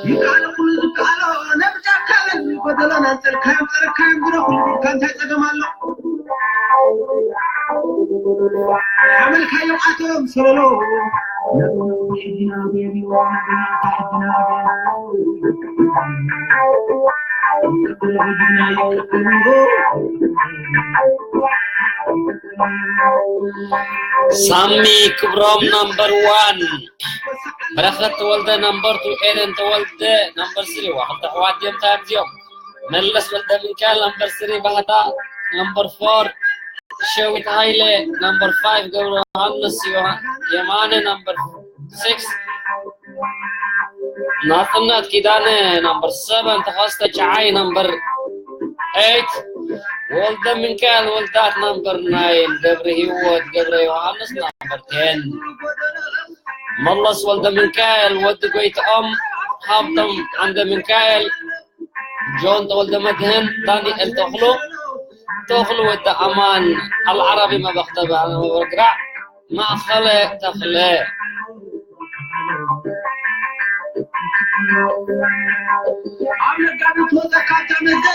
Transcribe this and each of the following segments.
ይከኣሎ ኩሉ ዝከኣሎ ነብጃካለን ጎደሎን ኣንጸልካዮም ጸረካዮም ግደ ኩሉ ቢልካ እንታይ ጸገም ኣሎ? ሓመልካዮም ኣቶም ሰለሎ ሳሚ ክብሮም number one፣ በረኸት ተወልደ number two፣ ኤደን ተወልደ number three። ዋ ክልተ ኣሕዋት ድዮም? እንታይ እዮም እዚኦም? መለስ ወልደ ሚካኤል number three፣ ባህታ number four፣ ሸዊት ሃይለ number five፣ ገብረ ዮሃንስ ዮሃ- የማነ number six፣ ናጽነት ኪዳነ number seven፣ ተኸስተ ጨዓይ number eight፣ ወልደ ሚካኤል ወልዳት number nine፣ ገብረ ህይወት ገብረ ዮሃንስ number ten፣ መለስ ወልደ ሚካኤል፣ ወዲ ጎይትኦም፣ ሃብቶም ዓንደ ሚካኤል፣ ጆን ተወልደ መድህን፣ ዳንኤል ተኽሉ፣ ተኽሉ ወዲ ኣማን፣ ኣልዓራቢ መበኽተበ፣ ኣነ መበርግራዕ፣ ማእኸለ ተኽለ። ኣብ ነጋሪት ወፀካ ተመዘ፣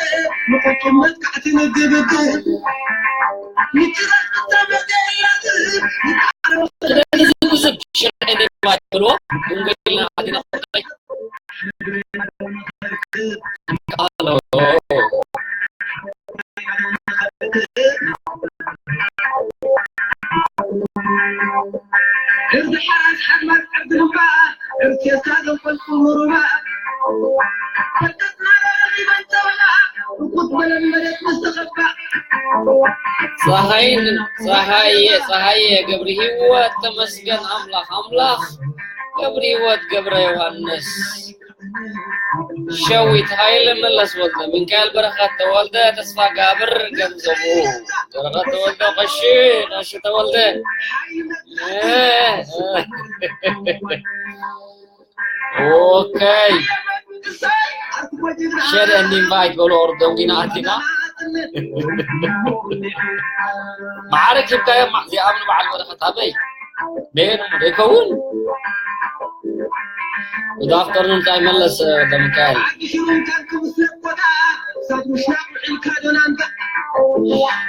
ንቁጡም መጥቃዕቲ ንግብግብ። ምጭራስ ተመዘ ኢላዝ፣ ስለዚ ብዙ ሽርዒ ንባይ ብልዎ፣ እንጎይልና ኣዲና ቃሎ። ፀሃይን ፀሃየ ፀሃየ ገብረ ህይወት ተመስገን ኣምላኽ ኣምላኽ ገብረ ህይወት ገብረ ዮሃንስ ሸዊት ሃይለ መለስ ወልደ ሚካኤል በረኸት ተወልደ ተስፋ ጋብር ገንዘቡ በረኸት ተወልደ ቀሺ ቀሺ ተወልደ ኦኬ ሸር and invite በሉ ኦርዶንጊና ኣቲና ማዕረ ኪብካዮ ማዕዚኣም ንበዓል በረኸት ኣበይ ደየኑ ደይከውን Good afternoon ታይ መለስ ለምካል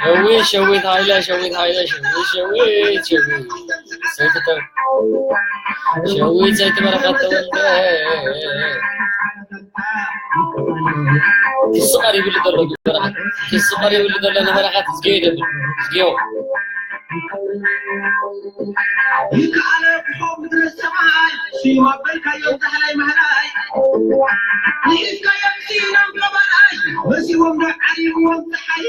ሸዊት ሸዊት ሃይለ ሸዊት ሃይለ ሸዊት ሸዊት ሸዊት ሰይትተ ሸዊት ሰይትበረኸት ተወልደ ክስቐር ይብል ዘሎ በረኸት ክስቐር ይብል ዘሎ ነበረኸት ዝገይ ደብል ዝገዮ ይከኣለ ብሖ ምድረ ሰማይ ስዩም ኣበልካዮ ዳሕላይ ማህላይ ንኢስካዮ ብስይኖም ገባራይ መሲዎም ዶ ዓሪብዎም ፀሓይ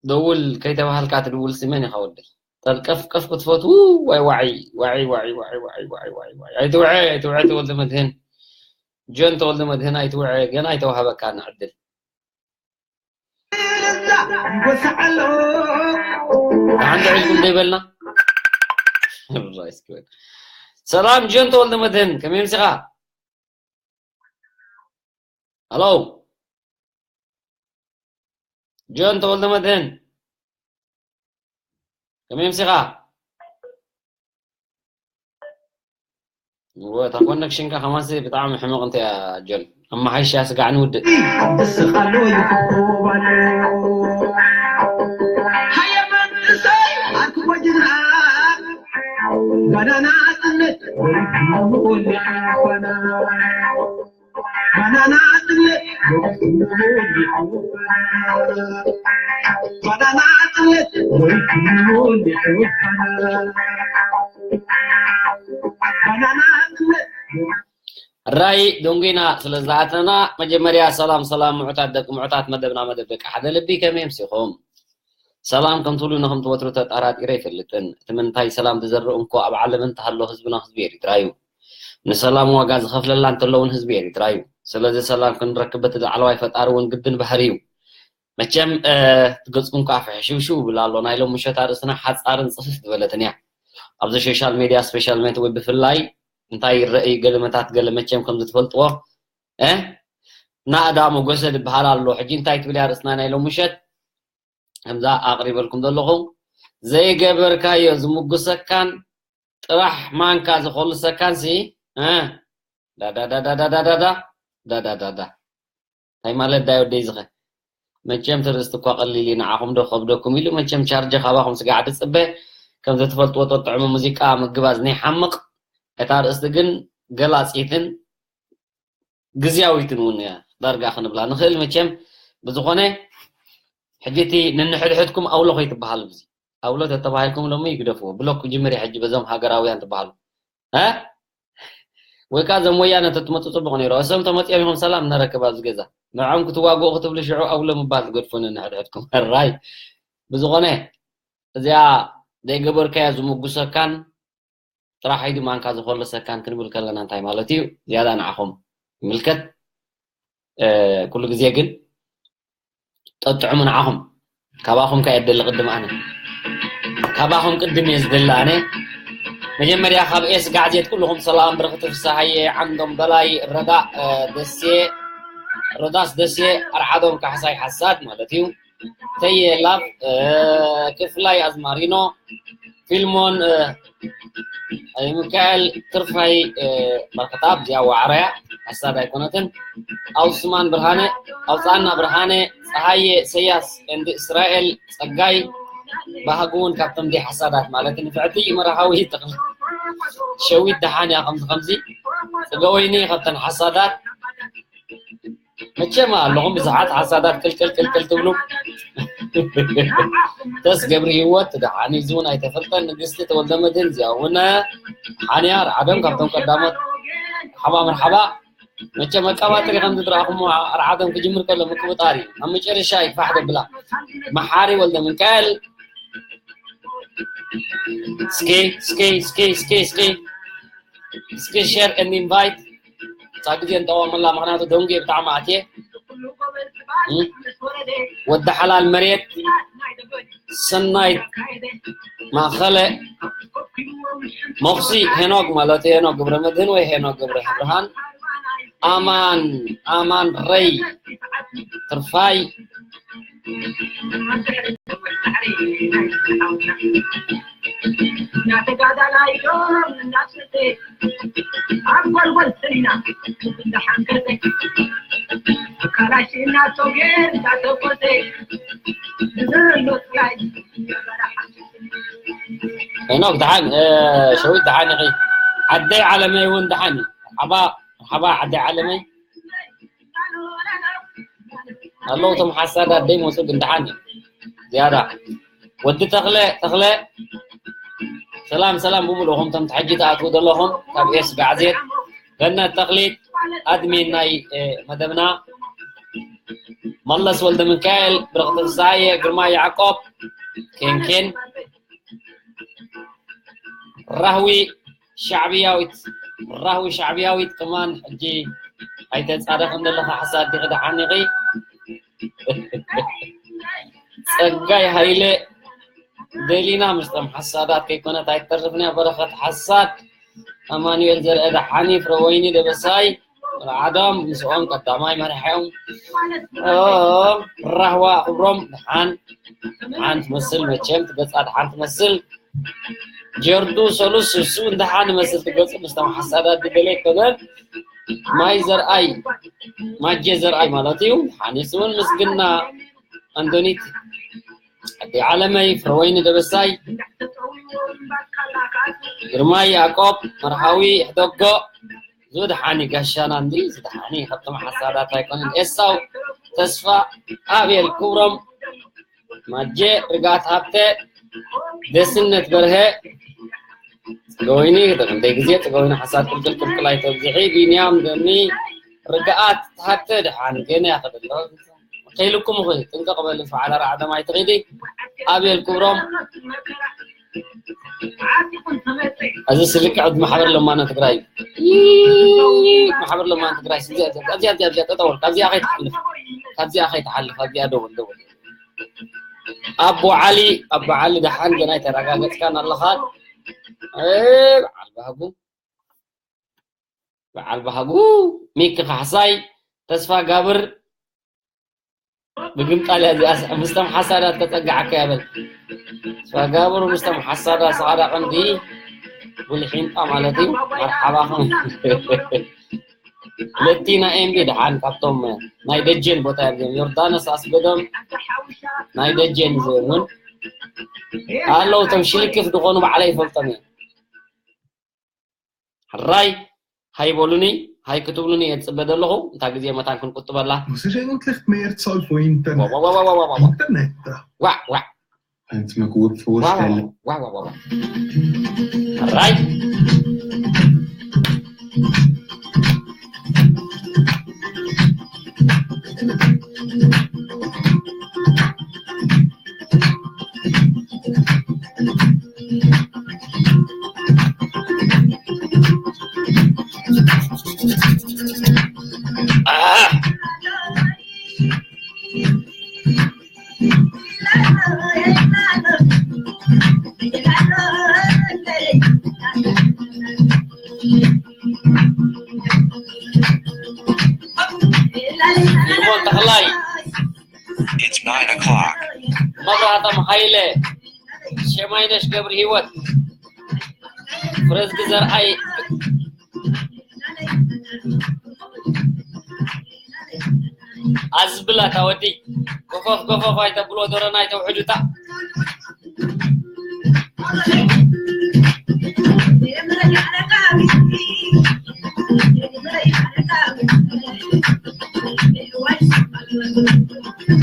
ደውል ከይተባሃልካ ትድውል ስመን ኢኻ ወደይ ጠልቀፍቀፍ ክትፈትዉ ዋይ ዋዒ ዋዒ ዋዒ ዋዒ ዋዒ ዋዒ ዋዒ ዋዒ ኣይትውዐ ኣይትውዐ ተወልደ መድህን ጆን ተወልደ መድህን ኣይትውዐ ገና ኣይተዋሃበካ ንዕድል ሓንቲ ዕልኩም ዘይበልና ሰላም ጆን ተወልደ መድህን ከመይ ምሲኻ ሃሎ ጆን ተወልደ መድህን ከመይ ምሲኻ እወ እታ ኮነክሽንካ ከማንሲ ብጣዕሚ ሕመቕ እንተ እያ ጆን ኣመሓይሻ ስጋዕ ንውድእ ኣበስኻሎ ይፍኮባሎ ሃየ መንእሰይ ኣርክቦ ጅግና ባናና ኣጥነት ወሊዕኳና ራይ ዶንጉና ስለ ዝኣተና መጀመርያ ሰላም ሰላም ምዑታት ደቂ ምዑታት መደብና መደብ ደቂ ሓደ ልቢ ከመይ ኣምሲኹም ሰላም ከም ትብሉ ንክም ትወትሩ ተጣራጢረ ኣይፈልጥን እቲ ምንታይ ሰላም ዝዘርእ እንኮ ኣብ ዓለም እንተሃሎ ህዝብና ህዝቢ ኤሪትራ እዩ ንሰላም ዋጋ ዝኸፍለላ እንተሎ እውን ህዝቢ ኤሪትራ እዩ። ስለዚ ሰላም ክንረክብ በቲ ላዕለዋይ ፈጣሪ እውን ግድን ባህሪ እዩ። መቸም ገፅኩም ከዓ ፍሕሽውሽው ይብል ኣሎ። ናይ ሎም ምሸት ኣርእስትና ሓፃርን ፅፍፍ ዝበለትን እያ። ኣብዚ ሶሻል ሜድያ፣ ስፔሻል ኔትወርክ ብፍላይ እንታይ ይረኣዩ፣ ገለመታት ገለ መቸም ከም ዝትፈልጥዎ፣ እ? ናእዳ መጎሰ ዝበሃል ኣሎ። ሕጂ እንታይ ትብል እያ ርእስና ናይ ሎም ምሸት? ከምዛ ኣቕሪበልኩም ዘለኹ፣ ዘይገበርካዮ ዝምጉሰካን ጥራሕ ማንካ ዝኾልሰካን ሲ፣ እ? ዳዳዳዳዳዳዳ፣ ዳዳዳዳ። እንታይ ማለት ዳይ ወደይ ዝኸ? መቸም ትርእስቲ እኳ ቀሊል እዩ፣ ንዓኹም ዶ ከብደኩም ኢሉ፣ መቸም ቻርጀ ካባኹም ስጋዕ ድጽበ። ከምዚ ትፈልጥዎ ጥዑም ሙዚቃ ምግባዝ ናይ ሓምቕ፣ እታ ርእስቲ ግን ገላጺትን ግዝያዊትን እውን እያ ዳርጋ ክንብላ ንኽእል። መቸም ብዝኾነ ሕጂ እቲ ንንሕድሕድኩም ኣውሎ ከይትበሃሉ፣ እዚ ኣውሎ ተተባሂልኩም ሎሚ ይግደፍዎ፣ ብሎክ ክጅምር እየ ሕጂ በዞም ሃገራውያን ትበሃሉ። እ? ወይ ከዓ እዞም ወያነ ተትመፁ ፅቡቕ ነይሩ። እሶም ተመፂኦም ኢኹም ሰላም ነረክብ ኣብዚ ገዛ። ንዕኦም ክትዋግኡ ክትብሉ ሽዑ ኣውሎ ምባል ትገድፉ ነንሕድሕድኩም። ሕራይ። ብዝኾነ እዚኣ ዘይገበርካዮ ዝምጉሰካን ጥራሕ ኢዱ ማንካ ዝኾለሰካን ክንብል ከለና እንታይ ማለት እዩ? ዝያዳ ንዓኹም ይምልከት። እ፣ ኩሉ ግዜ ግን ጠጥዑሙ ንዓኹም። ካባኹም ከ የደሊ ቅድም ኣነ። ካባኹም ቅድም እየ ዝደሊ ኣነ። መጀመርያ ካብ ኤስ ጋዕዜት ኩልኹም ሰላም፣ ብርኽቲ ፍስሃየ፣ ዓንዶም በላይ፣ ረዳእ፣ እ፣ ደሴ፣ ሮዳስ ደሴ፣ ኣርዓዶም ካሕሳይ ሓሳድ ማለት እዩ። ተየ ላብ፣ እ፣ ክፍላይ ኣዝማሪኖ፣ ፊልሞን፣ እ፣ ሚካኤል ትርፋይ፣ እ፣ በርክታ፣ ኣብዚኣ ዋዕሮያ ሓሳድ ኣይኮነትን። ኣውስማን ብርሃነ፣ ኣውፃና ብርሃነ፣ ፀሃየ፣ ኢሰያስ፣ እንዲ እስራኤል፣ ፀጋይ፣ ባህጉ እውን ካብቶም ደይ ሓሳዳት ማለት ንፍዕቲ መርሃዊ ተኽለ ሸዊት ደሓን እያ። ከምዚ ከምዚ ፅገወይኒ ካብተን ሓሳዳት መቸም ኣለኹም ብዙሓት ሓሳዳት ቅልቅል ቅልቅል ትብሉ። ተስ ገብሪ ህይወት ደሓን እዩ፣ እዚ እውን ኣይተፈልጠን። ንግስቲ ተወልደ መድህን እዚኣ እውን ሓንያ ርዓዶም ካብቶም ቀዳሞት። ሓባ መርሓባ። መቸም መቀባጥሪ ከም ዝድረኣኹሞ ኣርዓዶም ክጅምር ከሎ ምቅብጣር እዩ። ኣብ መጨረሻ ይፋሕ ደብላ። መሓሪ ወልደ ሚካኤል። እስኪ እስኪ እስኪ እስኪ እስኪ እስኪ ሼር ኤንድ ኢንቫይት። እታ ግዜ ንጠቐመላ፣ ምኽንያቱ ደንጉየ ብጣዕሚ ኣትየ። እም? ወዲ ሓላል መሬት፣ ሰናይት ማእኸለ፣ መኹሲ ሄኖክ ማለት ሄኖክ ገብረ መድህን ወይ ሄኖክ ገብረ ብርሃን፣ ኣማን፣ ኣማን ረይ፣ ትርፋይ፣ ሄኖክ ደሓን፣ እ፣ ሸዊት ደሓን ኢኺ? ዓደይ ዓለመይ እውን ደሓን እዩ። ሓባ፣ ሓባ ዓደይ ዓለመይ። ኣለዉ እቶም ሓሳዳት ደይመፁ ግን ደሓን እዩ። ዝያዳ ወዲ ተኽለ፣ ተኽለ፣ ሰላም፣ ሰላም ብምልኡኹም እቶም ትሕጂ ትኣትዉ ዘለኹም ካብ ኤስ ጋዕዜት፣ ገነት ተኽሊት፣ ኣድሚን ናይ፣ እ፣ መደብና፣ መለስ ወልደ ሚካኤል፣ ብርኽቲ ፍስሃየ፣ ግርማ ያዕቆብ፣ ኬንኬን፣ ራህዊ ሻዕብያዊት፣ ራህዊ ሻዕብያዊት ከማን ሕጂ ኣይተጻረኽን ዘለኻ ሓሳድ ዲኺ ደሓን ኢኺ? ጸጋይ ሃይለ ደሊና ምስቶም ሓሳዳት ከይኮነት ኣይትተርፍን እያ። በረኸት ሓሳድ፣ ኣማኑኤል ዘርአ ደሓኒ፣ ፍረወይኒ ደበሳይ፣ ርዓዶም ምስኦም ቀዳማይ መሪሖም። ኦ፣ ራህዋ ክብሮም ደሓን፣ ደሓን ትመስል መቸም፣ ትገጻ ደሓን ትመስል። ጀርዱ ሰሉስ እሱ እንደሓን መስል ትገጹ ምስቶም ሓሳዳት ድገለ ይኮነን። ማይ ዘርኣይ፣ ማጀ ዘርኣይ ማለት እዩ። ሓኒስ እውን ምስግና ኣንቶኒት፣ ኣዲ ዓለመይ፣ ፍረወይኒ ደበሳይ፣ ግርማይ ያዕቆብ፣ መርሃዊ ሕደጎ፣ ዝድሓኒ ጋሻና እንዲ ዝድሓኒ ካብቶም ሓሳዳት ኣይኮነን። ኤሳው ተስፋ፣ ኣቤል ክብሮም፣ ማጀ ርግኣት ሃብተ፣ ደስነት በርሀ፣ ጽገወይኒ፣ ክንደይ ግዜ ጽገወይኒ ሓሳድ ቅልቅል ቅልቅል ኣይተብዝሒ፣ ቢንያም ደኒ፣ ርግኣት ሃብተ ደሓን ገና ያኸደሎ። ከይልኩም እኹ ጥንቀቕ በል፣ ፈዓላ ራዕዶም ኣይትኺዲ። ኣቤል ክብሮም፣ እዚ ስልክዕ ማሕበር ለማኖ ትግራይ እዩ። ማሕበር ለማኖ ትግራይ፣ እዚኣ፣ እዚኣ፣ እዚኣ፣ እዚኣ፣ እዚኣ፣ ጠጠው በል። ካብዚኣ ከይትሓልፍ፣ ካብዚኣ ከይትሓልፍ፣ ኣብዚኣ ደውል፣ ደውል። ኣቦ ዓሊ፣ ኣቦ ዓሊ ደሓን ገና ኣይተረጋገጽካን ኣለኻ። እ፣ በዓል ባህጉ፣ በዓል ባህጉ፣ ሚኪ ካሕሳይ፣ ተስፋ ጋብር፣ ብግምጣል እያ እዚኣ፣ ምስቶም ሓሳዳት ከጸግዓካ እያ በል። ተስፋ ጋብር ምስቶም ሓሳዳት ሰዓዳ ቀንዲ፣ ጉልሒንጣ ማለት እዩ። መርሓባኹም። ለቲና ኤምቢ ደሓን ካብቶም ናይ ደጀን ቦታ እዮም። ዮርዳኖስ ኣስገዶም ናይ ደጀን ዝውን ኣለዉ። እቶም ሽልክፍ ዝኾኑ ባዕለይ ይፈልጦም እዮም። ሕራይ ሃይ በሉኒ፣ ሃይ ክትብሉኒ እየ ዝጽበ ዘለኹ። እንታ ግዜ መታን ክንቁጥበላ። Você já não teve medo só foi internet. ዋ፣ ዋ፣ ዋ፣ ዋ፣ ዋ፣ ዋ። Internet. ዋ፣ ዋ፣ Antes me culpa foi ዋ፣ ዋ፣ estelle. ዋ፣ ዋ፣ ዋ፣ ዋ። ሕራይ። ፊልሞን ተኽላይ፣ It's nine o'clock. መብራህቶም ሃይለ፣ ሸማይነሽ ገብረ ህይወት፣ ፍረዝጊ ዘርኣይ፣ ኣዝብላ እታ ወዲ ጎፈፍ ጎፈፍ ኣይተብሎ፣ ዶረና ኣይተውሕዱታ።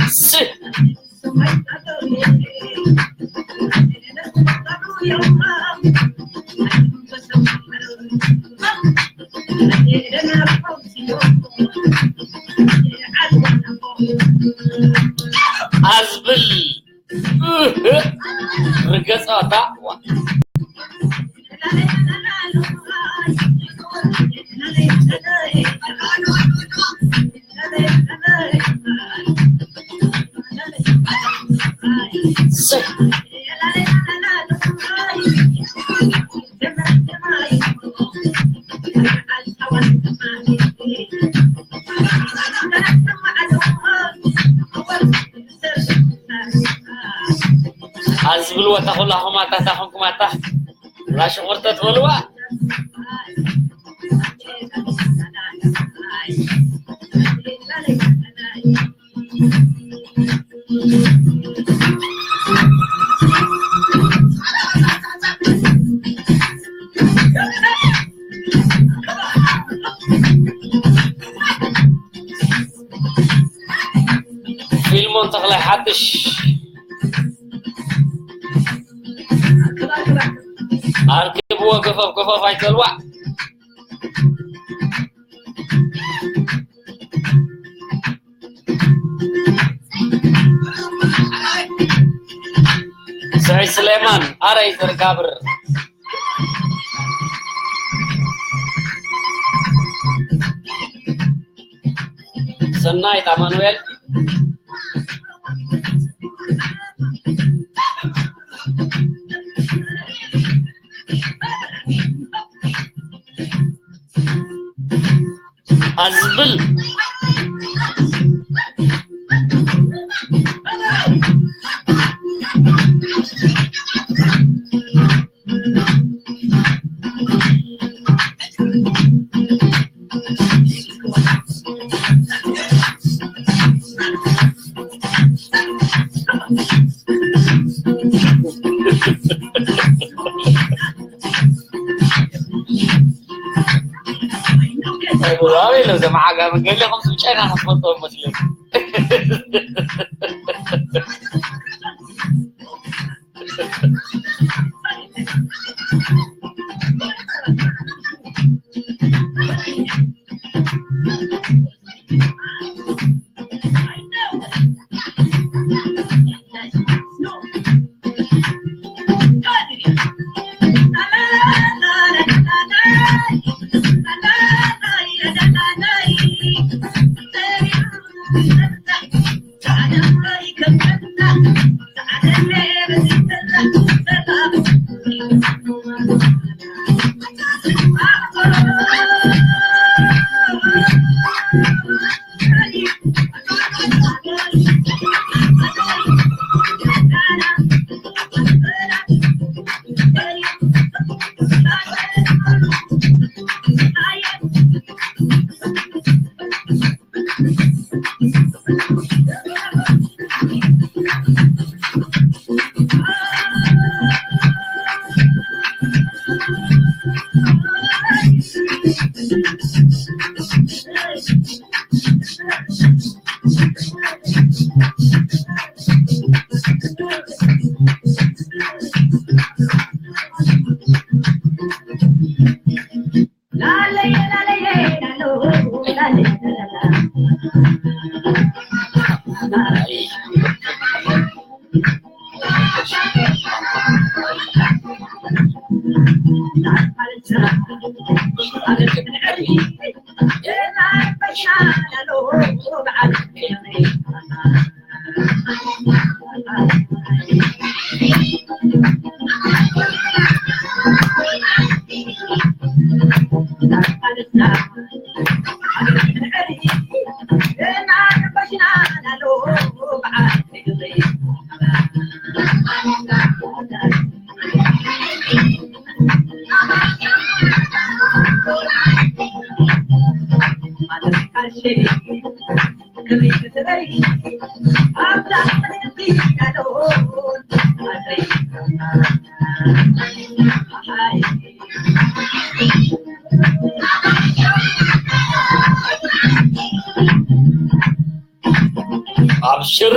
ስ ኣዝብል ርገጸታ። ኣዝብልዎ ተኹላኹም ኣታ ታኹምኩም ኣታ ላሽቑርተ ትበልዋ። ፊልሞን ተኽላይ ሓድሽ ኣርክብዎ፣ ገፈፍ ገፈፍ ኣይትበልዋ። ስዒድ ስሌማን ኣረይ ዘርጋብር ሰናይት ኣማኑኤል ኣዝብል ኣበይ ሎ ዘመዓጋመ ገለ ከም ስም ጨና ክትፈልጦ መስለኒ። ኣብሽር።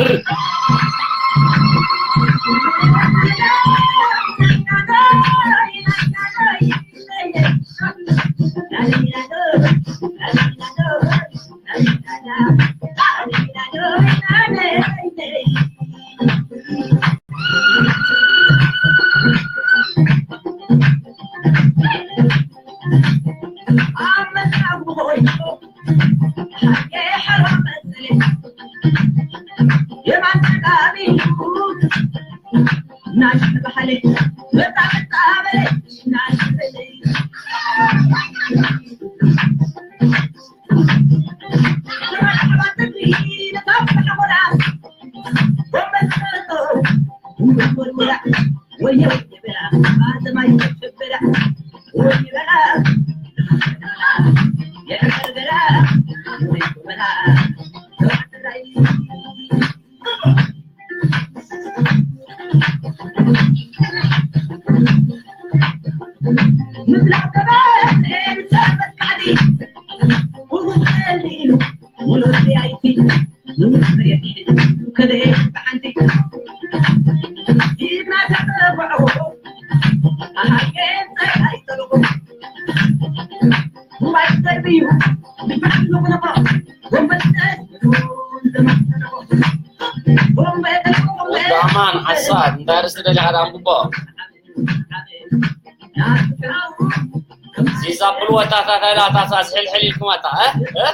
ኣማን ሓሳብ እንታይ ርእስቲ ደሊኻ ደኣ ኣንብቦ። ሲዛ ብልወታታት ኣይላ ታሳ ዝሕልሕል ኢልኩም ኣታ እ እ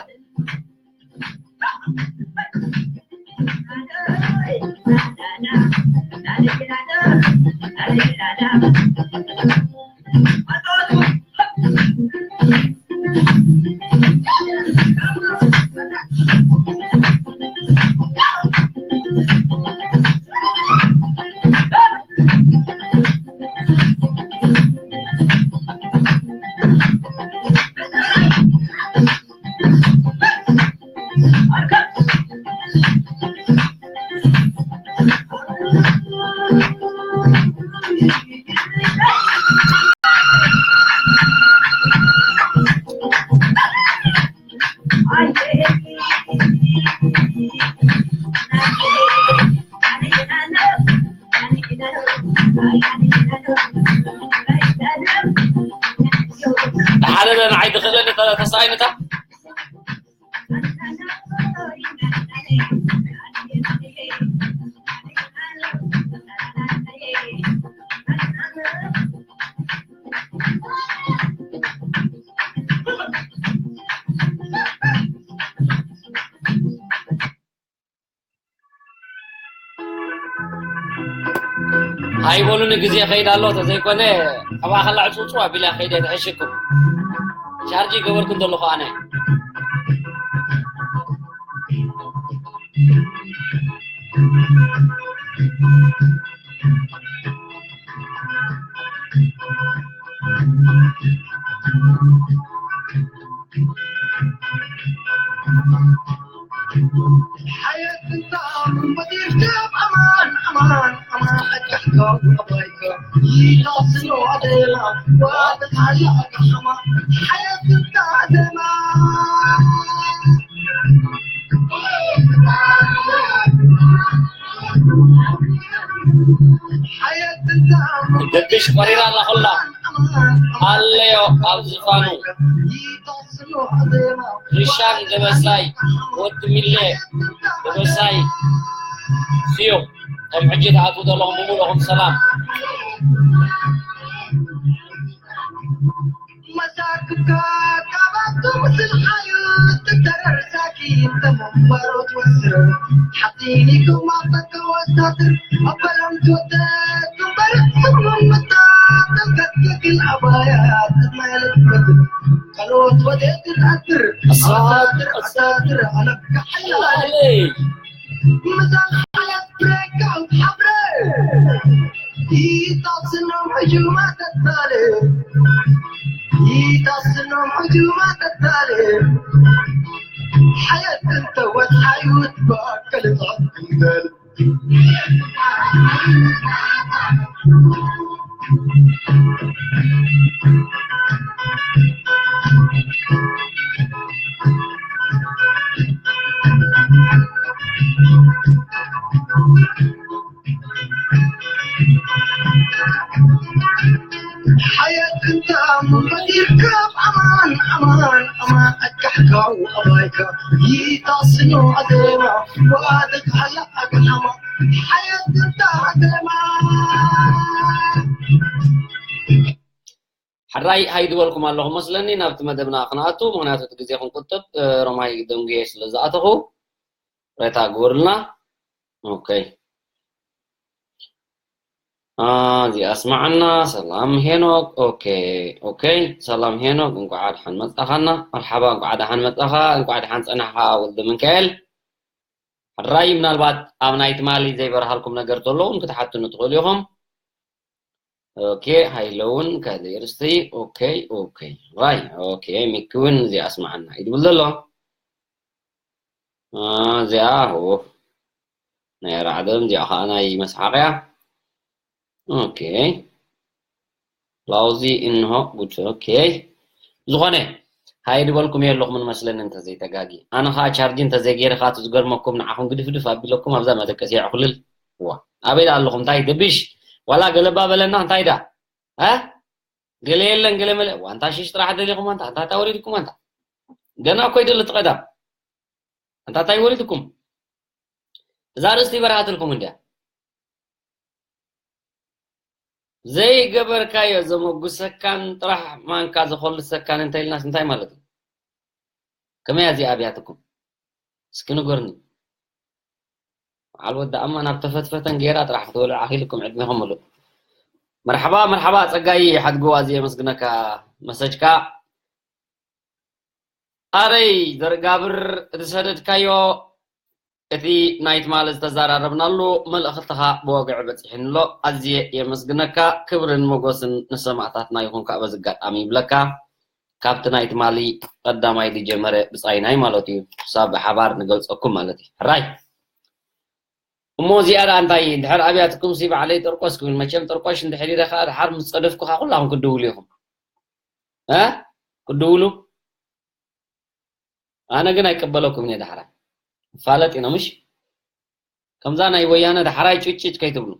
ሓደ ንዓይ ዝኽእለኒ ተ-፣ ተሳኢኑ እታ ኣይበሉኒ፣ ግዜ ከይድ ኣሎ። ተዘይኮነ፣ ካብኣ ከላ ዕፅውፅው ኣቢለ ከይደ ተሐሽኩም። ቻርጅ ይገበርኩ እንተለኹ ኣነ። ሓየት እንተ ዜማ ሓየት እንተ ደብሽ ቆሪራ ኣላ ኹላ። ኣለዮ ኣብ ዝፋኑ። ሪሻን ደበሳይ፣ ወዲ ሚለ ደበሳይ፣ ስዮም። ከም ሕጂ ትኣትዉ ዘለኹም ብምሉእኹም ሰላም። መሳክካ ካባቶም ስልሓዩ ትተረር ሳኪን ተመንበሮ ትወስር ሓፂኒኩም ኣፈካ ወስታትር ኣበሎም ትወተ ትንበር ስሙን መታ ተንከትክል ኣባያ ትትመልበት ካልኦት ወደ ትትኣትር ኣሳትር ኣሳትር ኣለካ ሓያለ ምሳል ሓያት ብሬካውት ሓብረ ይታስኖም ሕጁማ ተታለ ይታስኖም ሕጁማ ተታለ ሓያት እንተ ወጽሓዩ ትባከል ጻንክል ሓያት እንተ መዲርካ ኣማን ኣማን ኣማን ኣካሕካው ኣባይካ ይታስኖ ኣደማ ወኣደት ሓላ ኣግሓማ ሓያት እንተ ኣደማ ሕራይ ሃይ ዝበልኩም ኣለኹ መስለኒ ናብቲ መደብና ክንኣቱ፣ ምኽንያቱ እቲ ግዜ ክንቁጥብ፣ እ፣ ሮማይ ደንጉየ ስለ ዝኣተኹ፣ ሬታ ግበሩልና። ኦኬ። አ፣ እዚኣ ኣስማዓና። ሰላም ሄኖክ። ኦኬ፣ ኦኬ። ሰላም ሄኖክ፣ እንቋዕ ደሓን መጻኻና። መርሓባ፣ እንቋዕ ደሓን መጻኻ፣ እንቋዕ ደሓን ጸናሕኻ ወልደ ሚካኤል። ሕራይ ምናልባት ኣብ ናይ ትማሊ ዘይበርሃልኩም ነገር ተሎ እውን ክትሓቱኒ ትኽእሉ ኢኹም። ኦኬ፣ ሃይለ እውን ካልእ ርስቲ። ኦኬ፣ ኦኬ። ራይ፣ ኦኬ፣ ሚኪ እውን እዚኣ ኣስማዓና እዩ ድብል ዘሎ። አ፣ እዚኣ፣ ኦ፣ ናይ ኣርዓደም እዚኣ ኸዓ ናይ መስሓቕ እያ። ኦኬ። ላውዚ እንሆ፣ ጉድ። ኦኬ። ዝኾነ፣ ሃይ ድበልኩም የለኹምን መስለኒ እንተዘይተጋጊ። ኣነ ኸዓ ቻርጅ እንተዘይገይረ ኸዓ እቲ ዝገርመኩም ንዓኹም ግድፍድፍ ኣቢለኩም ኣብዛ መደቀሲ የዕኹልል። ዋ፣ ኣበይ ደኣ ኣለኹም? እንታይ ደብሽ? ዋላ ገለባ በለና፣ እንታይ ደኣ? እ? ገለ የለን፣ ገለ መለ። ዋ፣ እንታ ሽሽ ጥራሕ ደሊኹም ኣንታ፣ እንታ፣ እንታ ወሪድኩም ኣንታ። ገና እኮ ይደሊ እቲ ቀዳም። ኣንታ እንታይ ወሪድኩም? እዛ ርእስቲ በርሃትልኩም እንድያ። ዘይገበርካዮ ዘመጉሰካን ጥራሕ ማንካ ዘኾልሰካን እንተ ኢልናስ እንታይ ማለት እዩ? ከመይ እያ እዚኣ ኣብያትኩም? እስኪ ንገሩኒ። በዓል ወዲ ኣማ ናብ ተፈትፈተን ጌራ ጥራሕ ክትበልዑ ኣኺልኩም ዕድሜኹም ምሉእ። መርሓባ፣ መርሓባ ጸጋይ ሓድጉ ኣዝየ የመስግነካ መሰጅካ። ኣረይ ዘርጋብር እቲ ሰደድካዮ እቲ ናይ ትማሊ ዝተዘራረብናሉ መልእኽትኻ ብወግዒ በጺሕኒ ኣሎ። ኣዝየ የመስግነካ። ክብርን ሞጎስን ንሰማእታትና ይኹን ከኣ በዚ ኣጋጣሚ ይብለካ። ካብቲ ናይ ትማሊ ቀዳማይ ዝጀመረ ብጻይናይ ማለት እዩ። ክሳብ ብሓባር ንገልጸኩም ማለት እዩ። ሕራይ። እሞ እዚኣ ደኣ እንታይ እንድሕር ኣብያትኩም ሲ ባዕለይ ጠርቆስ ክብል መቸም ጠርቆሽ እንድሕር ኢለ ከኣ ድሓር ምስ ጸደፍኩኻ ኩላኹም ክትድውሉ ኢኹም። እ? ክትድውሉ? ኣነ ግን ኣይቀበለኩም እየ ዳሕራይ። ፋለጥ ኢና ምሽ? ከምዛ ናይ ወያነ ዳሕራይ ጭጭጭ ከይትብሉ።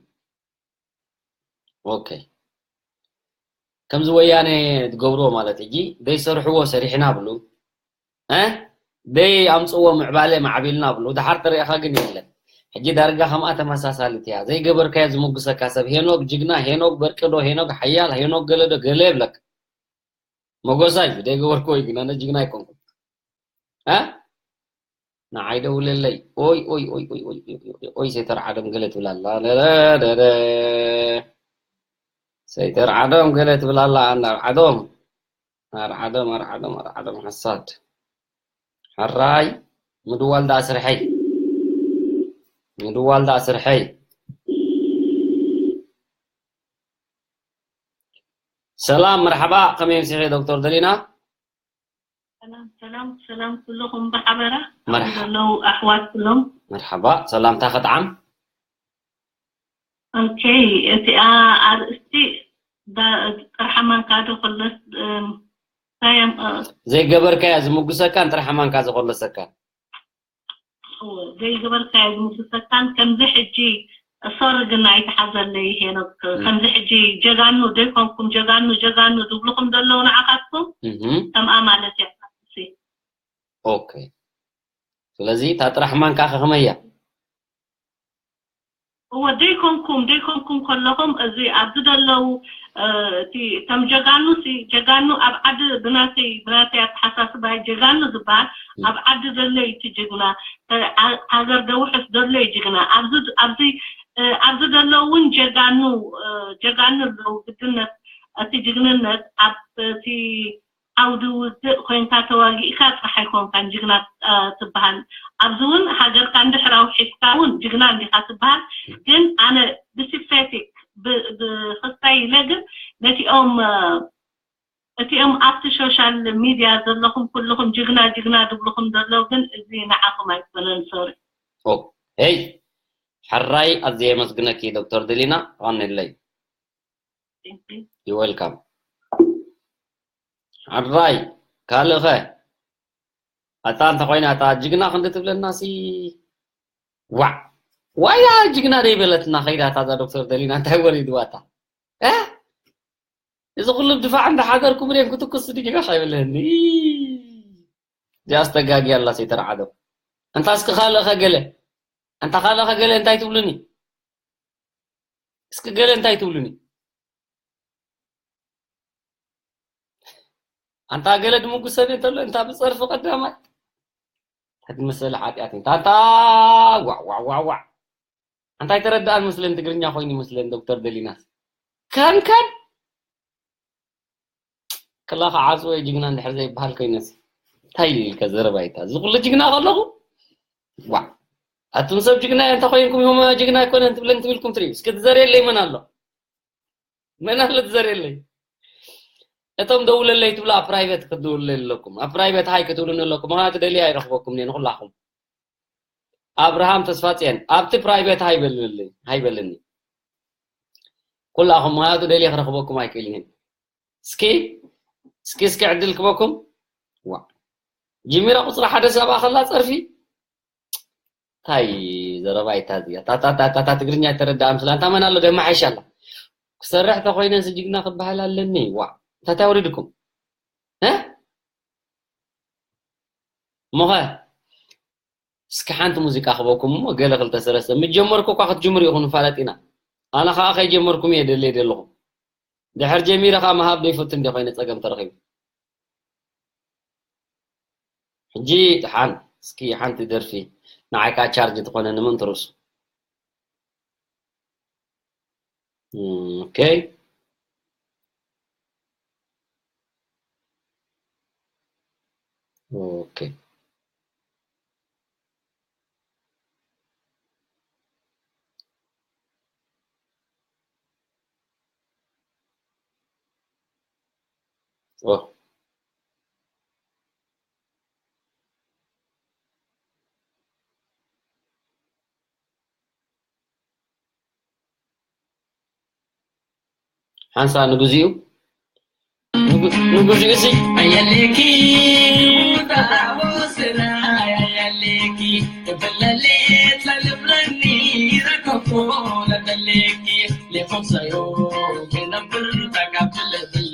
ኦኬ። ከምዚ ወያነ ትገብርዎ ማለት ሕጂ ዘይሰርሕዎ ሰሪሕና ብሉ። እ? ደይ ኣምጽዎ ምዕባለ ማዕቢልና ብሉ። ድሓር ተሪእኻ ግን የለን። ሕጂ ዳርጋ ከምኣ ተመሳሳሊት እያ። ዘይገበርካዮ ዝምጉሰካ ሰብ ሄኖክ ጅግና፣ ሄኖክ በርቂ ዶ፣ ሄኖክ ሓያል፣ ሄኖክ ገለ ዶ ገለ ይብለካ። መጎሳ እዩ፣ ዘይገበርክዎ እዩ፣ ግን ኣነ ጅግና ኣይኮንኩን። እ? ንዓይ ደውለለይ። ኦይ፣ ኦይ፣ ኦይ፣ ኦይ፣ ኦይ፣ ኦይ፣ ኦይ፣ ሰይተር ዓደም ገለ ትብል ኣላ። ለለለለ። ሰይተር ዓደም ገለ ትብል ኣላ፣ ኣና ዓደም። ኣርዓዶም ኣርዓዶም ኣርዓዶም ሓሳድ። ሕራይ ምድዋል ደኣ ስርሐይ። ምድዋል ደኣ ስርሐይ። ሰላም መርሓባ፣ ከመይ ምሲኺ ዶክተር ደሊና? ሰላም ሰላም ሰላም ኩልኹም ብሓበራ መርሓ- ዘለዉ ኣሕዋት ኩሎም። መርሓባ፣ ሰላምታ ከጥዓም። ኦኬ፣ እቲኣ ኣርእስቲ ዳ- ጥርሓ ማንካ ዶ ክለስ እም፣ ሳያም እ፣ ዘይገበርካያ ዝምጉሰካን ጥራሕ ኣማንካ ዝኮለሰካ። እወ፣ ዘይገበርካያ ዝምጉሰካን ከምዚ ሕጂ፣ ሶሪ ግን ኣይተሓዘለይ ሄኖክ። እም። ከምዚ ሕጂ ጀጋኑ ዘይኮንኩም፣ ጀጋኑ ጀጋኑ ዝብልኹም ዘለዉ ንዓኻትኩም እም። ከምኣ ማለት እያ። ኦኬ። ስለዚ እታ ጥራሕ ማንካ ከመይ እያ? እወ፣ ደይኮንኩም ደይኮንኩም ከለኹም፣ እዚ ኣብዚ ዘለዉ፣ እ፣ እቲ ከም ጀጋኑ ሲ ጀጋኑ ኣብ ዓዲ፣ ብናተይ ብናተይ ኣተሓሳስባ ጀጋኑ ዝበሃል ኣብ ዓዲ ዘሎ እዩ እቲ ጅግና፣ እ፣ ዓ- ሃገር ደውሕስ ዘሎ እዩ ጅግና። ኣብዚ ኣብዚ እ፣ ኣብዚ ዘለዉ እውን ጀጋኑ፣ እ፣ ጀጋኑ ኣለዉ። ግድነት እቲ ጅግንነት ኣብ እቲ ዓውዲ ውግእ ኮይንካ ተዋጊእካ ጥራሕ ኣይኮንካን ጅግና፣ እ፣ ትበሃል። ኣብዚ እውን ሃገርካ እንድሕር ኣውሒስካ እውን ጅግና እንዲኻ ትበሃል። ግን ኣነ ብሲምፓቲክ ብ- ብክስታይ ኢለ ግን ነቲኦም፣ እ፣ እቲኦም ኣብቲ ሶሻል ሚድያ ዘለኹም ኩልኹም ጅግና ጅግና ድብልኹም ዘለዉ ግን እዚ ንዓኹም ኣይኮነን። ሶሪ። ኦ፣ ሄይ፣ ሕራይ ኣዝየ የመስግነኪ ዶክተር ደሊና፣ ቀንለይ። Thank you. You welcome. ሕራይ፣ ካልእኸ? ኣታ እንተ ኮይና እታ ጅግና ክንዲ ትብለና ሲ ዋዕ። ዋያ ጅግና ደይበለትና ከይዳ እታ እዛ ዶክተር ደሊና እንታይ ወሪድዋ እታ? እ? እዚ ኩሉ ድፋዕ እንዳሓደርኩም ሬን ክትኩስ ድጅጋ ከይብለኒ። እዚኣ ኣስተጋግያ ኣላ ሰይተርዓዶ። ኣንታ እስኪ ካልእኸ ገለ? ኣንታ ካልእኸ ገለ እንታይ ትብሉኒ? እስኪ ገለ እንታይ ትብሉኒ? ኣንታ ገለ ድምጉሰኒ እንተሎ እንታ ብጸርፊ ቀዳማይ። እንታይ ትመስል ሓጢኣት እንታ፣ ኣንታ ዋዕ ዋዕ ዋዕ ዋዕ። ኣንታ ኣይተረድኣን መስለን ትግርኛ ኮይኑ ይመስለን ዶክተር ደሊናስ። ከንከን ክላ ክዓጽወ ጅግና እንድሕር ዘይበሃል ኮይነስ። እንታይ ኢልከ ዘረባ ይታ? እዚ ኩሉ ጅግና ከለኹ? ዋዕ። ኣቱም ሰብ ጅግና እንተ ኮይንኩም ይሁመ ጅግና ኣይኮነን ትብለን ትብልኩም ትርእዩ። እስኪ ትዘርየለይ መን ኣሎ? መን ኣሎ ትዘርየለይ? እቶም ደውለለይ ትብሉ ኣብ ፕራይቬት ክትድውለለይ ኣለኩም። ኣብ ፕራይቬት ሃይ ክትብሉኒ ኣለኩም። ምኽንያቱ ደልየ ኣይረኽበኩም እየ ንኹላኹም። ኣብርሃም ተስፋጽዮን ኣብቲ ፕራይቬት ሃይ በልልኝ፣ ሃይ በልኒ። ኩላኹም ምኽንያቱ ደልየ ክረኽበኩም ኣይክእልን እየ። እስኪ፣ እስኪ፣ እስኪ ዕድል ክበኩም። ዋ። ጅሚራ ቁጽሪ ሓደ ሰብኣ ከላ ጸርፊ። ታይ ዘረባ ይታ እዚኣ። ታ፣ ታ፣ ታ፣ ታ፣ ታ ትግርኛ ኣይተረድኣን ስላ። እንታ መን ኣሎ ደማሓይሽ ኣላ። ክሰርሕ ተኾይነ እዚ ጅግና ክበሃል ኣለኒ። ዋ። እንታይ ኣውሪድኩም? እ? እሞኸ? እስኪ ሓንቲ ሙዚቃ ክበኩም እሞ ገለ ክልተ ሰለስተ። ምስ ጀመርኩ እኳ ክትጅምሩ ኢኹም ንፋለጥ ኢና። ኣነ ኸኣ ከይጀመርኩም እየ ደልየ ዘለኹ። ድሕር ጀሚረ ኸኣ ምሃብ ዘይፈቱ እንደ ኮይነ ጸገም ተረኺቡ። ሕጂ ደሓን እስኪ ሓንቲ ደርፊ ንዓይ ከኣ ቻርጅ ትኾነኒ ምን ትርሱ። ኦኬ። ኦኬ። ኦ። ሓንሳ ንግዚኡ፣ ንግ-፣ ንግዚኡ ሲ ኣየሌኪ፣ ቡታቦ ስራይ ኣየሌኪ፣ እብለሌ ተልብለኒ ረከቦ ለደሌኪ፣ ሌፎም ሰዮ ክነብር ተካፍለብል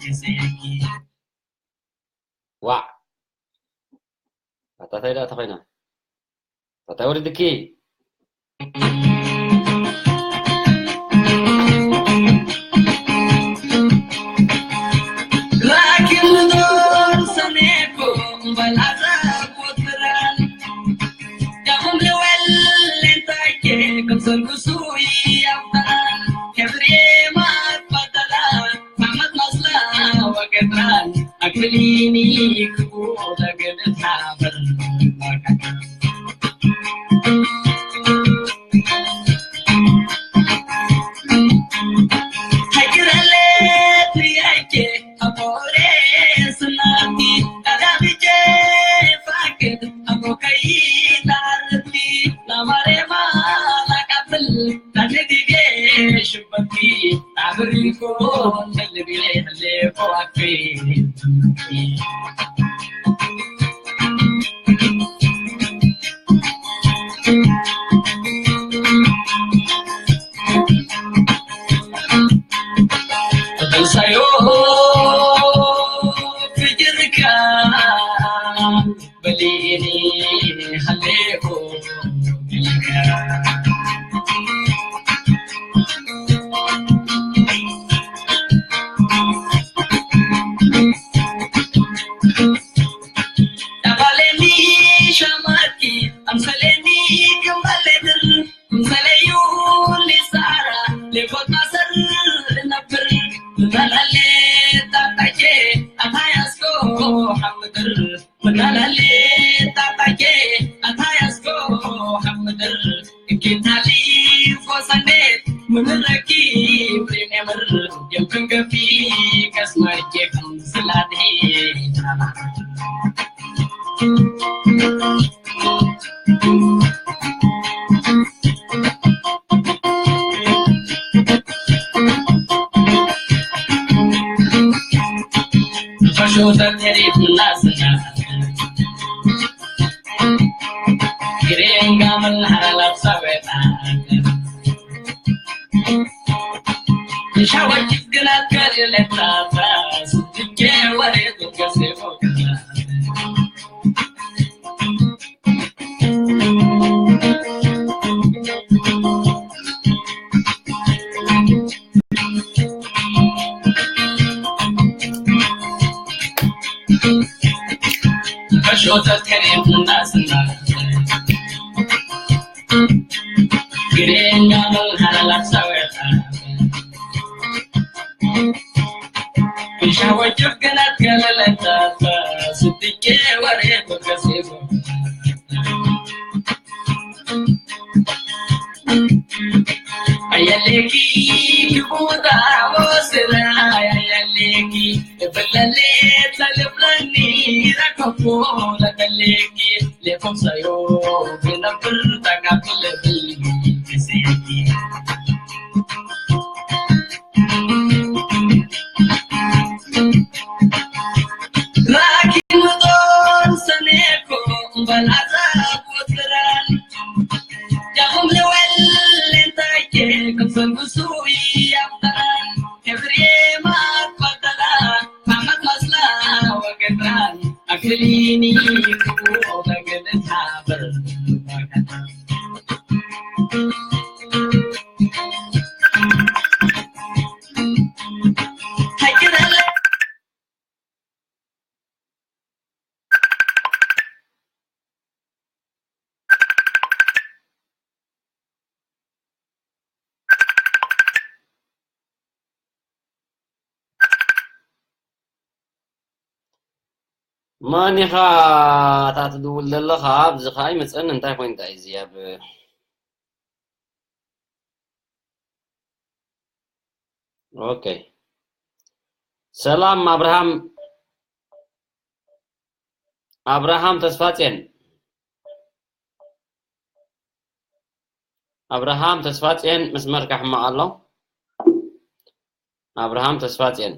ግዜኪ። ዋዕ። ኣታ እንታይ ደኣ ተኾይና? ኣታ ወሪድኪ። ላኪን ዶር ሰኔኮ በላዛ ኮትራን ዳኹም ልወል ሌንታይኬ ከም ሰርጉሱ ያፍታን ከብሬ ማት ባደላ ማመት ማስላ ወገድራን ኣክሊኒ ክቡ ለገድታ በር ተንሳዮ ፍቅርካ በሊኒ ሃሌኮ ዳባሌኒ ሻማቲ ኣምሰሌኒ ግንባሌትር ምሰለዩ ሊሳራ ሌኮት ማሰር ነብር ምመላሌ ጣጣቼ ኣታያስኮ ሓምድር ምናላሌ ጣጣቼ ኣታያስኮ ሓምድር እኪታሊ ፎሰኔት ምንረኪ ፕሪሜምር የምክንገፊ ከስማቼ ስላቴ ኣየሌኪ ክቡራ ወስራ ኣየሌኪ እብለሌ ተልብለኒ ረከቦ ለተሌኪ ሌኮምሳዮ ብነብር ተጋብለብል ጊዜኪ ራኪ ምጦን ሰኔኮ በላዛ ቁጥራን ዳኹም ልወል እንታይ ከም ሰንብሱ ያብጠራን ክብሬ ማቋጠራ ማመት መስላ ወገድራን ኣክሊኒ በገድታ በርወገድራን መን ኢኻ እታ ትድውል ዘለኻ? ኣብዚ ኸኣ ኣይመጸን። እንታይ ኮይንካ እዩ እዚ ኣብ ኦኬ። ሰላም ኣብርሃም፣ ኣብርሃም ተስፋጽዮን፣ ኣብርሃም ተስፋጽዮን መስመርካ ሕማቕ ኣሎ። ኣብርሃም ተስፋጽዮን።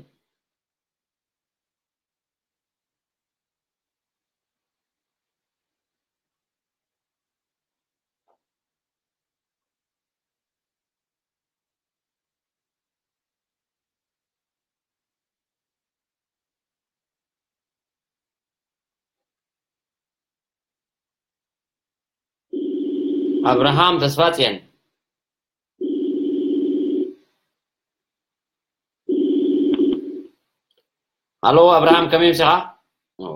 ኣብርሃም ተስፋጽዮን። ኣሎ ኣብርሃም ከመይ ምሲኻ? ኦ።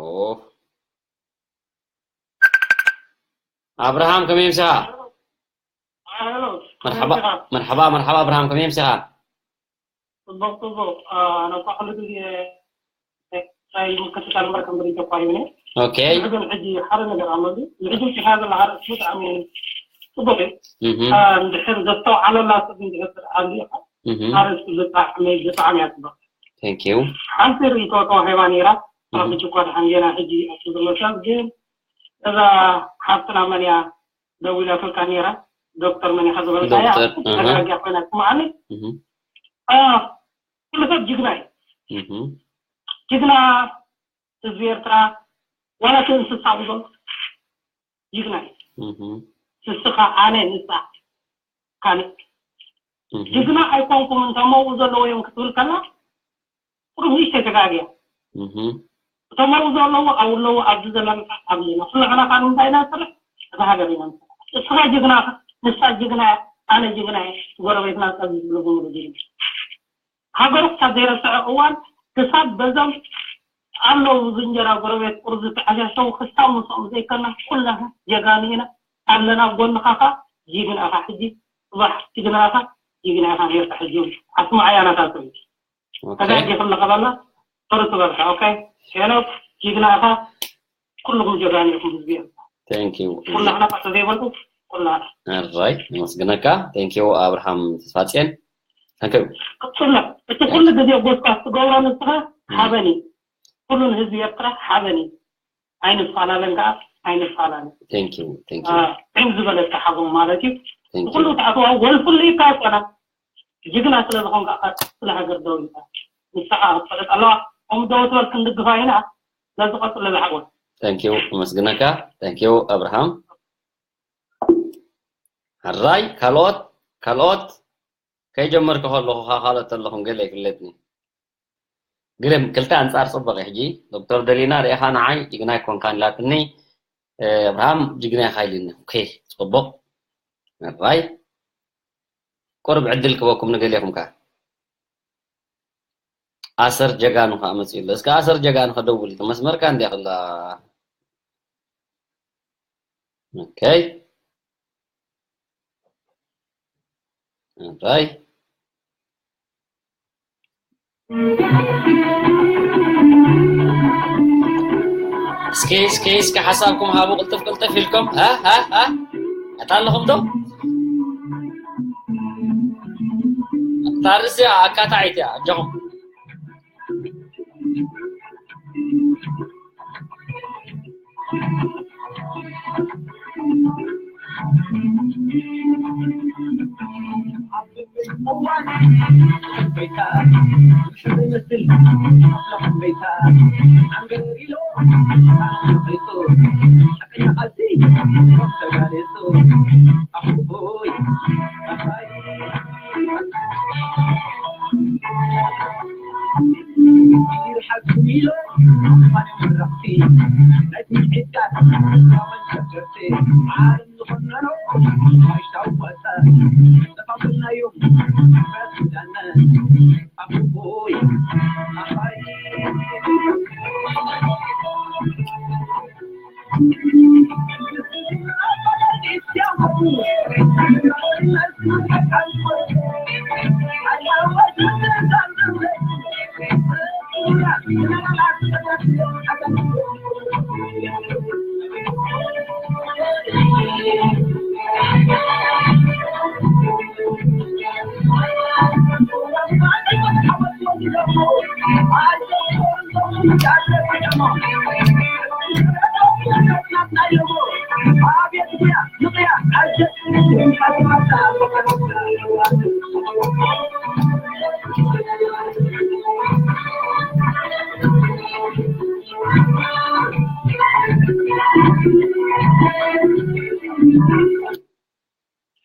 ኣብርሃም ከመይ ምሲኻ? ኣሎ፣ መርሓባ፣ ከመይ ምሲኻ? መርሓባ፣ መርሓባ ኣብርሃም ከመይ ምሲኻ? ጽቡቕ፣ ጽቡቕ። ኣ፣ ኣነ እኳ ኩሉ ግዜ ናይ ምክትታል እምበር ከም ብሪቶ እኳ ይብኒ። ኦኬ። ንሕጂ ግን ሕጂ ሓደ ነገር ኣሎ። ንሕጂ ምጽኢኻ ዘለኻ ርእሲ ብጣዕሚ ጽቡቕ እዩ። እህ። ኣ፣ እንድሕር ዘስተውዓለላ ሰብ እንድሕር ትርኣሉ ኢኻ። እህ። ኣርእስቲ ብጣዕሚ፣ ብጣዕሚ እያ ጽቡቕ። Thank you። ሓንቲ ርእይቶ ተዋሂባ ነይራ። እህ። ረኺብኩ እኳ ደሓን ጌና ሕጂ ኣብቲ ዘሎ ሰብ ግን እዛ ሓፍትና መን እያ ደዊላትልካ ነይራ? ዶክተር መን ኢኻ ዝበልካያ? ዶክተር፣ ኣሃ። ተረጋጊኣ ኮይና ትስምዓኒ። እህ። ኣ፣ ኩሉ ሰብ ጅግና እዩ። እህ። ጅግና ህዝቢ ኤርትራ ዋላ እቲ እንስሳ ብዞ ጅግና እዩ። ንስኻ፣ ኣነ፣ ንሳ፣ ካልእ ጅግና ኣይኮንኩምን፣ እቶም ኣብኡ ዘለዉ እዮም ክትብል ከላ ቁሩብ ንእሽተይ ተጋግያ። እቶም ኣብኡ ዘለዉ ኣብኡ ኣለዉ፣ ኣብዚ ዘለና ኣብዚ ኢና። ኩላህና ካብ እንታይ ኢና ንሰርሕ? እዛ ሃገር ኢና ንሰርሕ። እስኻ ጅግና ኢኻ፣ ንሳ ጅግና እያ፣ ኣነ ጅግና እየ፣ ጎረቤትና ጸብ ዝብሉ ብምሉ ጅግና። ሃገሩ ክሳብ ዘይረስዐ እዋን ክሳብ በዞም ኣለዉ ዝንጀራ ጎረቤት ቁሩብ ዝተዓሻሸዉ ክሳብ ምስኦም ዘይከና ኩላህና ጀጋኑ ኢና ኣለና ኣብ ጎንኻ። ካ ጅግና ኢኻ ሕጂ ጽባሕ ጅግና ኢኻ ጅግና ኢኻ ነርካ ሕጂ እውን ኣስማዓያ ናታቱ እዩ። ተጋጊ ክለኸባላ ጥሩ ትበልካ። ኦኬ ሄኖክ ጅግና ኢኻ። ኩልኹም ጀጋኑ ኢኹም ህዝቢ እዮም። Thank you። ኩላህና ቃ ተዘይበልኩ ኩላህና። ኣራይ ነመስግነካ። Thank you ኣብርሃም ተስፋጽዮን። Thank you። ቅጽሎ እቲ ኩሉ ግዜ ጎስካ ትገብሮ ንስኻ ሓበኒ። ኩሉ ንህዝቢ ኤርትራ ሓበኒ። ኣይንፈላለን ከኣ ኣይንፈላለን። Thank you። Thank you። ዒም ዝበለካ ሓጎም ማለት እዩ። Thank you። ኩሉ ተኣትዋ ወልፍሉ ይካፈና ጅግና ስለ ዝኾንካ ስለ ሃገር ደው ኢልካ ንስኻ ክትፈልጥ ኣለዋ። ከምኡ ደው ትበል ክንድግፋ ኢና። ስለዚ ቀጽሎ ዝሓጎም። Thank you። ኣመስግነካ። Thank you ኣብርሃም። ሕራይ ካልኦት ካልኦት ከይጀመርኩ ከለኹ ካ ካልኦት ኣለኹም ገለ ይፍለጥኒ። ግርም ክልተ ኣንጻር ጽቡቕ እዩ። ሕጂ ዶክተር ደሊና ርኢኻ ንዓይ ጅግና ኣይኮንካን ኢላትኒ። እ፣ ኣብርሃም ጅግና ኢኻ ኢልኒ። ኦኬ ጽቡቕ። ሕራይ ቁሩብ ዕድል ክበኩም ንገሌኹም ከ ኣሰር ጀጋኑ ከኣ መጺኡ ኣሎ። እስከ ኣሰር ጀጋኑ ከደውል እቲ መስመርካ እንዲያ ክላ። ኦኬ። እንታይ? እስኪ፣ እስኪ፣ እስኪ ሓሳብኩም ሃቡ ቅልጥፍ ቅልጥፍ ኢልኩም። ሃ፣ ሃ፣ ሃ። ኣታ ኣለኹም ዶ? ኣታ ርእሲ ኣካታዒት እያ፣ ኣጆኹም።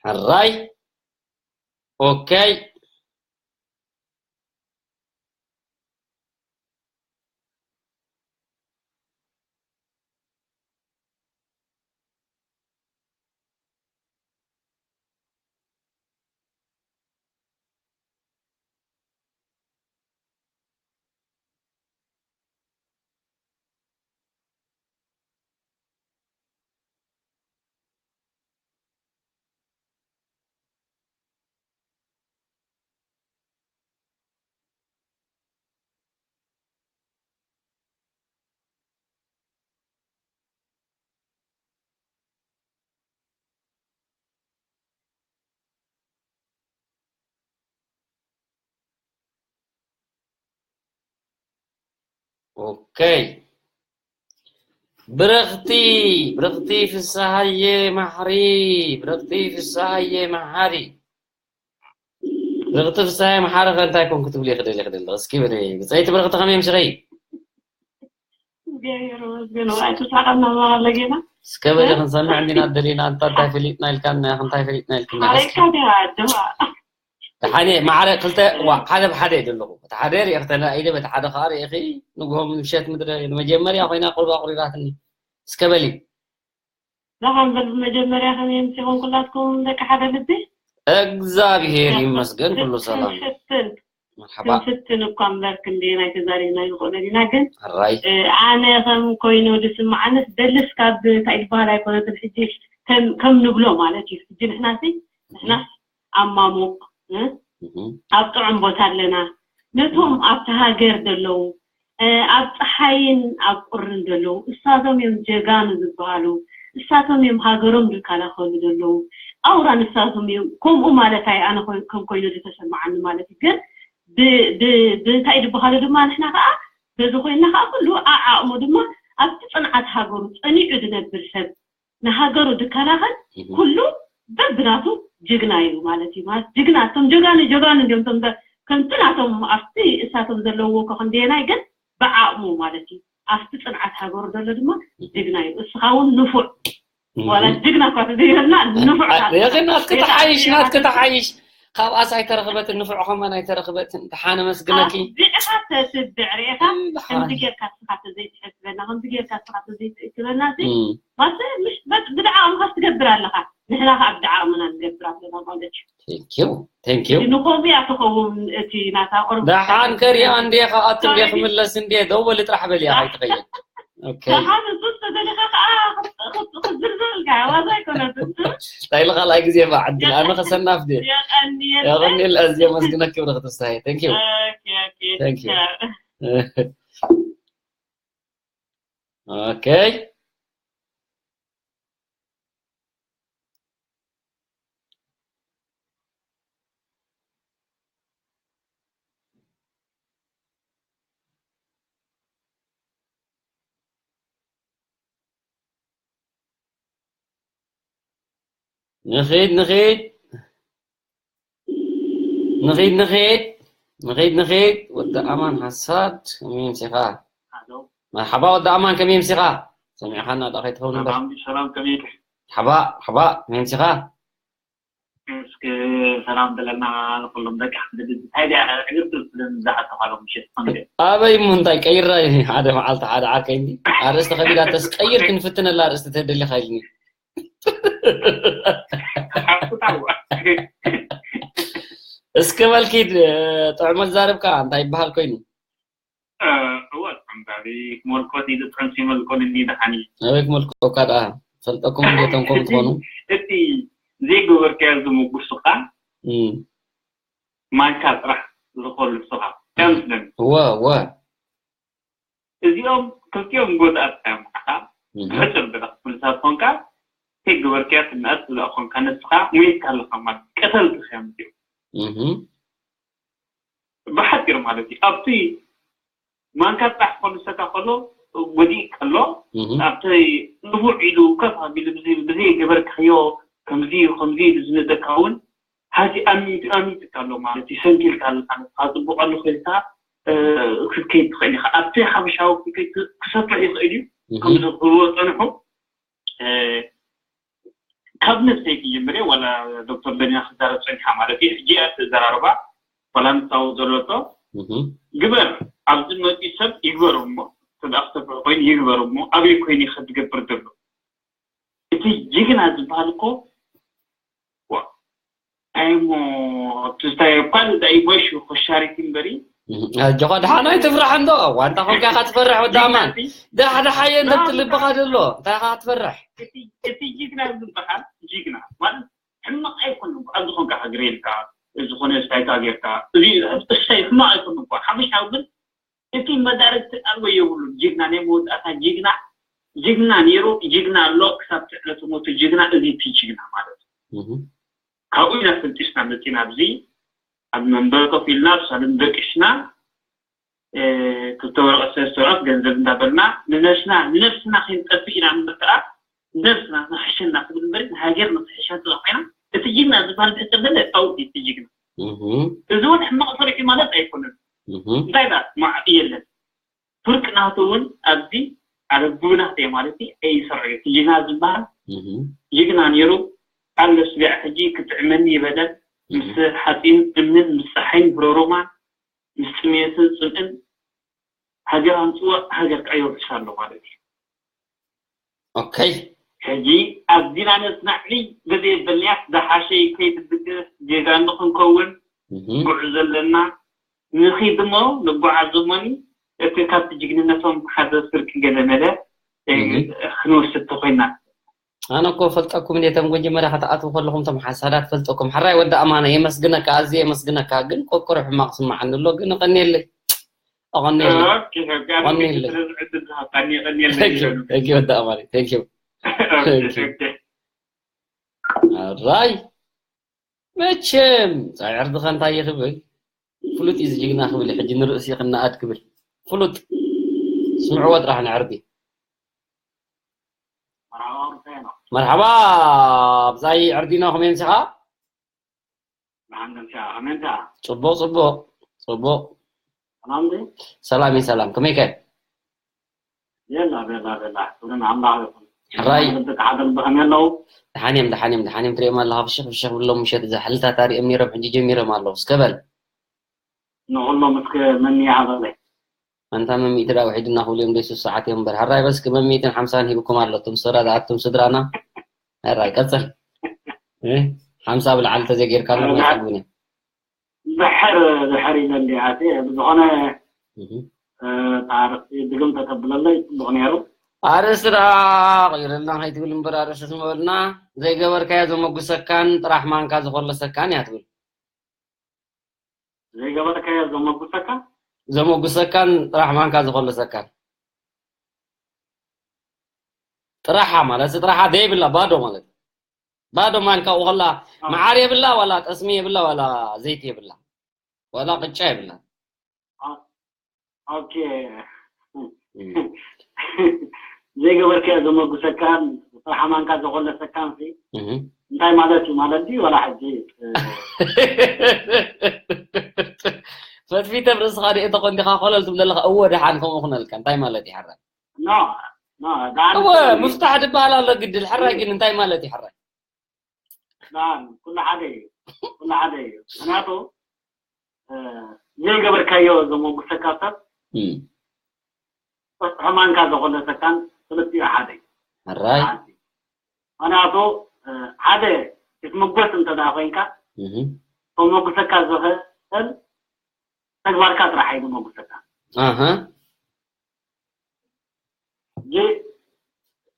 ሕራይ። ኦኬ። ኦኬ። ብርኽቲ፣ ብርኽቲ ፍስሃየ መሓሪ፣ ብርኽቲ ፍስሃየ መሓሪ። ብርኽቲ ፍስሃየ መሓሪ ከ እንታይ ኮን ክትብል ይኽእል ይኽእል? እስኪ በሊ፣ ብጸይቲ ብርኽቲ ከመይ ምሽኸይ? ገይሩ ግን ዋይ ትስሓቀና ማለ ጌና። እስከ በሊ ክንሰምዕ እንዲና ደሊና። እንታ እንታይ ፈሊጥና ኢልካና ኢኻ? እንታይ ፈሊጥና ኢልክና? ሓረካ ዲኻ ኣጆኻ። ሓደ ማዕረ ክልተ ዋ ሓደ ብሓደ እዩ ዘለኹ። እቲ ሓደ ሪእኺ ተና ኢደ በቲ ሓደ ከዓ ሪእኺ ንግሆ ምሸት ምድሪ መጀመርያ ኮይና ቁርባ ቁሪራትኒ። እስከ በሊ። ደሓን በል ብመጀመርያ ከመይ ምሲኹም ኩላትኩም ደቂ ሓደ ልቢ? እግዚኣብሔር ይመስገን ኩሉ ሰላም። ክንፍትን መርሓባ። ክንፍትን እኳ እምበር ክንደየናይ ተዛሪብና ይኽእለን ኢና ግን ሕራይ። እ፣ ኣነ ከም ኮይኑ ዝስምዓንስ ደልስ ካብ እንታይ ዝበሃል ኣይኮነትን ሕጂ ከም ከም ንብሎ ማለት እዩ ሕጂ ንሕናሲ ንሕናስ ኣብ ማሙቕ እ፣ እህ፣ ኣብ ጥዑም ቦታ ኣለና ነቶም ኣብቲ ሃገር ዘለዉ እ፣ ኣብ ፀሓይን ኣብ ቁርን ዘለዉ እሳቶም እዮም ጀጋኑ ዝበሃሉ እሳቶም እዮም ሃገሮም ዝከላኸሉ ዘለዉ ኣውራ ንሳቶም እዮም ከምኡ ማለት ኣይ ኣነ ኮይ- ከም ኮይኑ ዝተሰማዓኒ ማለት እዩ ግን ብ- ብ- ብእንታይ ዝበሃሉ ድማ ንሕና ከዓ በዚ ኮይንና ከዓ ኩሉ ዓዓቕሙ ድማ ኣብቲ ፅንዓት ሃገሩ ፀኒዑ ዝነብር ሰብ ንሃገሩ ዝከላኸል እህ፣ ኩሉ በብናቱ ጅግና እዩ ማለት እዩ ማለት ጅግና እቶም ጀጋኑ ጀጋኑ እንዲዮም እቶም በ- ከምቲ ናቶም ኣብቲ እሳቶም ዘለውዎ እኮ ክንደየናይ ግን ብዓቕሙ ማለት እዩ ኣብቲ ፅንዓት ሃገሩ ዘሎ ድማ ጅግና እዩ እስኻ እውን ንፉዕ ዋላ ጅግና እኳ ተዘይበልና ንፉዕ ናትና ናትኪ ተሓይሽ ናትኪ ተሓይሽ ካብኣስ ኣይተረኽበትን ንፉዕ ከማን ኣይተረኽበትን ደሓን ኣመስግነኪ ኣቢዕኻ ተስብዕ ርኢኻ ከምዚ ጌርካ እስኻ ተዘይትሕስበና ከምዚ ጌርካ እስኻ ተዘይትእክበና ሲ ማሰ ምሽ በጥ ብድዓቕምኻስ ትገብር ኣለኻ ንሕና ከዓ ብድዓቕምና ንገብር ኣለና ማለት እዩ Thank you. Thank you. ንኸምኡ እያ ትኸውን እቲ ናታ ቁርብ ደሓን ከሪያ እንዴ ከኣቱ እንዴ ክምለስ እንዴ ደው በሊ ጥራሕ በልያ ከይትኸይድ Okay. ደሓን እሱ ተደሊኻ ከዓ ክትዝርዝር ኢልካ ዋዛ ኣይኮነትን እንታይ ኢለ ካልኣይ ግዜ ባ ዕድል ኣነ ከሰናፍ ድየ የቐንየለ የቐንየለ ኣዝየ መስግነኪ ብረኽት ፍስሃየ Thank you. Okay, okay. Thank you. Okay. ንኺድ ንኺድ ንኺድ ንኺድ ንኺድ ንኺድ ወዲ ኣማን ሓሳድ ከመይ ምሲኻ መርሓባ ወዲ ኣማን ከመይ ምሲኻ ሰሚዕኻና ዳ ከይትኸውን እምበር ሰላም ሰላም ከመይ ኢልካ ሓባ ሓባ ከመይ ምሲኻ እስኪ ሰላም በለና ንኩሎም ደቂ ሓንቲ ልቢ እንታይ ድያ ዕግርግር ትብለኒ ዝዓተኻሎም ምሸት ኮንደ ኣበይ እሞ እንታይ ቀይራ ሓደ መዓልቲ ሓደ ዓርከይ እንዲ ኣርእስቲ ከቢዳተስ ቀይር ክንፍትነላ ኣርእስቲ ተደሊኻ ኢልኒ ሓቁታዋ እስኪ በልኪድ ጥዑመ ዛረብካ እንታይ ይበሃል ኮይኑ እወ ጥዑም ዛቢ ክመልኮት ኢሉ ጥዑም ሲመልኮን እኒ ደሓኒ ኣበይ ክመልኮካ ደኣ ፈልጠኩም እንዴቶም ከም ትኾኑ እቲ ዘይገበርካዮ ዝምጉሱኻ ማንካ ጥራሕ ዝኾሉ ስኻ ከምስለን እወ እወ እዚኦም ክልቲኦም ጎዳእት እዮም ዓኻ ብሕፅር ብለ ክፍልሳት ኮንካ ከይገበርካዮ ትንኣት ብላ ኮንካ ንስኻ ሙይትካ ኣለኻ ማለት ቀተልቲ እዮም እዚኦም ብሓፂር ማለት እዩ ኣብቲ ማንካ ጥራሕ ክኾልሰካ ከሎ ጎዲእ ከሎ ኣብቲ ንቡዕ ኢሉ ከፍ ኣቢሉ ብዘይ- ብዘይገበርካዮ ከምዚ እዩ ከምዚ ኢሉ ዝነጠካ እውን ሀዚ አሚት አሚት ካለው ማለት ይሰንኪል ካለ ካለ ካጽብቆ ኣለኹ ኢልካ ክትከይድ ትኽእል ኢኻ። ኣብቲ ሓበሻዊ ክትከይድ ክሰፍሕ ይኽእል እዩ። ከምዚ ክብልዎ ጸንሑ ካብ ነብሰይ ክጅምር እየ። ዋላ ዶክተር ደኒና ክዛረብ ጸኒሓ ማለት እዩ። ሕጂ እያ እቲ ኣዘራርባ ዋላ ንሳው ዘሎ እቶ ግበር ኣብዚ መጺኡ ሰብ ይግበሮ እሞ ተዳ ክሰፍሕ ኮይኑ ይግበሮ እሞ ኣበይ ኮይኑ ይኸድ ዝገብር ዘሎ እቲ ጅግና ዝበሃል እኮ እንታይ እሞ ትዝታይ እኳ እንታይ ይበሹ ኮሻሪት እምበሪ ኣጆኻ ደሓን ኣይትፍራሕ እንዶ ዋንታ ኮንካ ኢኻ ትፈርሕ ወዲ ኣማን ደሓደሓየ እንተ ልብኻ ደሎ እንታይ ኢኻ ትፈርሕ እቲ ጅግና ዝበሃል ጅግና ማለት ሕማቕ ኣይኮነ ኣብዚ ኮንካ ሃግሬልካ ዝኾነ ስታይታ ጌርካ እዚ እሰይ ሕማቕ ኣይኮነ እኳ ሓፈሻዊ ግን እቲ መዳርግቲ ኣልቦ የብሉን ጅግና ናይ መወዳእታ ጅግና ጅግና ነይሩ ጅግና ኣሎ ክሳብ ትዕለቱ ሞቱ ጅግና እዚ እቲ ጅግና ማለት እዩ ካብኡ ኢና ፍልጢስና መፂና ኣብዚ ኣብ መንበር ኮፍ ኢልና ኣብ ሳሎን ደቂስና ክልተ ወረቀት ሰለስተ ወረቀት ገንዘብ እንዳበልና ንነብስና ንነብስና ከይንጠፍእ ኢና ንመርትኣ ነብስና ንክሕሸና ክብል እምበሪ ንሃገርና ክሕሻ እንተላ ኮይና እቲ ጅግና ዝበሃል ብሕፅር ገለ ጣውዒት እዩ ጅግና እዚ እውን ሕማቕ ሰሪሑ ማለት ኣይኮነን እንታይ ዳ ማዕ የለን ፍርቂ ናቱ እውን ኣብዚ ኣረጉብናት እየ ማለት እዩ። ኣይሰርዑ እዩ። እቲ ጅግና ዝበሃል ጅግና ነይሩ። ኣለስ ቢያ ሕጂ ክጥዕመኒ ይበለን። ምስ ሓፂን እምንን ምስ ፀሓይን ብረሮማን ምስ ጥሜትን ፅምእን ሃገር ኣምፅዎ፣ ሃገር ክዕዮ ርሳ ኣሎ ማለት እዩ። ኦኬይ። ሕጂ ኣብዚና ነፅናዕኒ ግዜ በልያት ዝሓሸ ከይትብድህ ጌጋ ንክንከውን ጉዕ ዘለና ንኺድ እሞ ንጓዓዝ እሞኒ እቲ ካብቲ ጅግንነቶም ሓደ ስርቂ ገለ መለ ክንወስድ ተኮይና። ኣነ እኮ ፈልጠኩም እንዴ ተም መጀመርያ ከተኣትዉ ከለኹም ተም ሓሳዳት ፈልጠኩም። ሕራይ ወዲ ኣማነ የመስግነካ፣ ኣዝየ የመስግነካ። ግን ቆቆሮ ሕማቕ ስማዓኒ ኣሎ። ግን እቐንየለይ፣ እቐንየለይ፣ እቐንየለይ። Thank you ወዲ ኣማነ፣ thank you። ሕራይ መቸም ፃይ ዕርድኸ እንታይ ይኽብል? ፍሉጥ እዩ ዝጅግና ክብል፣ ሕጂ ንርእሲ ክነኣድ ክብል። ፍሉጥ ስምዕዎ ጥራሕ ንዕርዲ። መርሓባ ብዛይ ዕርዲና፣ ከመይ ምሲኻ? ጽቡቕ ጽቡቕ ጽቡቕ። ሰላም እዩ ሰላም፣ ከመይ ከ? የላ በላ በላ፣ ክብሪ ንኣምላኽ ይኹን። ሕራይ። ደቂ ሓደ ልቢ ከመይ ኣለዉ? ደሓን እዮም፣ ደሓን እዮም፣ ደሓን እዮም። ትሪኦም ኣለኻ፣ ፍሽኽ ፍሽኽ ብሎም ምሸት እዛ ሕልታት ኣሪኦም ነይሮም፣ ሕጂ ጀሚሮም ኣለዉ። እስከ በል። ንኹሎም እስከ መን ይሃበለይ? ኣንታ መሚእቲ ዳ ውሒድና ክብሉ እዮም፣ ደይ ሱስ ሰዓት እዮም እምበር። ሕራይ በል እስኪ መሚእትን ሓምሳን ሂብኩም ኣሎ፣ እቶም ስድራ ዝኣቱም ስድራና። ሕራይ ቀጽል። እ? ሓምሳ ብላዕሊ ተዘይጌርካ ኣሎ፣ ኣይጠግቡን እዮም። ድሕር ድሕር ኢለ እንዲ ኣትየ ብዝኾነ ታሪክ ድግም ተተብለለይ ጽቡቅ ነይሩ። ኣርእስቲ ደኣ ቀይረልና ከይትብል እምበር ኣርእስቲ ስምዑልና። ዘይገበርካዮ ዘመጉሰካን ጥራሕ ማንካ ዝኾለሰካን እያ ትብል። ዘይገበርካዮ ዘመጉሰካ? ዘመጉሰካን ጥራሕ ማንካ ዝኾለሰካን። ጥራሓ ማለት ጥራሓ ዘይብላ ባዶ ማለት። ባዶ ማንካ ውኸላ መዓር የብላ ዋላ ጠስሚ የብላ ዋላ ዘይቲ የብላ ዋላ ቅጫ የብላ። ኦኬ። ዘይገበርካዮ ዘመጉሰካን ጥራሓ ማንካ ዘኾለሰካን ሲ እንታይ ማለት እዩ ማለት ድዩ? ዋላ ሕጂ ፈትፊተ ብርእስኻ ዲኤ ተኾንዲኻ ኮለል ትብለለኻ እወ ደሓን ከምኡ ኩነልካ እንታይ ማለት እዩ? ሕራይ እወ ምፍታሕ ድበሃል ኣሎ ግድል። ሕራይ ግን እንታይ ማለት እዩ? ሕራይ ኩሉ ሓደ እዩ፣ ኩሉ ሓደ እዩ። ምክንያቱ ዘይገበርካዮ ዘመጉሰካ ሰብ ሕማንካ ዘኾለሰካን ክልቲኡ ሓደ እዩ። ሕራይ ምክንያቱ ሓደ ክትምጎስ እንተ ደኣ ኮይንካ ከመጉሰካ ዝኽእል ተግባርካ ጥራሕ እዩ ዝመጉሰካ። ሕጂ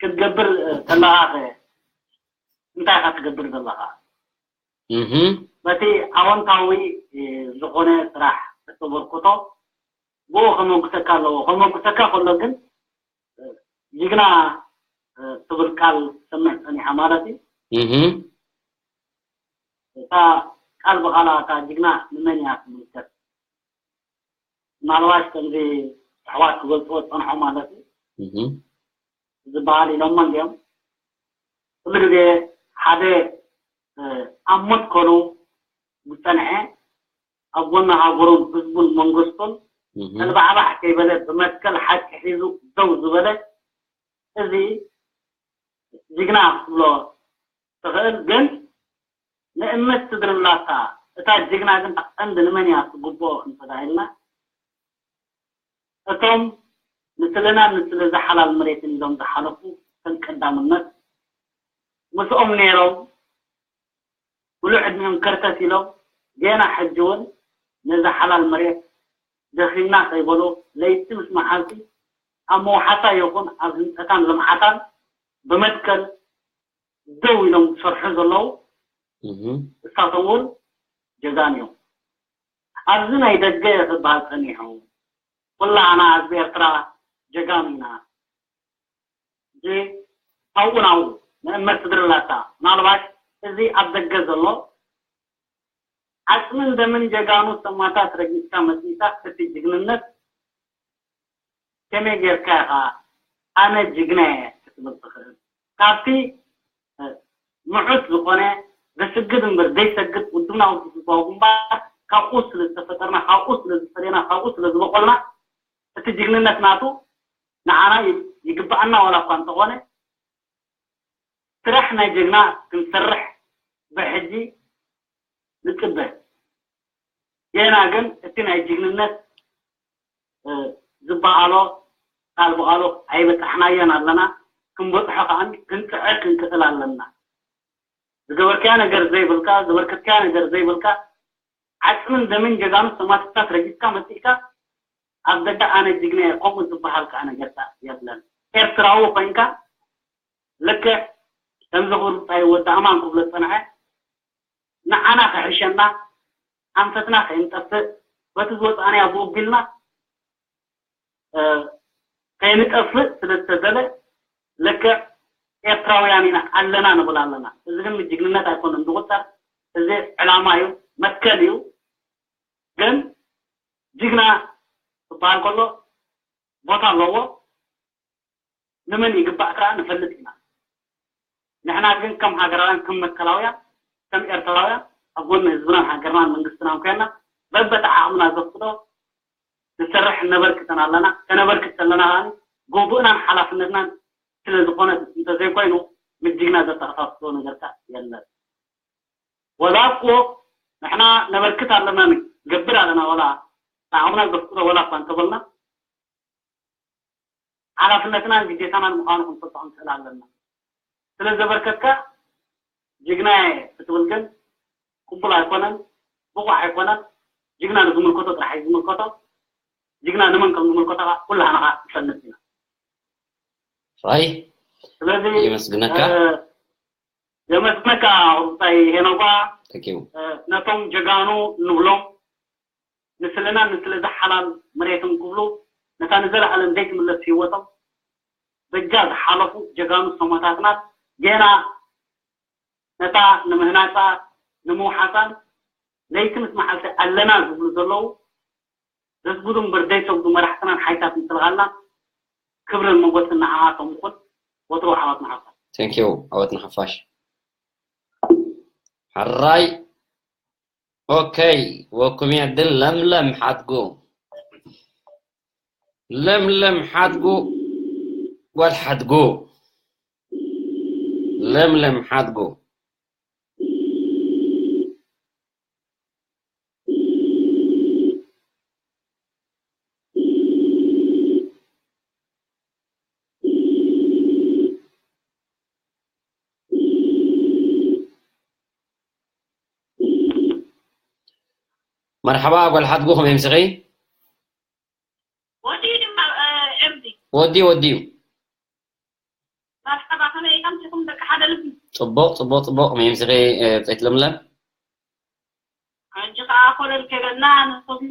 ክትገብር ከለኻ እንታይ ኢኻ ትገብር ዘለኻ? በቲ ኣወንታዊ ዝኾነ ስራሕ እተበርክቶ ብኡ ከመጉሰካ ኣለዎ። ከመጉሰካ ከሎ ግን ጅግና ትብል ቃል ትሰምዕ ጸኒሓ ማለት እዩ። እታ ቃል ብቓላ እታ ጅግና ንመን እያ ትምልከት? ምናልባት ከምዚ ኣሕዋት ክገልፅዎ ዝፀንሖ ማለት እዩ ዝበሃል ኢሎሞ እንዲኦም። ኩሉ ግዜ ሓደ ኣብ መትከሉ ዝፀንሐ ኣብ ጎኒ ሃገሩን ህዝቡን መንግስቱን ተልባዕባዕ ከይበለ ብመትከል ሓቂ ሒዙ ደው ዝበለ እዚ ጅግና ክትብሎ ትኽእል፣ ግን ንእምነት ትድርብላታ እታ ጅግና ግን ቀንዲ ንመን እያ ትግብኦ እንተዳ ኢልና እቶም ንስለና ንስለ ዝሓላል መሬትን ኢሎም ዝሓለፉ ከም ቀዳምነት ምስኦም ነይሮም ሙሉእ ዕድሚኦም ከርተት ኢሎም ገና ሕጂ እውን ነዛ ሓላል መሬት ደኺምና ከይበሉ ለይቲ ምስ መዓልቲ ኣብ መውሓሳ ይኹን ኣብ ህንፀታን ልምዓታን ብመትከል ደው ኢሎም ዝሰርሑ ዘለዉ እሳቶም እውን ጀጋኑ እዮም። ኣብዚ ናይ ደገ ክበሃል ጸኒሑ ኩላህና ህዝቢ ኤርትራ ጀጋኑ ኢና። ካብኡ ናብኡ ንእመት ስድርላታ ምናልባሽ እዚ ኣብ ደገ ዘሎ ዓጽምን ደምን ጀጋኑ ሰማእታት ረጊጽካ መጺእካ እቲ ጅግንነት ከመይ ጌርካ ኢኻ ኣነ ጅግና እየ ክትብል ትኽእል? ካብቲ ምዑት ዝኾነ ዘስግድ እምበር ዘይሰግድ ውድብና ውድብ ህዝባዊ ግንባር ካብኡ ስለ ዝተፈጠርና ካብኡ ስለ ዝፈለና ካብኡ ስለ ዝበቆልና እቲ ጅግንነት ናቱ ንዓና ይግባኣና ዋላ እኳ እንተኾነ፣ ስራሕ ናይ ጀግና ክንሰርሕ ብሕጂ ንጽበ። ጌና ግን እቲ ናይ ጅግንነት፣ እ፣ ዝበሃሎ ቃል ብቓሉ ኣይበጻሕናዮን ኣለና። ክንበጽሖ ከኣ ክንጽዕር ክንክእል ኣለና። ዝገበርካዮ ነገር ዘይብልካ፣ ዘበርከትካዮ ነገር ዘይብልካ፣ ዓጽምን ደምን ጀጋኑ ሰማእታትካ ረጊጽካ መጺእካ፣ ኣብ ደገ ኣነ ጅግና እየ፣ ከምኡ ዝበሃል ከኣ ነገር ከኣ የለን። ኤርትራዊ ኮይንካ፣ ልክዕ ከምዚ ክብል ብጻይ ወዲ ኣማን ክብሎ ዝጸንሐ፣ ንዓና ክሕሸና፣ ኣንፈትና ከይንጠፍእ፣ በቲ ዝወጻእናዮ ብኡ ቢልና፣ እ፣ ከይንጠፍእ ስለ ዝተደለ፣ ልክዕ ኤርትራውያን ኢና ኣለና ንብል ኣለና። እዚ ግን ጅግንነት ኣይኮነን ዝቑጸር፣ እዚ ዕላማ እዩ፣ መትከል እዩ። ግን ጅግና ክበሃል ከሎ ቦታ ኣለዎ፣ ንመን ይግባእ ከኣ ንፈልጥ ኢና። ንሕና ግን ከም ሃገራውያን፣ ከም መትከላውያን፣ ከም ኤርትራውያን ኣብ ጎኒ ህዝብናን ሃገርናን መንግስትናን ኮይና በበቲ ዓቕምና ዘፍቅዶ ንሰርሕ ነበርክተን ኣለና። ከነበርክት ከለና ከኣ ግቡእናን ሓላፍነትናን ስለ ዝኾነ እንተዘይኮይኑ፣ ምስ ጅግና ዘተኣሳስሮ ነገር ከኣ የለን። ወላ እኮ ንሕና ነበርክት ኣለና፣ ንገብር ኣለና፣ ወላ ዓቕምና ዘፍቅዶ ወላ እኳ እንተበልና፣ ሓላፍነትናን ግዴታናን ምዃኑ ክንፈልጦ ክንክእል ኣለና። ስለ ዘበርከትካ ጅግና እየ ክትብል ግን ቅቡል ኣይኮነን፣ ብቑዕ ኣይኮነን። ጅግና ንዝምልከቶ ጥራሕ እዩ ዝምልከቶ። ጅግና ንመን ከም ዝምልከቶ ከኣ ኩላህና ከኣ ንፈልጥ ኢና። ራይ ስለዚ፣ የመስግነካ። እ፣ የመስግነካ። ሩታይ ሄኖባ፣ Thank you። እ፣ ነቶም ጀጋኑ ንብሎም፣ ንስለናን ንስለ እዛ ሓላል መሬትን ክብሉ፣ ነታ ንዘለኣለም ዘይትምለስ ህይወቶም በጃ ዝሓለፉ ጀጋኑ ሰማእታትና፣ ጌና ነታ ንምህናጻ፣ ንምውሓሳን ለይቲ ምስ መዓልቲ ኣለና ዝብሉ ዘለዉ፣ ዘስግዱ እምበር ዘይሰግዱ መራሕትናን ሓይልታት ምክልኻልና፣ ክብርን ሞገስን ንዓኣቶም ይኹን። ወትሩ ዓወት ንሓፋሽ። Thank you፣ ዓወት ንሓፋሽ። ሕራይ። ኦኬ፣ ወኩም የድል ለምለም ሓድጉ። ለምለም ሓድጉ፣ ጓል ሓድጉ። ለምለም ሓድጉ። መርሓባ ጓል ሓድጉ፣ ከመይ ምስኺ? ወዲ ድማ፣ እ፣ ኤምዲ። ወዲ፣ ወዲ እዩ። መርሓባ፣ ከመይ ኢኹም ደቂ ሓደ ልቢ? ጽቡቕ፣ ጽቡቕ፣ ጽቡቕ። ከመይ ምስኺ፣ እ፣ ብጸይት ለምለም? ሕጂ ኸኣ ኮለል ከይበልና፣ ነቶም፣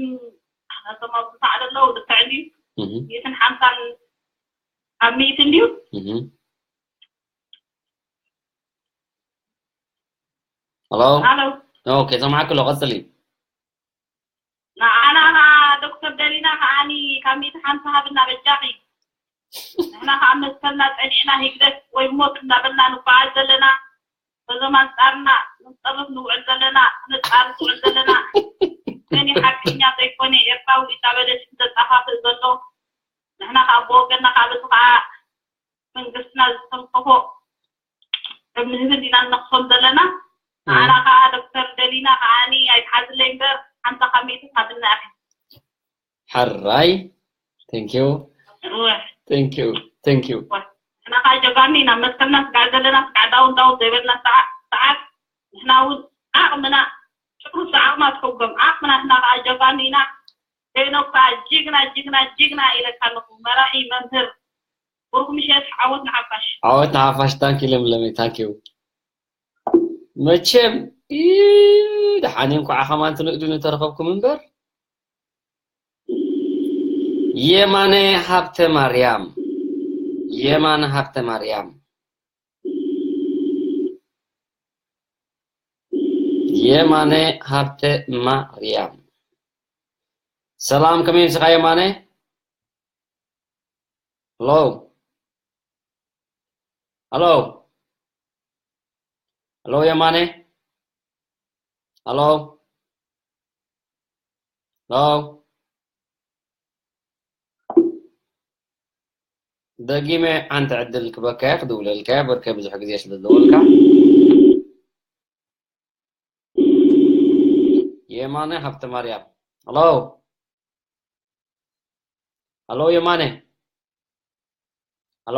ነቶም ኣብ ዝሰዓሉ ኣለዉ፣ ልክዕ ድዩ? እህ። ሚእትን ሓምሳን ኣብ ሚእትን ድዩ? እህ። ሃሎ? ሃሎ? ኦኬ፣ ሰማዕኩ ኣሎ፣ ቀጽሊ። ንዓና ኸዓ ዶክተር ደሊና ከዓኒ ካብ ሚእቲ ሓምሳ ሃብና በጃኺ። ንሕና ኸዓ መትከልና ጸኒዕና ህግደፍ ወይ ሞት እናበልና ንጓዓዝ ዘለና፣ በዞም ኣንጻርና ንጸርፍ ንውዕል ዘለና፣ ንጻር ንውዕል ዘለና፣ መን እዩ ሓቀኛ ዘይኮነ ኤርትራዊ እናበለ ሽም ዘጣፋፍእ ዘሎ። ንሕና ኸዓ ብወገንና ኸዓ በዚ ኸዓ መንግስትና ዝተንከፎ ከም ንህብል ኢና ንነኽሶም ዘለና። እም። ንዓና ከኣ ዶክተር ደሊና ከኣኒ ኣይትሓዝለይ እምበር፣ ሓምሳ ካብ ሚእቲ ካብ ብናእኺ። ሕራይ። Thank you። እወ። Thank you። Thank you። እወ። ንሕና ከኣ ጀጋኑ ኢና፣ መትከልና ስጋዕ ዘለና፣ ስጋዕ ዳውን ዳውን ዘይበልና ሰዓ-፣ ሰዓት፣ ንሕና እውን ዓቕምና፣ ጭርሱ ዓቕማ ትሕጎም፣ ዓቕምና ንሕና ከኣ ጀጋኑ ኢና። ሄኖክ ከኣ ጅግና፣ ጅግና፣ ጅግና ኢለካ ኣለኹ። መራሒ፣ መምህር፣ ብሩኽ ምሸት፣ ዓወት ንሓፋሽ። ዓወት ንሓፋሽ። ታንኪ ለምለመይ፣ ታንኪ ዩ። መቸም፣ ኢ፣ ደሓን እንኳዕ ከማን ትንእዱኒ ተረኸብኩም እምበር። የማነ ሃብተ ማርያም፣ የማነ ሃብተ ማርያም፣ የማነ ሃብተ ማርያም። ሰላም፣ ከመይ ምሳኻ የማነ? ሄሎ። ሄሎ። ሄሎ የማነ። ሄሎ። ሄሎ። ደጊመ ሓንቲ ዕድል ክበካ እየ፣ ክድውለልካ እየ፣ በርከ ብዙሕ ግዜ ስለ ዝደወልካ። የማነ ሃብተማርያም። ሄሎ። ሄሎ የማነ። ሄሎ።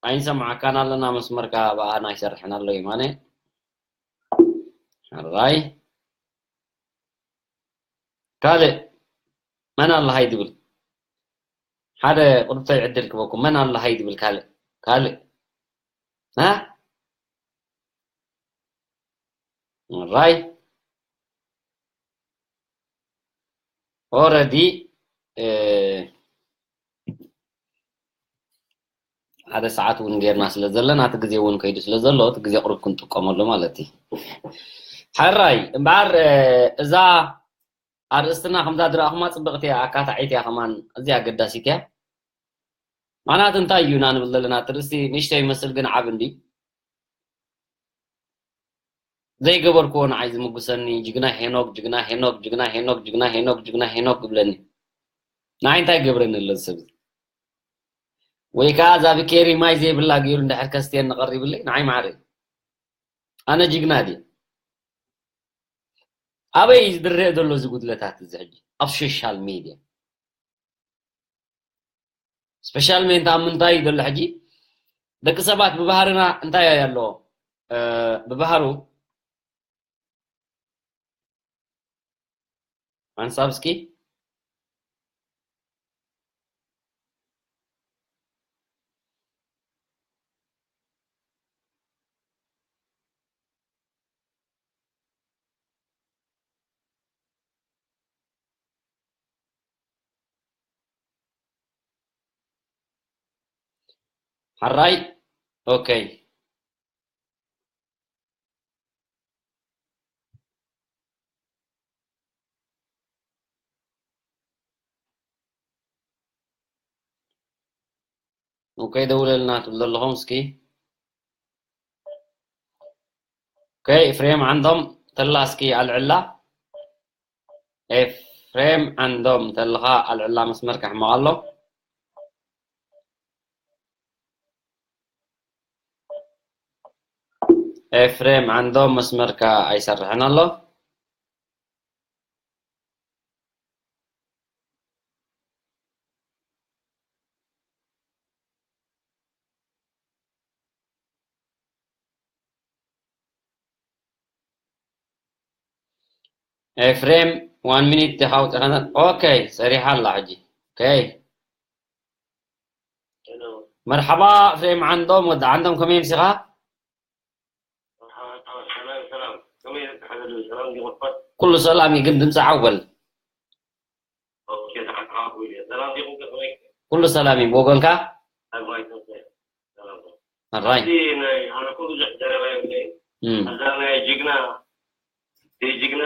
ኣይንሰምዓካን ኣለና፣ መስመርካ ብኣና ኣይሰርሕን ኣሎ የማነ። ሕራይ። ካልእ መን ኣሎ ሃይ ዝብል? ሓደ ቁርብተይ ዕድል ክበኩም። መን ኣሎ ሃይ ዝብል ካልእ? ካልእ? ሃ? ሕራይ። ኦረዲ፣ እ፣ ሓደ ሰዓት እውን ጌርና ስለ ዘለና፣ እቲ ግዜ እውን ከይዱ ስለ ዘሎ፣ እቲ ግዜ ቁሩብ ክንጥቀመሉ ማለት እዩ። ሕራይ፣ እምበኣር፣ እ፣ እዛ ኣርእስትና ከምዛ ዝረኣኹማ ጽብቕቲ እያ፣ ኣካታዒት እያ ከማን፣ እዚኣ ኣገዳሲት እያ። ምኽንያቱ እንታይ እዩ ኢና ንብል ዘለና? እቲ ርእሲ ንእሽቶ ይመስል ግን ዓቢ እንድዩ። ዘይገበርክዎ ንዓይ ዝምጉሰኒ፣ ጅግና ሄኖክ፣ ጅግና ሄኖክ፣ ጅግና ሄኖክ፣ ጅግና ሄኖክ፣ ጅግና ሄኖክ ዝብለኒ። ንዓይ እንታይ ገብረኒ ኣሎ እዚ ሰብ እዚ? ወይ ከኣ እዛ ብኬሪ ማይ ዘይብላ ገይሩ እንድሕር ከስትየኒ ቀሪብለይ፣ ንዓይ ማዕረ እዩ። ኣነ ጅግና ድየ? ኣበይ እዩ ዝድረእ ዘሎ እዚ ጉድለታት እዚ ሕጂ? ኣብ ሶሻል ሚድያ። ስፔሻል ሜንት ኣብ ምንታይ እዩ ዘሎ ሕጂ? ደቂ ሰባት ብባህርና እንታይ እዩ ኣለዎ? እ፣ ብባህሩ ሓንሳብ እስኪ ሕራይ። ኦኬ። ኦኬ፣ ደውለልና ትብሉ ዘለኹም እስኪ። ኦኬ፣ ኤፍሬም ዓንዶም ተላ እስኪ ኣልዕላ። ኤፍሬም ዓንዶም ተለኻ ኣልዕላ፣ መስመር ክሕመቕ ኣሎ። ኤፍሬም ዓንዶም መስመርካ ኣይሰርሕን ኣሎ። ኤፍሬም፣ ዋን ሚኒት ዲኻ ኣውፂኻና? ኦኬ፣ ሰሪሓ ኣላ ሕጂ። ኦኬ። መርሓባ ኤፍሬም ዓንዶም፣ ወዲ ዓንዶም፣ ከመይ ኣምሲኻ? ኩሉ ሰላም እዩ፣ ግን ድምፂ ዓው በል። ኩሉ ሰላም እዩ፣ ብወገንካ? ኣራይ። እም። ጅግና፣ ጅግና፣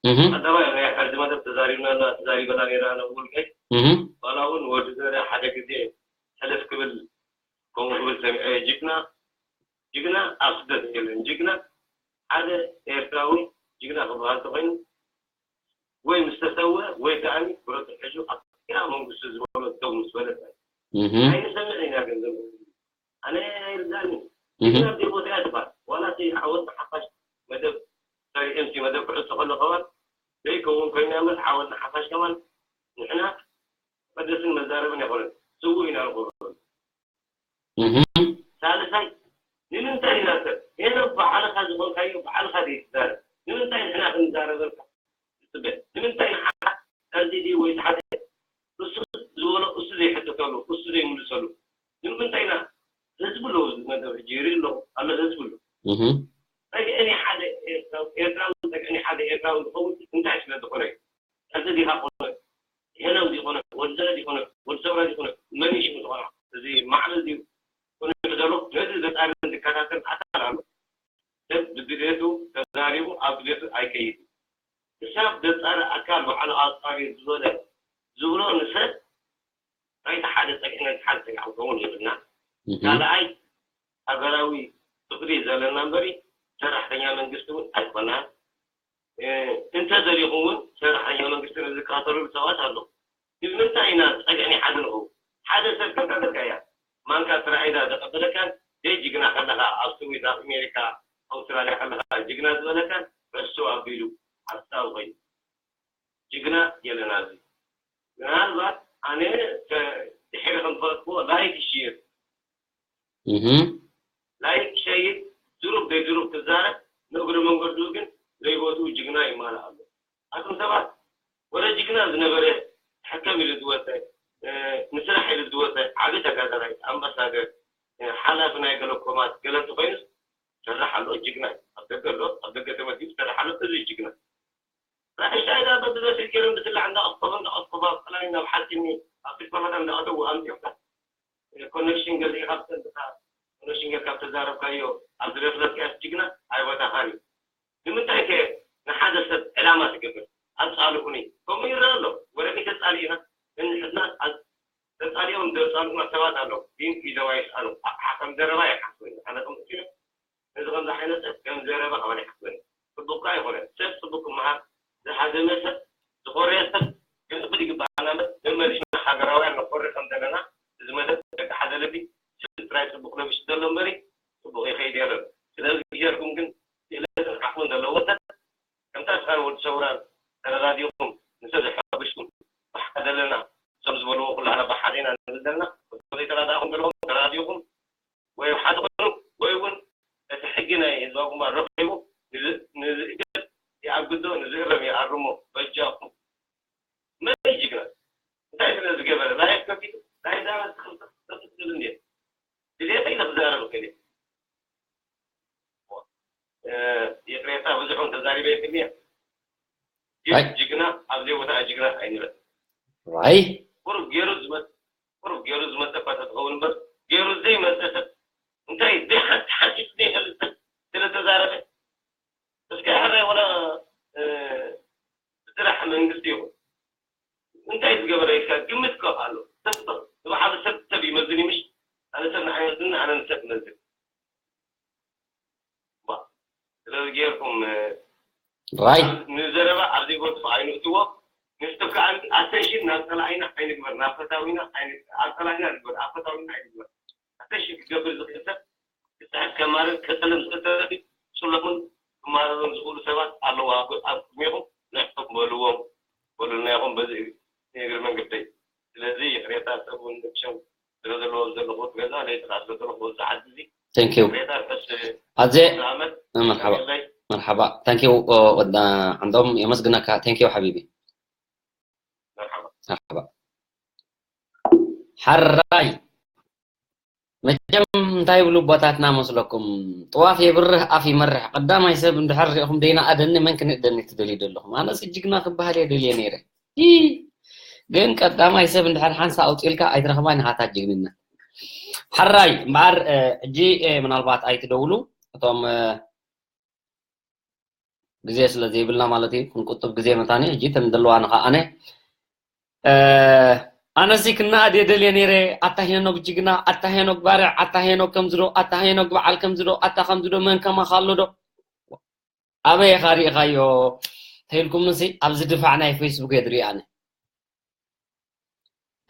እህ። ቀዳማይ ናይ ሕዚ መደብ ተዛሪብና፣ ተዛሪበና ነይራ፣ ኣነ ብውልቀይ። እህ። ዋላ እውን ወዲ ዘርኣ ሓደ ግዜ ሕልፍ ክብል፣ ከምኡ ክብል ሰሚዐ። ጅግና፣ ጅግና ኣብ ስደት የለን። ጅግና፣ ሓደ ኤርትራዊ ጅግና ክበሃል እንተኾይኑ፣ ወይ ምስ ተሰወ፣ ወይ ከኣ ብረቱ ሒዙ ኣብ ያ መንግስቱ ዝበሎ ደው ምስ በለ ጥራይ። እህ። ኣይንሰምዕ ኢና ገንዘብ። ኣነ ኣይርዳእኒ። እህ። ግን ኣብ ዘይቦታ እያ ትበሃል። ዋላ እቲ ዓወት ንሓፋሽ መደብ፣ ሶሪ፣ ኤምሲ መደብ ክዕጾ ከሎ ከማን ዘይከውን ኮይና እምበር፣ ዓወት ንሓፋሽ ከማን ንሕና መደስን መዛረብን ኣይኮነን። ስዉእ ኢና ንገብሮ። እህ። ሳልሳይ፣ ንምንታይ ኢና ሰብ? ሄኖክ፣ ባዕልኻ ዝኾንካዮ ባዕልኻ ዘይትዛረብ? ንምንታይ ንሕና ክንዛረበልካ? ዝፅበ። ንምንታይ ንሓ-፣ ከምዚ ድዩ ወይ ዝሓተ? እሱ ዝበሎ፣ እሱ ዘይሕተተሉ፣ እሱ ዘይምልሰሉ። ንምንታይ ኢና? ህዝቢ ኣለዎ፣ እዚ መደብ ሕጂ ይርኢ ኣለኹ፣ ኣሎ ህዝቢ ኣሎ። እህ። ጠግዕኒ ሓደ ኤርትራዊ፣ ኤርትራዊ ጠግዕኒ ሓደ ኤርትራዊ ዝኸውን እንታይ ስለ ዝኾነ እዩ? ጠልፊ ዲኻ ኮነ? ሄኖክ ዲኾነ? ወዲ ዘረ ዲኾነ? ወዲ ሰውራ ዲኾነ? መን እዩ ሽሙ ዝኾነ? እዚ ማዕበል ድዩ? ኮነ ዘሎ፣ ነዚ ዘጻሪ ዝከታተል ኣካል ኣሎ። ሰብ ብድሌቱ ተዛሪቡ ኣብ ድሌቱ ኣይከይድን። ንሰብ ዘጻሪ ኣካል ባዕሉ ኣጻሪ ዝበለ፣ ዝብሎ ንሰብ ናይቲ ሓደ ጸግዒ ናይቲ ሓደ ጸግዒ ክኸውን የብልና። እህ። ካልኣይ፣ ሃገራዊ ፍቕሪ ዘለና እምበሪ ሰራሕተኛ መንግስቲ እውን ኣይኮናን። እ፣ እንተደሊኹም እውን ሰራሕተኛ መንግስቲ ንዝከታተሉ ሰባት ኣለዉ። ንምንታይ ኢና ጸግዕን ይሓዝን ንኸውን? ሓደ ሰብ ከም ተበልካያ ማንካ ስራዒዳ ዘቐበለካን ዘይጅግና ከለኻ ኣብ ስዊስ ኣብ ኣሜሪካ ኣውስትራልያ ከለኻ ጅግና ዝበለካን ረሱ ኣቢሉ ሓሳብ ኮይኑ ጅግና የለን ኣብዚ። ምናልባት ኣነ ድሕሪ ከም ዝፈለጥክዎ ላይክ ሽር ላይክ ሸይር ዝሩብ ዘይዝሩብ ትዛረብ ንእግሪ መንገዱ ግን ዘይቦትኡ ጅግና ይማልእ ኣሎ። ኣቱም ሰባት ወረ ጅግና ዝነበረ ሕከም ኢሉ ዝወፀ ንስራሕ ኢሉ ዝወፀ ዓብዪ ተጋዳላይ ኣምባሳደር ሓላፊ ናይ ገለ ኮማት ገለ እንተኮይኑስ ይሰርሕ ኣሎ ጅግና እዩ። ኣብ ደገ ኣሎ ኣብ ደገ ተመዲቡ ይሰርሕ ኣሎ እዚ ጅግና። ራእሻይ ዳ በብዘፊር ገይሮም ብስላዕ እንዳቐስቀቡ እንዳቐስቀቡ ኣብ ጸላኢ ናብ ሓፂኒ ኣብ ፊት ኮመዳ እንዳቐደው ኣምፂኦምካ ኮኔክሽን ገዚእካ ብሰንድካ ኮኔክሽን ጌርካ ብተዛረብካዮ ኣብ ዝደፍረስካዮ ጅግና ኣይቦታኻን እዩ። ንምንታይ ከ ንሓደ ሰብ ዕላማ ትገብር ኣጻልኡኒ ከምኡ ይረአ ኣሎ። ወረቂ ተጻሊእና ንሕትና ተጻሊኦም ዘጻልኡና ሰባት ኣለዉ ግን ኢዘዋ ይስኣኑ ኣቕሓ ከም ዘረባ ይሓስበኒ ኣነ ከም እትዮ ነዚ ከምዚ ዓይነት ሰብ ከም ዘረባ ከማን ይሓስበኒ ጽቡቅ ከኣ ኣይኮነን ሰብ ጽቡቅ ክመሃር ዝሃዘመ ሰብ ዝኾረየ ሰብ ክንቕብል ይግባኣና እምበር መመሊስና ሃገራውያን ንኾሪ ከም ዘለና እዚ መደብ ደቂ ሓደ ልቢ ስብ ጥራይ ጽቡቅ ለቢሱ ዘሎ እምበሪ ጽቡቅ ይኸይድ የለን ስለዚ ጌርኩም ግን ክእለትን ዓቕምን ዘለዎ ሰብ ከምታ ስኻን ወዲ ሰውራን ተረዳዲኹም ንሰብ ዘሓጉስኩም ብሓደ ኣለና እዞም ዝበልዎ ኩላህና ብሓደ ኢና ንብል ዘለና እቶም ዘይተረዳእኹም ዘለኹም ተረዳዲኹም ወይ ኣብ ሓደ ኮይኑ ወይ እውን እቲ ሕጊ ናይ ህዝባዊ ግንባር ረኺቡ ንዝእገድ ይኣግዶ ንዝእረም ይኣርሞ በጃኹም መን ጅግና እንታይ ስለ ዝገበረ ላይፍ ከፊቱ ናይ ዛባ ዝኽልተ ዝብል እንዴ ድሌተይ ንክዛረብ ከል ይቅሬታ ብዙሕ ተዛሪበ ይክል ጅግና ኣብ ዘይቦታ ጅግና ኣይንበል ዋይ ቁሩብ ገይሩ ዝመ ቁሩብ ገይሩ ዝመፀ እኳ ተትኸውን እምበር ገይሩ ዘይመፀ ሰብ እንታይ ዘይሓንቲ ሓንቲ ዘይፈልጥ ሰብ ስለተዛረበ እስከ ሕራይ ወላ ብስራሕ መንግስቲ ይኹን እንታይ ዝገበረ ኢልካ ግምት ከፍ ኣሎ ተስበ ንባዕሉ ሰብ ሰብ ይመዝን ይምሽ ኣነ ሰብ ንዓይ መዝን ኣነ ንሰብ መዝን ስለዚ ገይርኩም ራይ ንዘረባ ኣብ ዘይቦትኡ ኣይንእትዎ ንስብ ከዓ ኣተንሽን ናብ ፀላኢና ኣይንግበር ናብ ፈታዊና ኣብ ፀላኢና ንግበር ኣብ ፈታዊና ኣይንግበር ኣተንሽን ክገብር ዝኽእል ሰብ ክፅሕፍ ከማርን ክፅልም ዝኽእል ተረፊ ፅሎምን ክማረሮም ዝኽእሉ ሰባት ኣለዉ ኣብ ቅድሚኹም ንዕኦም በልዎም በሉልና ኢኹም በዚ እዩ ንእግሪ መንገደይ ስለዚ ይቕሬታ ሰብ እውን ንብሸው ስለ ዘለዎም ዘለኹ ገዛ ለይቲ ከዓ ስለ ዘለኹ እዚ ዓዲ እዚ thank you ይቕሬታ ርሑስ ኣዜ ዓመት መርሓባ ይግለይ መርሓባ thank you ወዳ ዓንዶም የመስግነካ thank you ሓቢቢ መርሓባ መርሓባ ሓራይ መቸም እንታይ ይብሉ ኣቦታትና መስለኩም ጥዋፍ የብርህ ኣፍ ይመርሕ ቀዳማይ ሰብ እንድሕር ሪእኹም ደይና ኣደኒ መን ክንእደኒ ትደልዩ ዘለኹም ኣነስ ጅግና ክበሃል እየ ደልየ ነይረ ይ ግን ቀዳማይ ሰብ እንድሕር ሓንሳ ኣውፂልካ ኣይትረኽባን ኢኻ እታ ጅግንነት ሓራይ እምበኣር ሕጂ ምናልባት ኣይትደውሉ እቶም ግዜ ስለ ዘይብልና ማለት እዩ ክንቁጥብ ግዜ መታኒ ሕጂ ተን ዘለዋ ንኸኣነ ኣነሲ ክናኣድ የደልየ ነይረ ኣታ ሄኖክ ጅግና ኣታ ሄኖክ ባርዕ ኣታ ሄኖክ ከምዝዶ ኣታ ሄኖክ በዓል ከምዝዶ ኣታ ከምዝዶ መን ከማኻ ኣሎዶ ኣበይ ኢኻ ሪኢኻዮ ተይልኩምንሲ ኣብዚ ድፋዕ ናይ ፌስቡክ እየ ዝርኢ ኣነ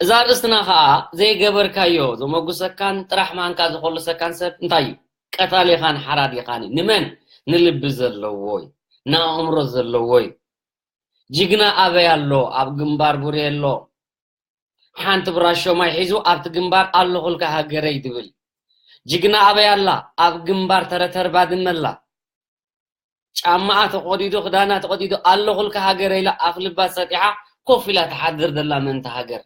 እዛ ኣርእስትና ኸዓ ዘይገበርካዮ ዘመጉሰካን ጥራሕ ማንካ ዝኮልሰካን ሰብ እንታይ እዩ ቀታሊኻን ሓራዲኻን እዩ ንመን ንልቢ ዘለዎ እዩ ንኣእምሮ ዘለዎ እዩ ጅግና ኣበይ ኣሎ ኣብ ግንባር ቡሬ ኣሎ ሓንቲ ብራሾ ማይ ሒዙ ኣብቲ ግንባር ኣለኹልካ ሃገረይ ዝብል ጅግና ኣበይ ኣላ ኣብ ግንባር ተረተር ባድመ ኣላ ጫማኣ ተቆዲዱ ክዳና ተቆዲዱ ኣለኹልካ ሃገረ ኢላ ኣፍ ልባ ሰጢሓ ኮፍ ኢላ ትሓድር ዘላ ምእንቲ ሃገር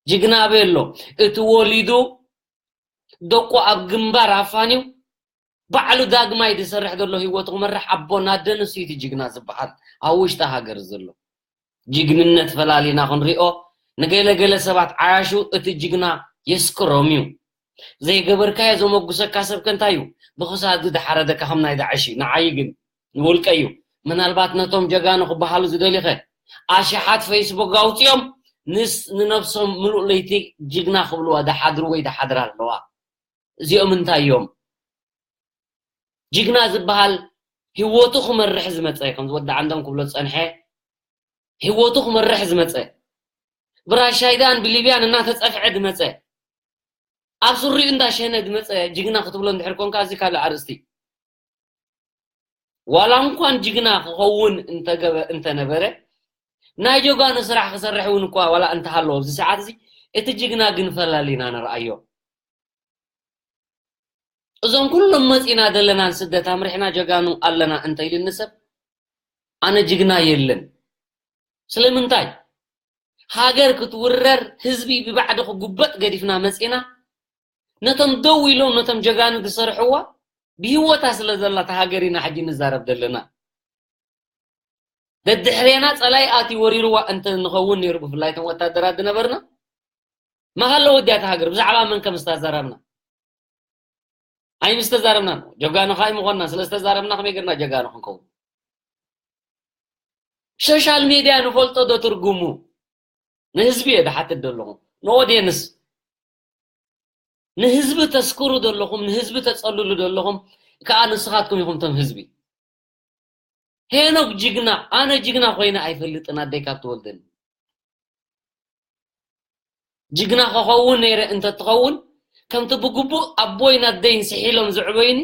ጅግና ኣበይ ኣሎ እቲ ወሊዱ ደቁ ኣብ ግንባር ኣፋንዩ ባዕሉ ዳግማይ ዝሰርሕ ዘሎ ህይወቱ ክመርሕ ኣቦና ደንሱ እቲ ጅግና ዝበሃል ኣብ ውሽጢ ሃገር ዘሎ ጅግንነት ፈላሊና ክንሪኦ ንገለገለ ሰባት ዓያሹ እቲ ጅግና የስክሮም እዩ ዘይገበርካዮ ዘመጉሰካ ሰብ ከ እንታይ እዩ ብክሳዱ ዝሓረደካ ከም ናይ ዳዕሽ እዩ ንዓይ ግን ንውልቀ እዩ ምናልባት ነቶም ጀጋኑ ክበሃሉ ዝደሊኸ ኣሽሓት ፌስቡክ ኣውፅኦም ንስ ንነብሶም ምሉእ ለይቲ ጅግና ክብልዋ ዝሓድሩ ወይ ዝሓድራ ኣለዋ እዚኦም እንታይ እዮም ጅግና ዝበሃል ህይወቱ ክመርሕ ዝመፀ ከም ዝወዲ ዓንዶም ክብሎ ዝፀንሐ ህይወቱ ክመርሕ ዝመፀ ብራሻይዳን ብሊብያን እናተጸፍዐ ዝመጸ፣ ኣብ ስሪኡ እንዳሸነ ዝመጸ ጅግና ክትብሎ እንድሕር ኮንካ፣ እዚ ካልእ ኣርእስቲ። ዋላ እንኳን ጅግና ክኸውን እንተገበ-፣ እንተነበረ፣ ናይ ጀጋኑ ስራሕ ክሰርሕ እውን እኳ ዋላ እንተሃለዎ፣ ኣብዚ ሰዓት እዚ እቲ ጅግና ግን ፈላሊና ንርኣዮ። እዞም ኩሎም መጺና ዘለና ንስደት ኣምሪሕና ጀጋኑ ኣለና እንተኢልኒ ሰብ፣ ኣነ ጅግና የለን። ስለምንታይ? ሃገር ክትውረር፣ ህዝቢ ብባዕዲ ክጉበጥ ገዲፍና መጺና፣ ነቶም ደው ኢሎም ነቶም ጀጋኑ ዝሰርሕዋ ብህይወታ ስለ ዘላ እታ ሃገር ኢና ሕጂ ንዛረብ ዘለና። ደድሕሬና ጸላኢ ኣትዩ ወሪርዋ እንተ ንኸውን ነይሩ፣ ብፍላይ እቶም ወታደራት ዝነበርና፣ መሃሎ ወዲያ እታ ሃገር ብዛዕባ መን ከም ዝተዛረብና። ኣይ ምስ ተዛረብና ነው። ጀጋኑ ኸኣ ኣይምኾንና። ስለ ዝተዛረብና ከመይ ጌርና ጀጋኑ ክንከውን? ሶሻል ሜድያ ንፈልጦ ዶ ትርጉሙ? ንህዝቢ እየ ዝሓትት ዘለኹ። ንኦድየንስ። ንህዝቢ ተስክሩ ዘለኹም፣ ንህዝቢ ተጸልሉ ዘለኹም፣ ከኣ ንስኻትኩም ኢኹም እቶም ህዝቢ። ሄኖክ ጅግና፣ ኣነ ጅግና ኮይነ ኣይፈልጥን ኣደይ ካብ ትወልደኒ። ጅግና ክኸውን ነይረ እንተትኸውን፣ ከምቲ ብግቡእ ኣቦይን ኣደይን ስሒሎም ዘዕበዩኒ፣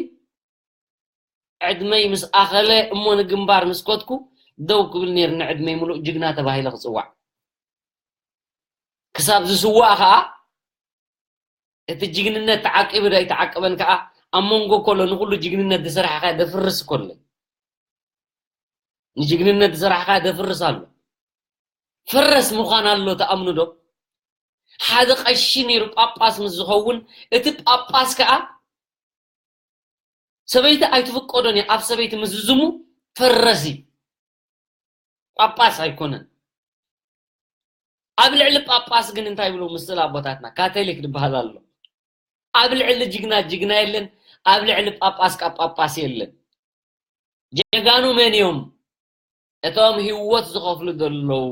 ዕድመይ ምስ ኣኸለ እሞ ንግንባር ምስ ከድኩ ደው ክብል ነይሩ፣ ንዕድመይ ሙሉእ ጅግና ተባሂለ ክጽዋዕ። ክሳብ ዝስዋእ ከኣ፣ እቲ ጅግንነት ተዓቂቡ ዶ ኣይተዓቀበን ከኣ ኣብ መንጎ ከሎ ንኹሉ ጅግንነት ዝሰራሕካ ደፍርስ ከሎ፣ ንጅግንነት ዝሰራሕካ ደፍርስ ኣሎ። ፈረስ ምዃን ኣሎ ትኣምኑ ዶ? ሓደ ቀሺ ነይሩ ጳጳስ ምስ ዝኸውን፣ እቲ ጳጳስ ከኣ ሰበይቲ ኣይትፍቀዶን እያ። ኣብ ሰበይቲ ምስ ዝዝሙ ፈረስ እዩ። ጳጳስ ኣይኮነን። ኣብ ልዕሊ ጳጳስ ግን እንታይ ይብሉ ምስል ኣቦታትና? ካቶሊክ ዝበሃል ኣሎ። ኣብ ልዕሊ ጅግና ጅግና የለን፣ ኣብ ልዕሊ ጳጳስ ካብ ጳጳስ የለን። ጀጋኑ መን እዮም? እቶም ህይወት ዝኸፍሉ ዘለዉ።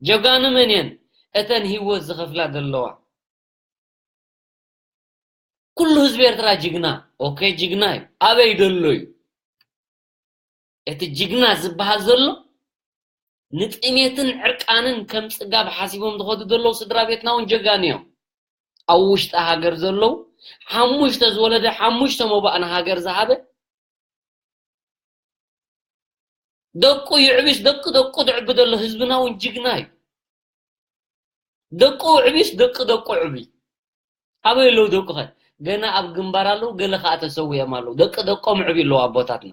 ጀጋኑ መን እየን? እተን ህይወት ዝኸፍላ ዘለዋ። ኩሉ ህዝቢ ኤርትራ ጅግና፣ ኦኬ፣ ጅግና እዩ። ኣበይ ዘሎ እዩ? እቲ ጅግና ዝበሃል ዘሎ ንጥሜትን ዕርቃንን ከም ጽጋብ ሓሲቦም ዝኸዱ ዘለዉ ስድራ ቤትና እውን ጀጋኑ እዮም። ኣብ ውሽጢ ሃገር ዘለዉ፣ ሓሙሽተ ዝወለደ፣ ሓሙሽተ መባእ ንሃገር ዝሃበ፣ ደቁ ይዕብስ፣ ደቂ ደቁ ዝዕቢ ዘሎ ህዝብና እውን ጅግና እዩ። ደቁ ዕብስ፣ ደቂ ደቁ ዕብይ። ኣበይ ኣለዉ ደቁኸ? ገና ኣብ ግንባር ኣለዉ፣ ገለ ኸኣ ተሰዊኦም ኣለዉ። ደቂ ደቆም ዕብዩ ኣለዉ ኣቦታትና።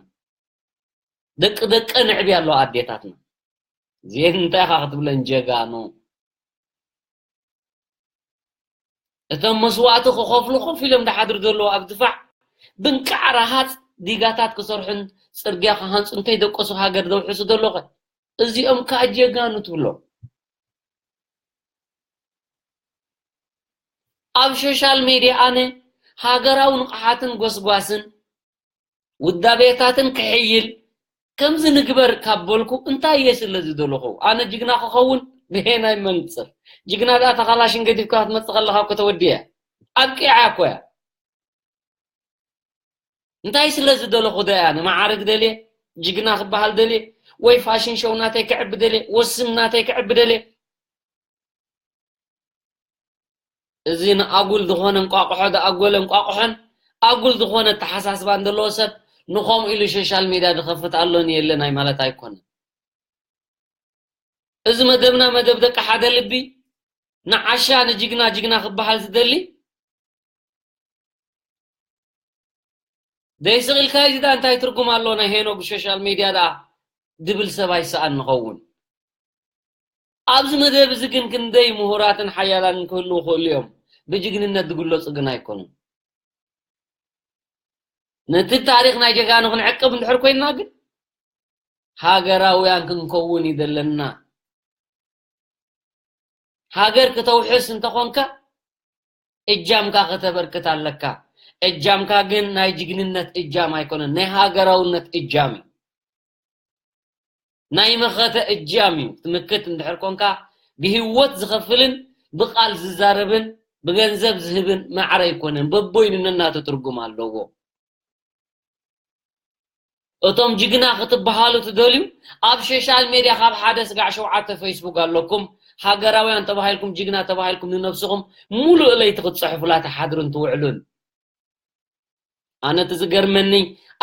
ደቂ ደቀን ዕብዩ ኣለዋ ኣዴታትና። እዚኤን እንታይ ኢኻ ክትብለን ጀጋኑ? እቶም መስዋእቲ ክኸፍሉ ኮፍ ኢሎም ዝሓድሩ ዘለዉ ኣብ ድፋዕ፣ ብንቃዕ ረሃጽ ዲጋታት ክሰርሑን ጽርግያ ክሃንጹን ከይደቀሱ ሃገር ዘውሕሱ ዘለዉ ኸ? እዚኦም ከኣ ጀጋኑ ትብሎም። ኣብ ሶሻል ሜድያ ኣነ ሃገራዊ ንቕሓትን ጎስጓስን ውዳቤታትን ክሕይል ከምዚ ንግበር ካብ በልኩ እንታይ እየ ስለ ዝደለኹ? ኣነ ጅግና ክኸውን ብሄናይ መንጽር። ጅግና ደኣ ተኻላሽን ገዲፍካ ክትመጽእ ከለኻ እኮ ተወዲኣ። ኣብቂዓ እኮ እያ። እንታይ ስለ ዝደለኹ ዶ እያ? ንመዓርግ ደልየ፣ ጅግና ክበሃል ደልየ፣ ወይ ፋሽን ሾው ናተይ ክዕቢ ደልየ፣ ወስም ናተይ ክዕቢ ደልየ? እዚ ንኣጉል ዝኾነ እንቋቑሖ ዝኣጎለ እንቋቑሖን ኣጉል ዝኾነ ኣተሓሳስባን ዘለዎ ሰብ ንኸምኡ ኢሉ ሶሻል ሜድያ ዝኸፍት ኣሎን የለናይ ማለት ኣይኮነን። እዚ መደብና መደብ ደቂ ሓደ ልቢ፣ ንዓሻ ንጅግና ጅግና ክበሃል ዝደሊ፣ ዘይስቕ ኢልካ እዚ ደኣ እንታይ ትርጉም ኣለዎ? ናይ ሄኖክ ሶሻል ሜድያ ደኣ ድብል ሰብ ኣይሰኣን ንኸውን። ኣብዚ መደብ እዚ ግን ክንደይ ምሁራትን ሓያላንን ክህልዉ ይኽእሉ እዮም፣ ብጅግንነት ዝግለጹ ግን ኣይኮኑን። ነቲ ታሪኽ ናይ ጀጋኑ ክንዕቅብ እንድሕር ኮይንና ግን ሃገራውያን ክንከውን እዩ ዘለና። ሃገር ክተውሕስ እንተኾንካ እጃምካ ከተበርክት ኣለካ። እጃምካ ግን ናይ ጅግንነት እጃም ኣይኮነን፣ ናይ ሃገራውነት እጃም እዩ። ናይ መኸተ እጃም እዩ። ትምክት እንድሕር ኮንካ ብህይወት ዝኸፍልን ብቓል ዝዛረብን ብገንዘብ ዝህብን ማዕረ ኣይኮነን። በቦይኑ ነናቱ ትርጉም ኣለዎ። እቶም ጅግና ክትበሃሉ ትደልዩ፣ ኣብ ሶሻል ሜድያ ካብ ሓደ ስጋዕ ሸውዓተ ፌስቡክ ኣለኩም። ሃገራውያን ተባሂልኩም፣ ጅግና ተባሂልኩም፣ ንነብስኹም ሙሉእ ለይቲ ክትጽሕፉላ ትሓድሩን ትውዕሉን። ኣነ እቲ ዝገርመኒ፣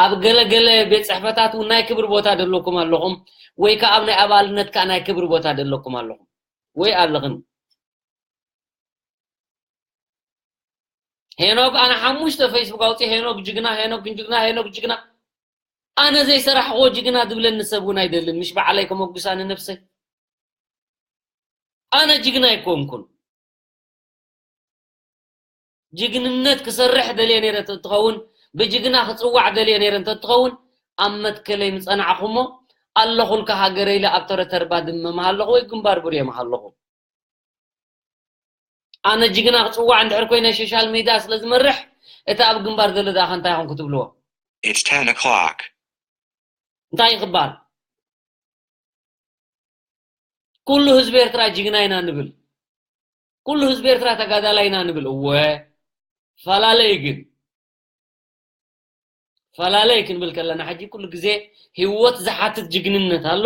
ኣብ ገለ ገለ ቤት ጽሕፈታት እውን ናይ ክብሪ ቦታ ደለኩም ኣለኹም፣ ወይ ከኣ ኣብ ናይ ኣባልነት ከኣ ናይ ክብሪ ቦታ ደለኩም ኣለኹም ወይ ኣለኽን። ሄኖክ፣ ኣነ ሓሙሽተ ፌስቡክ ኣውፅእ፣ ሄኖክ ጅግና፣ ሄኖክ ጅግና፣ ሄኖክ ጅግና። ኣነ ዘይሰራሕዎ ጅግና ዝብለኒ ሰብ እውን ኣይደልን፣ ምሽ በዓለይ ከመጉሳ ንነብሰይ። ኣነ ጅግና ኣይኮንኩን። ጅግንነት ክሰርሕ ደልየ ነይረ እንተትኸውን፣ ብጅግና ክጽዋዕ ደልየ ነይረ እንተትኸውን፣ ኣብ መትከለይ ምጸናዕኹሞ፣ ኣለኹልካ ሃገረይ ኢለ ኣብ ተረተርባ ድመ ምሃለኹ ወይ ግንባር ብርየ ምሃለኹ። ኣነ ጅግና ክጽዋዕ እንድሕር ኮይነ ሶሻል ሜድያ ስለ ዝመርሕ፣ እቲ ኣብ ግንባር ዘሎ ደኣ እንታይ ይኹን ክትብልዎ? It's ten o'clock. እንታይ ይኽባር? ኩሉ ህዝቢ ኤርትራ ጅግና ኢና ንብል። ኩሉ ህዝቢ ኤርትራ ተጋዳላይ ኢና ንብል። እወ፣ ፈላለይ ግን፣ ፈላለይ ክንብል ከለና፣ ሕጂ ኩሉ ግዜ ህይወት ዝሓትት ጅግንነት ኣሎ፣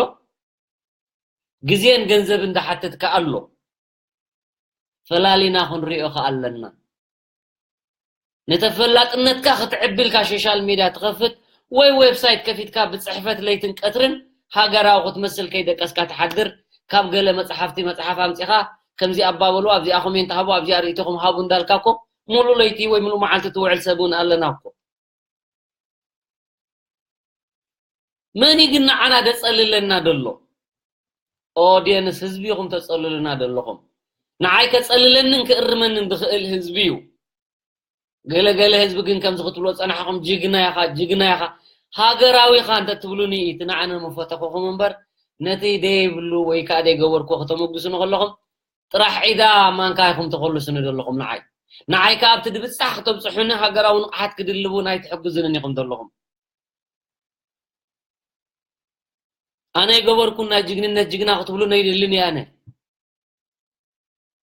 ግዜን ገንዘብን ዝሓትት ከኣ ኣሎ። ፈላሊና ክንሪኦ ከኣ ኣለና። ንተፈላጥነትካ ክትዕቢ ኢልካ ሶሻል ሜድያ ትኸፍት ወይ ዌብሳይት ከፊትካ ብጽሕፈት ለይትን ቀትርን ሃገራዊ ክትመስል ከይደቀስካ ትሓድር። ካብ ገለ መጽሓፍቲ መጽሓፍ ኣምጺኻ ከምዚ ኣባበሉ፣ ኣብዚኣ ኮሜንት ሃቡ፣ ኣብዚኣ ርእይቶኹም ሃቡ እንዳልካ እኮ ሙሉእ ለይቲ ወይ ሙሉእ መዓልቲ ትውዕል ሰብ እውን ኣለና እኮ። መን እዩ ግን ንዓና ደጸልለና ደሎ? ኦድየንስ፣ ህዝቢ ኢኹም ተጸልሉና ደለኹም። ንዓይ ከጸልለንን ክእርመንን ዝኽእል ህዝቢ እዩ። ገለ ገለ ህዝቢ ግን ከምዚ ክትብሎ ጸናሕኹም፣ ጅግና ኢኻ፣ ጅግና ኢኻ፣ ሃገራዊ ኢኻ እንተ ትብሉኒ፣ እቲ ንዓና ምፈተኹኹም እምበር፣ ነቲ ደይብሉ ወይ ከኣ ደይገበርኩዎ ከተመጉሱኒ ከለኹም፣ ጥራሕ ዒዳ ማንካ ኢኹም ተኾልሱኒ ዘለኹም ንዓይ። ንዓይ ከኣ ኣብቲ ድብጻሕ ክተብጽሑኒ ሃገራዊ ንቕሓት ክድልቡ ናይ ትሕግዙንን ኢኹም ዘለኹም። ኣነ የገበርኩን ናይ ጅግንነት ጅግና ክትብሉኒ ኣይደልን እየ ኣነ።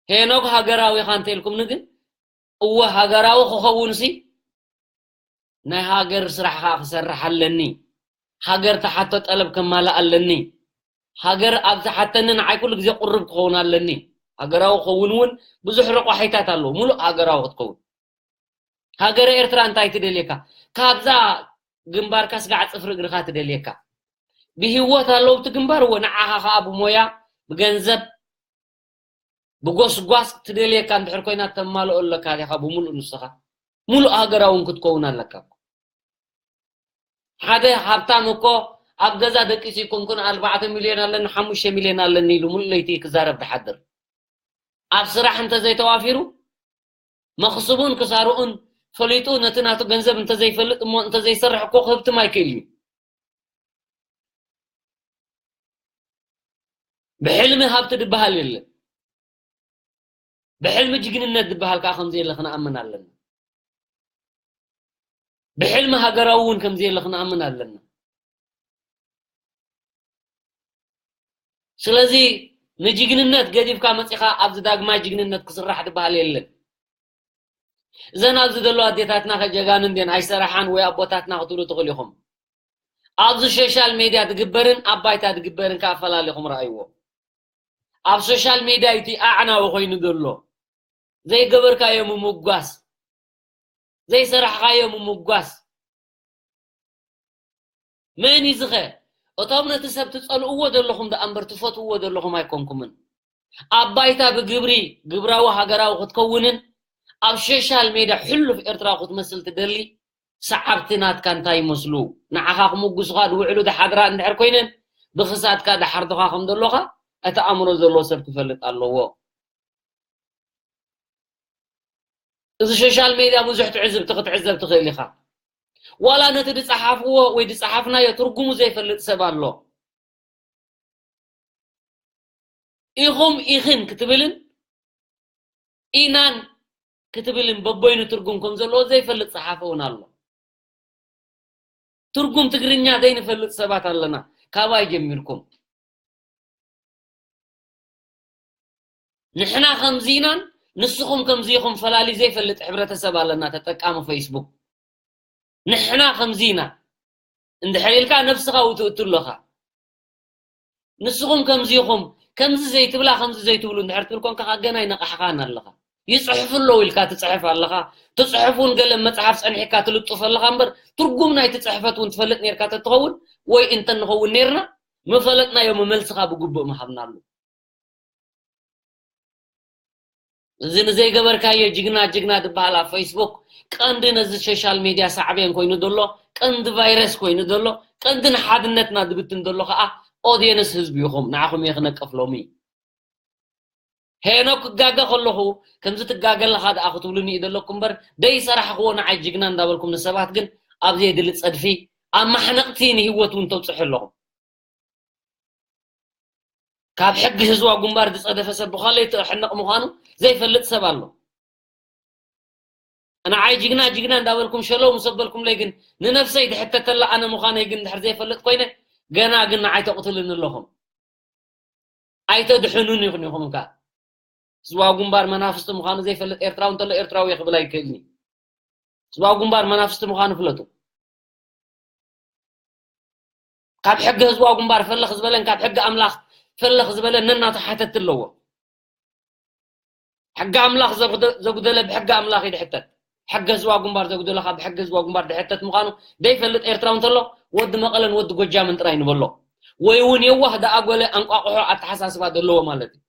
ሄኖክ ሃገራዊ ኢኻ እንተ ኢልኩምኒ ግን፣ እወ ሃገራዊ ክኸውንሲ ናይ ሃገር ስራሕ ከኣ ክሰርሕ ኣለኒ። ሃገር ትሓቶ ጠለብ ከማልእ ኣለኒ። ሃገር ኣብ ዝሓተኒ ንዓይ ኩሉ ግዜ ቁሩብ ክኸውን ኣለኒ። ሃገራዊ ክኸውን እውን ብዙሕ ረቋሒታት ኣለዎ። ሙሉእ ሃገራዊ ክትከውን። ሃገረ ኤርትራ እንታይ ትደልየካ? ካብዛ ግንባርካ ስጋዕ ጽፍሪ እግርኻ ትደልየካ። ብህይወት ኣለዉ እቲ ግንባር፣ እወ ንዓኻ ከኣ ብሞያ፣ ብገንዘብ፣ ብጎስጓስ ትደልየካ እንድሕር ኮይና ተማልኦ ኣለካ ዲኻ ብሙሉእ ንስኻ። ሙሉእ ሃገራዊ እውን ክትከውን ኣለካ። ሓደ ሃብታም እኮ ኣብ ገዛ ደቂሱ ኣይኮንኩን ኣርባዕተ ሚልዮን ኣለኒ፣ ሓሙሽተ ሚልዮን ኣለኒ ኢሉ ሙሉእ ለይቲ ክዛረብ ዝሓድር። ኣብ ስራሕ እንተዘይተዋፊሩ፣ መኽስቡን ክሳርኡን ፈሊጡ ነቲ ናቱ ገንዘብ እንተዘይፈልጥ እሞ እንተዘይሰርሕ እኮ ክህብትም ኣይክእል እዩ። ብሕልሚ ሃብቲ ዝበሃል የለን። ብሕልሚ ጅግንነት ዝበሃል ከኣ ከም ዘየለ ክንኣምን ኣለና። ብሕልሚ ሃገራዊ እውን ከም ዘየለ ክንኣምን ኣለና። ስለዚ ንጅግንነት ገዲፍካ መጺኻ ኣብዚ ዳግማይ ጅግንነት ክስራሕ ዝበሃል የለን። እዘን ኣብዚ ዘለዋ ኣዴታትና ከ ጀጋኑ እንድየን ኣይሰራሓን ወይ ኣቦታትና ክትብሉ ትኽእሉ ኢኹም። ኣብዚ ሶሻል ሜድያ ዝግበርን ኣብ ባይታ ዝግበርን ከኣ ኣፈላሊኹም ረኣይዎ። ኣብ ሶሻል ሜድያ እዩ እቲ ኣዕናዊ ኮይኑ ዘሎ። ዘይገበርካዮ ምምጓስ፣ ዘይሰራሕኻዮ ምምጓስ። መን እዩ ዝኸ? እቶም ነቲ ሰብ ትጸልእዎ ዘለኹም ደኣ እምበር ትፈትውዎ ዘለኹም ኣይኮንኩምን። ኣብ ባይታ ብግብሪ ግብራዊ ሃገራዊ ክትከውንን ኣብ ሶሻል ሜድያ ሕሉፍ ኤርትራዊ ክትመስል ትደሊ ሰዓብቲ ናትካ እንታይ ይመስሉ? ንዓኻ ክምጉሱኻ ዝውዕሉ ዝሓድራ እንድሕር ኮይነን ብኽሳድካ ዝሓርዱኻ ከም ዘሎኻ እቲ ኣእምሮ ዘለዎ ሰብ ክፈልጥ ኣለዎ። እዚ ሶሻል ሜድያ ብዙሕ ትዕዝብቲ ክትዕዘብ ትኽእል ኢኻ። ዋላ ነቲ ዝጸሓፍዎ ወይ ዝጸሓፍናዮ ትርጉሙ ዘይፈልጥ ሰብ ኣሎ። ኢኹም ኢኽን ክትብልን ኢናን ክትብልን በበይኑ ትርጉም ከም ዘለዎ ዘይፈልጥ ጸሓፊ እውን ኣሎ። ትርጉም ትግርኛ ዘይንፈልጥ ሰባት ኣለና፣ ካባይ ጀሚርኩም። ንሕና ከምዚ ኢናን ንስኹም ከምዚ ኢኹም ፈላሊ ዘይፈልጥ ሕብረተሰብ ኣለና፣ ተጠቃሚ ፌስቡክ። ንሕና ከምዚ ኢና። እንድሕር ኢልካ ነብስኻ ውትእቱ ኣለኻ። ንስኹም ከምዚ ኢኹም፣ ከምዚ ዘይትብላ፣ ከምዚ ዘይትብሉ እንድሕር ትብል ኮንካ፣ ከኣ ገና ይነቓሕኻን ኣለኻ። ይጽሕፉ ኣለዉ ኢልካ ትጽሕፍ ኣለኻ። ትጽሕፍ እውን ገለ መጽሓፍ ጸኒሕካ ትልጥፍ ኣለኻ እምበር፣ ትርጉም ናይቲ ጽሕፈት እውን ትፈልጥ ኔርካ ተትኸውን፣ ወይ እንተ ንኸውን ኔርና፣ ምፈለጥናዮ መመልስኻ ብግቡእ ምሃብና ኣሎ። እዚ ንዘይገበርካዮ ጅግና ጅግና ዝበሃል ኣብ ፌስቡክ ቀንዲ ነዚ ሶሻል ሚድያ ሳዕቤን ኮይኑ ዘሎ፣ ቀንዲ ቫይረስ ኮይኑ ዘሎ፣ ቀንዲ ንሓድነትና ዝብትን ዘሎ ከዓ ኦድየንስ ህዝቢ ኢኹም። ንዓኹም እየ ክነቅፍ ሎሚ። ሄኖክ ክጋገ ከለኹ ከምዚ ትጋገ ኣለኻ ደኣ ክትብሉኒ እዩ ዘለኩም እምበር፣ ደይሰራሕኽዎ ንዓይ ጅግና እንዳበልኩም ንሰባት ግን ኣብ ዘየድሊ ጸድፊ ኣብ ማሕነቕቲ ንህይወት እውን ተብጽሑ ኣለኹም። ካብ ሕጊ ህዝባዊ ግንባር ዝጸደፈ ሰብ ብኻልእ ትሕነቕ ምዃኑ ዘይፈልጥ ሰብ ኣሎ። ንዓይ ጅግና ጅግና እንዳበልኩም ሸለው ምስ ኣበልኩምለይ ግን ንነፍሰይ ድሕተተላ ኣነ ምዃነይ ግን ድሕር ዘይፈልጥ ኮይነ ገና ግን ንዓይ ተቕትልኒ ኣለኹም። ኣይተድሕኑን ኢኹም ኢኹም ከኣ። ህዝባዊ ግንባር መናፍስቲ ምዃኑ ዘይፈልጥ ኤርትራዊ እንተሎ ኤርትራዊ እየ ክብል ኣይክእልን እዩ። ህዝባዊ ግንባር መናፍስቲ ምዃኑ ፍለጡ። ካብ ሕጊ ህዝባዊ ግንባር ፈለኽ ዝበለን ካብ ሕጊ ኣምላኽ ፈለኽ ዝበለን ነናቱ ሓተቲ ኣለዎ። ሕጊ ኣምላኽ ዘጉደ-፣ ዘጉደለ ብሕጊ ኣምላኽ እዩ ድሕተት። ሕጊ ህዝባዊ ግንባር ዘጉደለ ካብ ሕጊ ህዝባዊ ግንባር ድሕተት ምዃኑ ዘይፈልጥ ኤርትራዊ እንተሎ ወዲ መቐለን ወዲ ጎጃምን ጥራይ ንበሎ። ወይ እውን የዋህ ደኣ ጎለ ኣንቋቑሖ ኣተሓሳስባ ዘለዎ ማለት እዩ።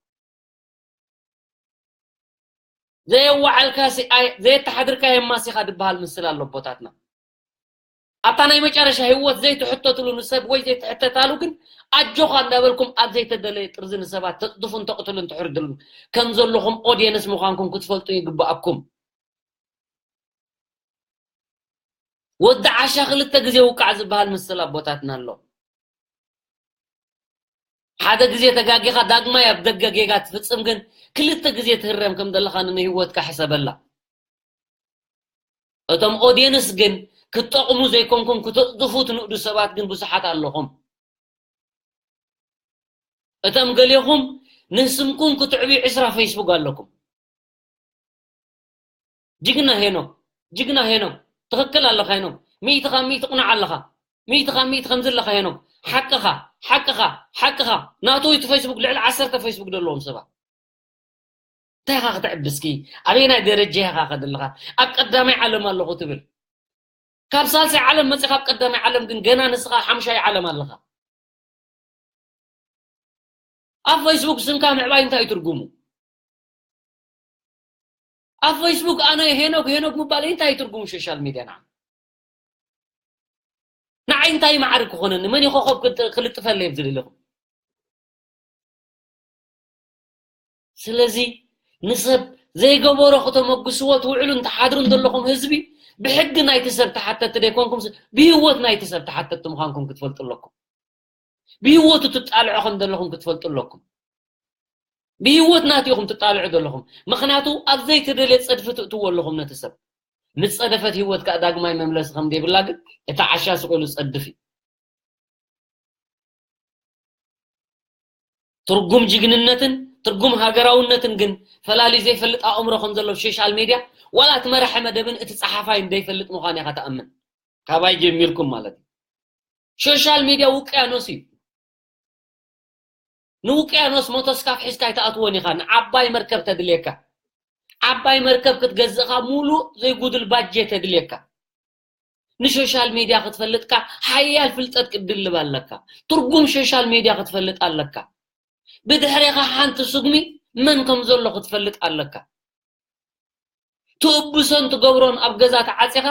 ዘየዋዓልካ ሲ-፣ ኣይ-፣ ዘየተሓድርካ የማሲኻ ዝበሃል ምስል ኣሎ ኣቦታትና። ኣብታ ናይ መጨረሻ ህይወት ዘይትሕተትሉ ንሰብ ወይ ዘይትሕተታሉ ግን ኣጆኻ እንዳበልኩም ኣብ ዘይተደለየ ጥርዚ ንሰባት ተጥድፉን ተቕትሉን ትሕርድሉን ከም ዘለኹም ኦድየንስ ምዃንኩም ክትፈልጡ ይግብኣኩም። ወዲ ዓሻ ክልተ ግዜ ውቃዕ ዝበሃል ምስል ኣቦታትና ኣሎ። ሓደ ግዜ ተጋጊኻ ዳግማይ ኣብ ደገ ጌጋ ትፍጽም ግን ክልተ ግዜ ትህረም ከም ዘለኻ ንህይወትካ ሕሰበላ። እቶም ኦድየንስ ግን ክትጠቕሙ ዘይኮንኩም ክትጥድፉ ትንእዱ ሰባት ግን ብዙሓት ኣለኹም። እቶም ገሌኹም ንስምኩም ክትዕብዩ ዕስራ ፌስቡክ ኣለኩም። ጅግና ሄኖክ፣ ጅግና ሄኖክ፣ ትኽክል ኣለኻ ሄኖክ። ሚእቲ ካብ ሚእቲ ቁኑዕ ኣለኻ። ሚእቲ ካብ ሚእቲ ከምዚ ኣለኻ ሄኖክ። ሓቅኻ፣ ሓቅኻ፣ ሓቅኻ። ናቱ እቲ ፌስቡክ ልዕሊ ዓሰርተ ፌስቡክ ዘለዎም ሰባት። እንታይ ኢኻ ክትዕቢ እስኪ? ኣበየናይ ደረጃ ኢኻ ከድልኻ? ኣብ ቀዳማይ ዓለም ኣለኹ ትብል። ካብ ሳልሳይ ዓለም መጺኻ ኣብ ቀዳማይ ዓለም ግን ገና ንስኻ ሓምሻይ ዓለም ኣለኻ። ኣብ ፌስቡክ ስምካ ምዕባይ እንታይ እዩ ትርጉሙ? ኣብ ፌስቡክ ኣነ ሄኖክ ሄኖክ ምባል እንታይ እዩ ትርጉሙ? ሶሻል ሚድያ ንዓ-፣ ንዓይ እንታይ ማዕረ ክኾነኒ? መን እዩ ኮኸብ ክልጥ-፣ ክልጥፈለይ ኣብዚ ዘለኹም? ስለዚ ንሰብ ዘይገበሮ ክተመጉስዎ ትውዕሉን ትሓድሩን ዘለኹም ህዝቢ ብሕጊ ናይቲ ሰብ ተሓተቲ ዘይኮንኩም፣ ብህይወት ናይቲ ሰብ ተሓተቲ ምዃንኩም ክትፈልጡ ኣለኩም። ብህይወቱ ትጣልዑ ከም ዘለኹም ክትፈልጡ ኣለኩም። ብህይወት ናቱ ኢኹም ትጣልዑ ዘለኹም። ምኽንያቱ ኣብ ዘይተደልየ ጸድፊ ትእትዎ ኣለኹም ነቲ ሰብ። ንጸደፈት ህይወት ከኣ ዳግማይ መምለሲ ከም ዘይብላ ግን እቲ ዓሻ ስቕ ኢሉ ጸድፍ እዩ። ትርጉም ጅግንነትን ትርጉም ሃገራውነትን ግን ፈላልዩ ዘይፈልጥ ኣእምሮ ከም ዘሎ ሶሻል ሚድያ ዋላ እቲ መራሒ መደብን እቲ ጸሓፋይን ዘይፈልጥ ምዃን ኢኻ ትኣምን። ካባይ ጀሚርኩም ማለት እዩ። ሶሻል ሚድያ ውቅያኖስ እዩ። ንውቅያኖስ ሞቶስካፍ ሒዝካ ኣይትኣትዎን ኢኻ። ንዓባይ መርከብ ተድልየካ። ዓባይ መርከብ ክትገዝእኻ ሙሉእ ዘይጉድል ባጀት ተድልየካ። ንሶሻል ሚድያ ክትፈልጥካ ሓያል ፍልጠት ክትድልብ ኣለካ። ትርጉም ሶሻል ሚድያ ክትፈልጥ ኣለካ። ብድሕሬኻ ሓንቲ ስጉሚ መን ከም ዘሎ ክትፈልጥ ኣለካ። ትእብሶን ትገብሮን ኣብ ገዛ ተዓጺኻ፣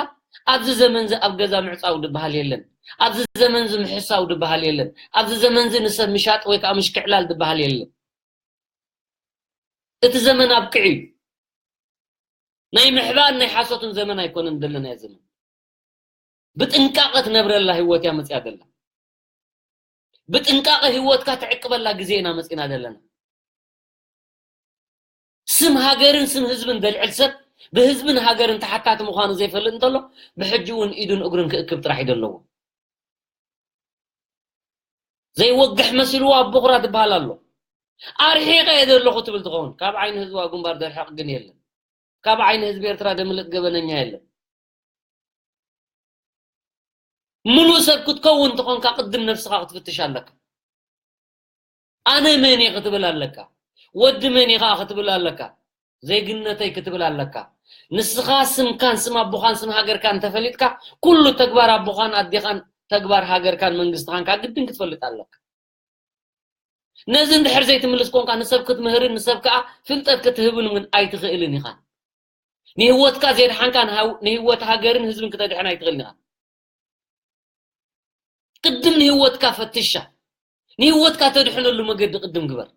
ኣብዚ ዘመንዚ ኣብ ገዛ ምዕጻው ድበሃል የለን። ኣብዚ ዘመንዚ ምሕሳው ድበሃል የለን። ኣብዚ ዘመንዚ ንሰብ ምሻጥ ወይ ከዓ ምሽክዕላል ድበሃል የለን። እቲ ዘመን ኣብቅዕ እዩ። ናይ ምሕባን ናይ ሓሶትን ዘመን ኣይኮነን ዘለናዮ ዘመን። ብጥንቃቐ ትነብረላ ህይወት እያ መጽያ ዘላ። ብጥንቃቐ ህይወትካ ትዕቅበላ ግዜ ኢና መጺና ዘለና። ስም ሃገርን ስም ህዝብን ዘልዕል ሰብ ብህዝብን ሃገርን ተሓታቲ ምዃኑ ዘይፈልጥ እንተሎ ብሕጂ እውን ኢዱን እግሩን ክእክብ ጥራሕ እዩ ዘለዎ። ዘይወግሕ መሲልዎ ኣብ ቦኽራ ዝበሃል ኣሎ። ኣርሒቐ እየ ዘለኹ ትብል ትኸውን። ካብ ዓይኒ ህዝባዊ ግንባር ዘርሕቕ ግን የለን። ካብ ዓይኒ ህዝቢ ኤርትራ ዘምልጥ ገበነኛ የለን። ምሉእ ሰብ ክትከውን እንተኾንካ ቅድም ነብስኻ ክትፍትሽ ኣለካ። ኣነ መን እየ ክትብል ኣለካ። ወዲ መን ኢኻ ክትብል ኣለካ። ዜግነተይ ክትብል ኣለካ። ንስኻ ስምካን ስም ኣቦኻን ስም ሃገርካን እንተፈሊጥካ፣ ኩሉ ተግባር ኣቦኻን ኣዴኻን ተግባር ሃገርካን መንግስትኻን ከዓ ግድን ክትፈልጥ ኣለካ። ነዚ እንድሕር ዘይትምልስ ኮንካ ንሰብ ክትምህርን ንሰብ ከዓ ፍልጠት ክትህብን እውን ኣይትኽእልን ኢኻ። ንህይወትካ ዘየድሓንካ ንሃው-፣ ንህይወት ሃገርን ህዝብን ክተድሕን ኣይትኽእልን ኢኻ። ቅድም ንህይወትካ ፈትሻ። ንህይወትካ ተድሕነሉ መገዲ ቅድም ግበር።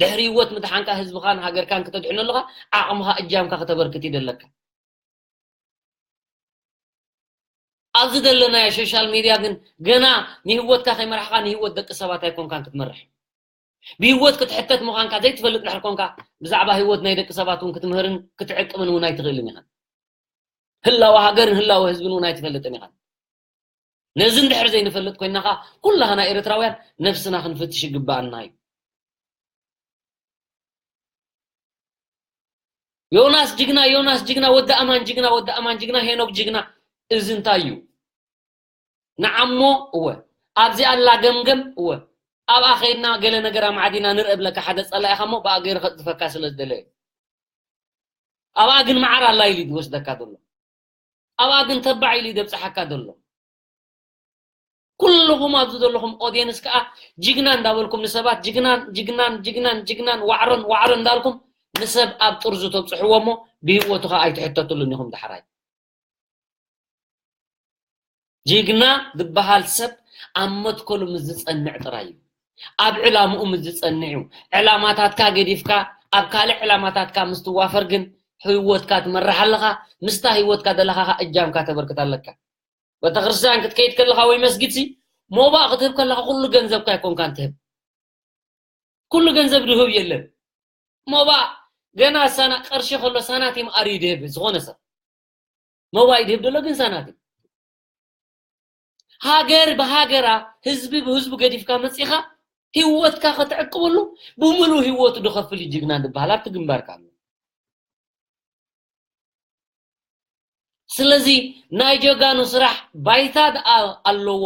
ድሕሪ ህይወት ምድሓንካ ህዝብኻን ሃገርካን ክተድሕነሉኻ ዓቕምኻ እጃምካ ክተበርክት ይደለካ። ኣብዚ ዘለናዮ ሶሻል ሜድያ ግን ገና ንህይወትካ ከይመራሕኻ ንህይወት ደቂ ሰባት ኣይኮንካን ክትመርሕ። ብህይወት ክትሕተት ምዃንካ ዘይትፈልጥ ድሕር ኮንካ ብዛዕባ ህይወት ናይ ደቂ ሰባት እውን ክትምህርን ክትዕቅብን እውን ኣይትኽእልን ኢኻ። ህላወ ሃገርን ህላወ ህዝብን እውን ኣይትፈልጥን ኢኻ። ነዚ እንድሕር ዘይንፈልጥ ኮይናኻ ኩላህና ኤርትራውያን ነብስና ክንፍትሽ ይግባኣና እዩ። ዮናስ ጅግና፣ ዮናስ ጅግና፣ ወዲ ኣማን ጅግና፣ ወዲ ኣማን ጅግና፣ ሄኖክ ጅግና። እዚ እንታይ እዩ? ንዓሞ እወ፣ ኣብዚ ኣላ ገምገም እወ፣ ኣብኣ ኸይድና ገለ ነገር ኣማዕዲና ንርኢ ብለካ ሓደ ጸላኢኻ እሞ ብኣ ገይሩ ከጽድፈካ ስለ ዝደለየ። ኣብኣ ግን መዓር ኣላ ኢሉ እዩ ዝወስደካ ዘሎ። ኣብኣ ግን ተባዕ ኢሉ እዩ ዘብጽሓካ ዘሎ። ኩልኹም ኣብዚ ዘለኹም ኦድየንስ ከኣ ጅግና እንዳበልኩም ንሰባት ጅግናን ጅግናን ጅግናን ጅግናን ዋዕሮን ዋዕሮን እንዳልኩም ንሰብ ኣብ ጥርዙ ተብጽሕዎ እሞ ብህይወቱ ከኣ ኣይትሕተትሉን ኢኹም ዳሕራይ። ጅግና ዝበሃል ሰብ ኣብ መትከሉ ምስ ዝጸንዕ ጥራይ እዩ። ኣብ ዕላምኡ ምስ ዝጸንዕ እዩ። ዕላማታትካ ገዲፍካ ኣብ ካልእ ዕላማታትካ ምስ ትዋፈር ግን ህይወትካ ትመርሕ ኣለኻ። ምስታ ህይወትካ ዘለኻ ከኣ እጃምካ ተበርክት ኣለካ። ቤተክርስትያን ክትከይድ ከለኻ ወይ መስጊድሲ ሞባእ ክትህብ ከለኻ ኩሉ ገንዘብካ ኣይኮንካን ትህብ። ኩሉ ገንዘብ ድህብ የለን። ሞባእ ገና ሳና-፣ ቅርሺ ከሎ ሳናቲም ኣርዩ ድህብ ዝኾነ ሰብ። ሞባእ ድህብ ደሎ ግን ሳናቲም። ሃገር ብሃገራ፣ ህዝቢ ብህዝቡ ገዲፍካ መጺኻ ህይወትካ ከተዕቅበሉ ብምሉእ ህይወቱ ድኸፍል እዩ ጅግና ዝበሃል ኣብቲ ግንባርካ ኣሎ። ስለዚ ናይ ጀጋኑ ስራሕ ባይታ ደኣ ኣለዎ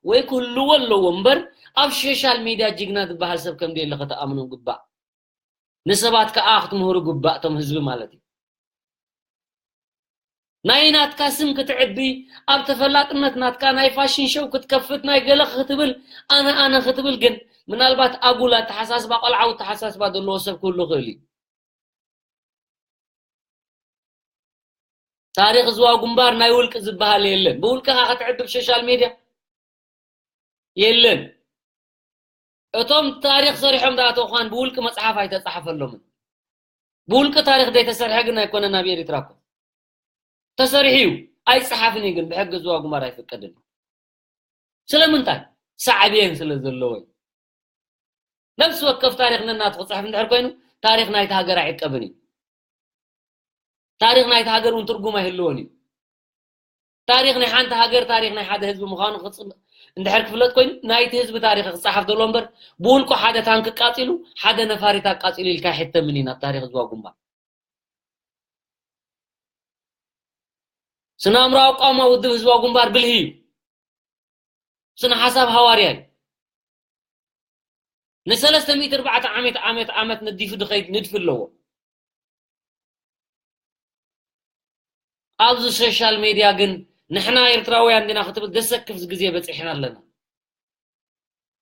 ወይ ክህልዎ ኣለዎ እምበር ኣብ ሶሻል ሚድያ ጅግና ዝበሃል ሰብ ከም ደየለ ከተኣምኑ ግባእ። ንሰባት ከኣ ክትምህሩ ግባእ፣ እቶም ህዝቢ ማለት እዩ። ናይ ናትካ ስም ክትዕቢ፣ ኣብ ተፈላጥነት ናትካ ናይ ፋሽን ሾው ክትከፍት፣ ናይ ገለ ክትብል፣ ኣነ ኣነ ክትብል ግን ምናልባት ኣጉል ኣተሓሳስባ፣ ቆልዓዊ ኣተሓሳስባ ዘለዎ ሰብ ክህሉ ይኽእል እዩ። ታሪኽ ዝዋ ግንባር ናይ ውልቂ ዝበሃል የለን። ብውልቅኻ ክትዕቢ ብሶሻል ሜድያ የለን። እቶም ታሪኽ ሰሪሖም ዝኣተው ኳን ብውልቂ መጽሓፍ ኣይተጻሕፈሎምን። ብውልቂ ታሪኽ ዘይተሰርሐ ግን ኣይኮነን ኣብ ኤርትራ እኮ። ተሰሪሑ እዩ። ኣይጸሓፍን እዩ ግን ብሕጊ ዝዋ ግንባር ኣይፍቀድን። ስለምንታይ? ሳዕቤን ስለ ዘለዎ እዩ። ነፍሲ ወከፍ ታሪኽ ነናቱ ክጽሕፍ እንድሕር ኮይኑ ታሪኽ ናይቲ ሃገር ኣይዕቀብን እዩ። ታሪኽ ናይቲ ሃገር እውን ትርጉም ኣይህልዎን እዩ። ታሪኽ ናይ ሓንቲ ሃገር፣ ታሪኽ ናይ ሓደ ህዝቢ ምዃኑ ክጽ-፣ እንድሕር ክፍለጥ ኮይኑ ናይቲ ህዝቢ ታሪኽ ክጸሓፍ ዘሎ እምበር ብውልቁ ሓደ ታንክ ቃጺሉ፣ ሓደ ነፋሪት ኣቃጺሉ ኢልካ ኣይሕተምን እዩ ናብ ታሪኽ ዝዋ ግንባር። ስነ ኣእምሮ ኣቋማ ውድብ ህዝባዊ ግንባር ብልሂ እዩ። ስነ ሓሳብ ሃዋርያ እዩ። ንሰለስተ ሚእቲ ኣርባዕተ ዓመት ዓመት ዓመት ነዲፉ ድኸይድ ንድፊ ኣለዎ። ኣብዚ ሶሻል ሜድያ ግን ንሕና ኤርትራውያን ዲና ክትብል ደሰክፍ ግዜ በጺሕና ኣለና።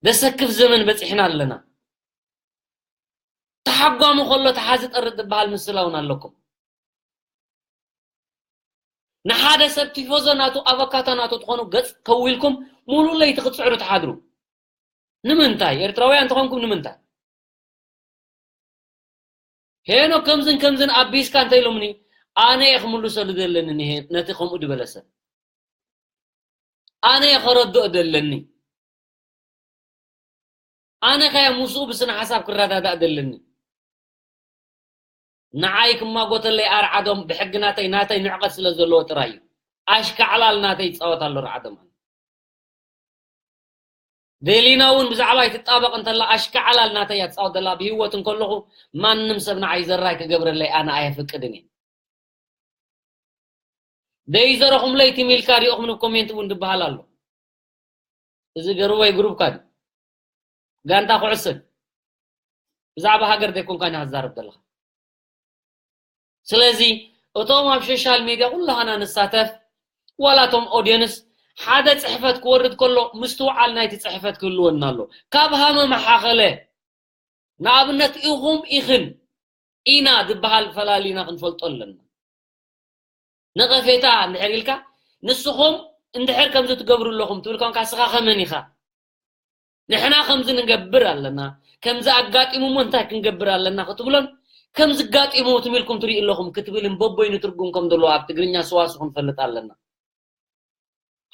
ደሰክፍ ዘመን በጺሕና ኣለና። ተሓጓሚ ከሎ ተሓዚ ጠርጥ ዝበሃል ምስላ እውን ኣለኩም። ንሓደ ሰብ ቲፎዞ ናቱ ኣበካቶ ናቱ ትኾኑ ገጽ ከዊልኩም ሙሉ ለይቲ ክትጽዕሩ ትሓድሩ። ንምንታይ? ኤርትራውያን እንተኾንኩም ንምንታይ? ሄኖ ከምዝን ከምዝን ኣቢስካ እንተኢሎምኒ ኣነ እየ ክምልሰሉ ዘለኒ ንሄ-፣ ነቲ ከምኡ ዝበለ ሰብ። ኣነ እየ ከረድኦ ዘለኒ። ኣነ ከያ ምስኡ ብስነ ሓሳብ ክረዳዳእ ዘለኒ። ንዓይ ክማጎተለይ ኣርዓዶም ብሕጊ ናተይ፣ ናተይ ንዕቐት ስለ ዘለዎ ጥራይ እዩ። ኣሽካዕላል ናተይ ይጻወት ኣሎ ርዓዶም። ዴሊና እውን ብዛዕባይ ትጣበቕ እንተላ ኣሽካዕላል ናተይ እያ ትጻወት ዘላ። ብህይወት እንከለኹ ማንም ሰብ ንዓይ ዘራይ ክገብረለይ ኣነ ኣየፍቅድን እየ። ደይዘረኹምለይ ትም ኢልካ ሪኦኹም ኮሜንት እውን ዝበሃል ኣሎ። እዚ ገርወይ ግሩፕካ ድዩ? ጋንታ ኩዕሶ ድዩ? ብዛዕባ ሃገር ዘይኮንካ ኢና ክትዛረብ ዘለኻ። ስለዚ እቶም ኣብ ሶሻል ሜድያ ኩላህና ንሳተፍ፣ ዋላ እቶም ኦድየንስ፣ ሓደ ጽሕፈት ክወርድ ከሎ ምስትውዓል ናይቲ ጽሕፈት ክህልወና ኣሎ። ካብ ሃመ መሓኸለ፣ ንኣብነት ኢኹም ኢኽን ኢና ዝበሃል ፈላሊና ክንፈልጦ ኣለና። ነቐፌታ እንድሕር ኢልካ፣ ንስኹም እንድሕር ከምዚ ትገብሩ ኣለኹም ትብል ኮንካ፣ ንስኻ ከመን ኢኻ? ንሕና ከምዚ ንገብር ኣለና፣ ከምዚ ኣጋጢሙ እሞ እንታይ ክንገብር ኣለና ክትብሎን፣ ከምዚ ኣጋጢሙ ትም ኢልኩም ትሪኡ ኣለኹም ክትብልን በቦይኑ ትርጉም ከም ዘለዎ ኣብ ትግርኛ ሰዋስው ክንፈልጥ ኣለና።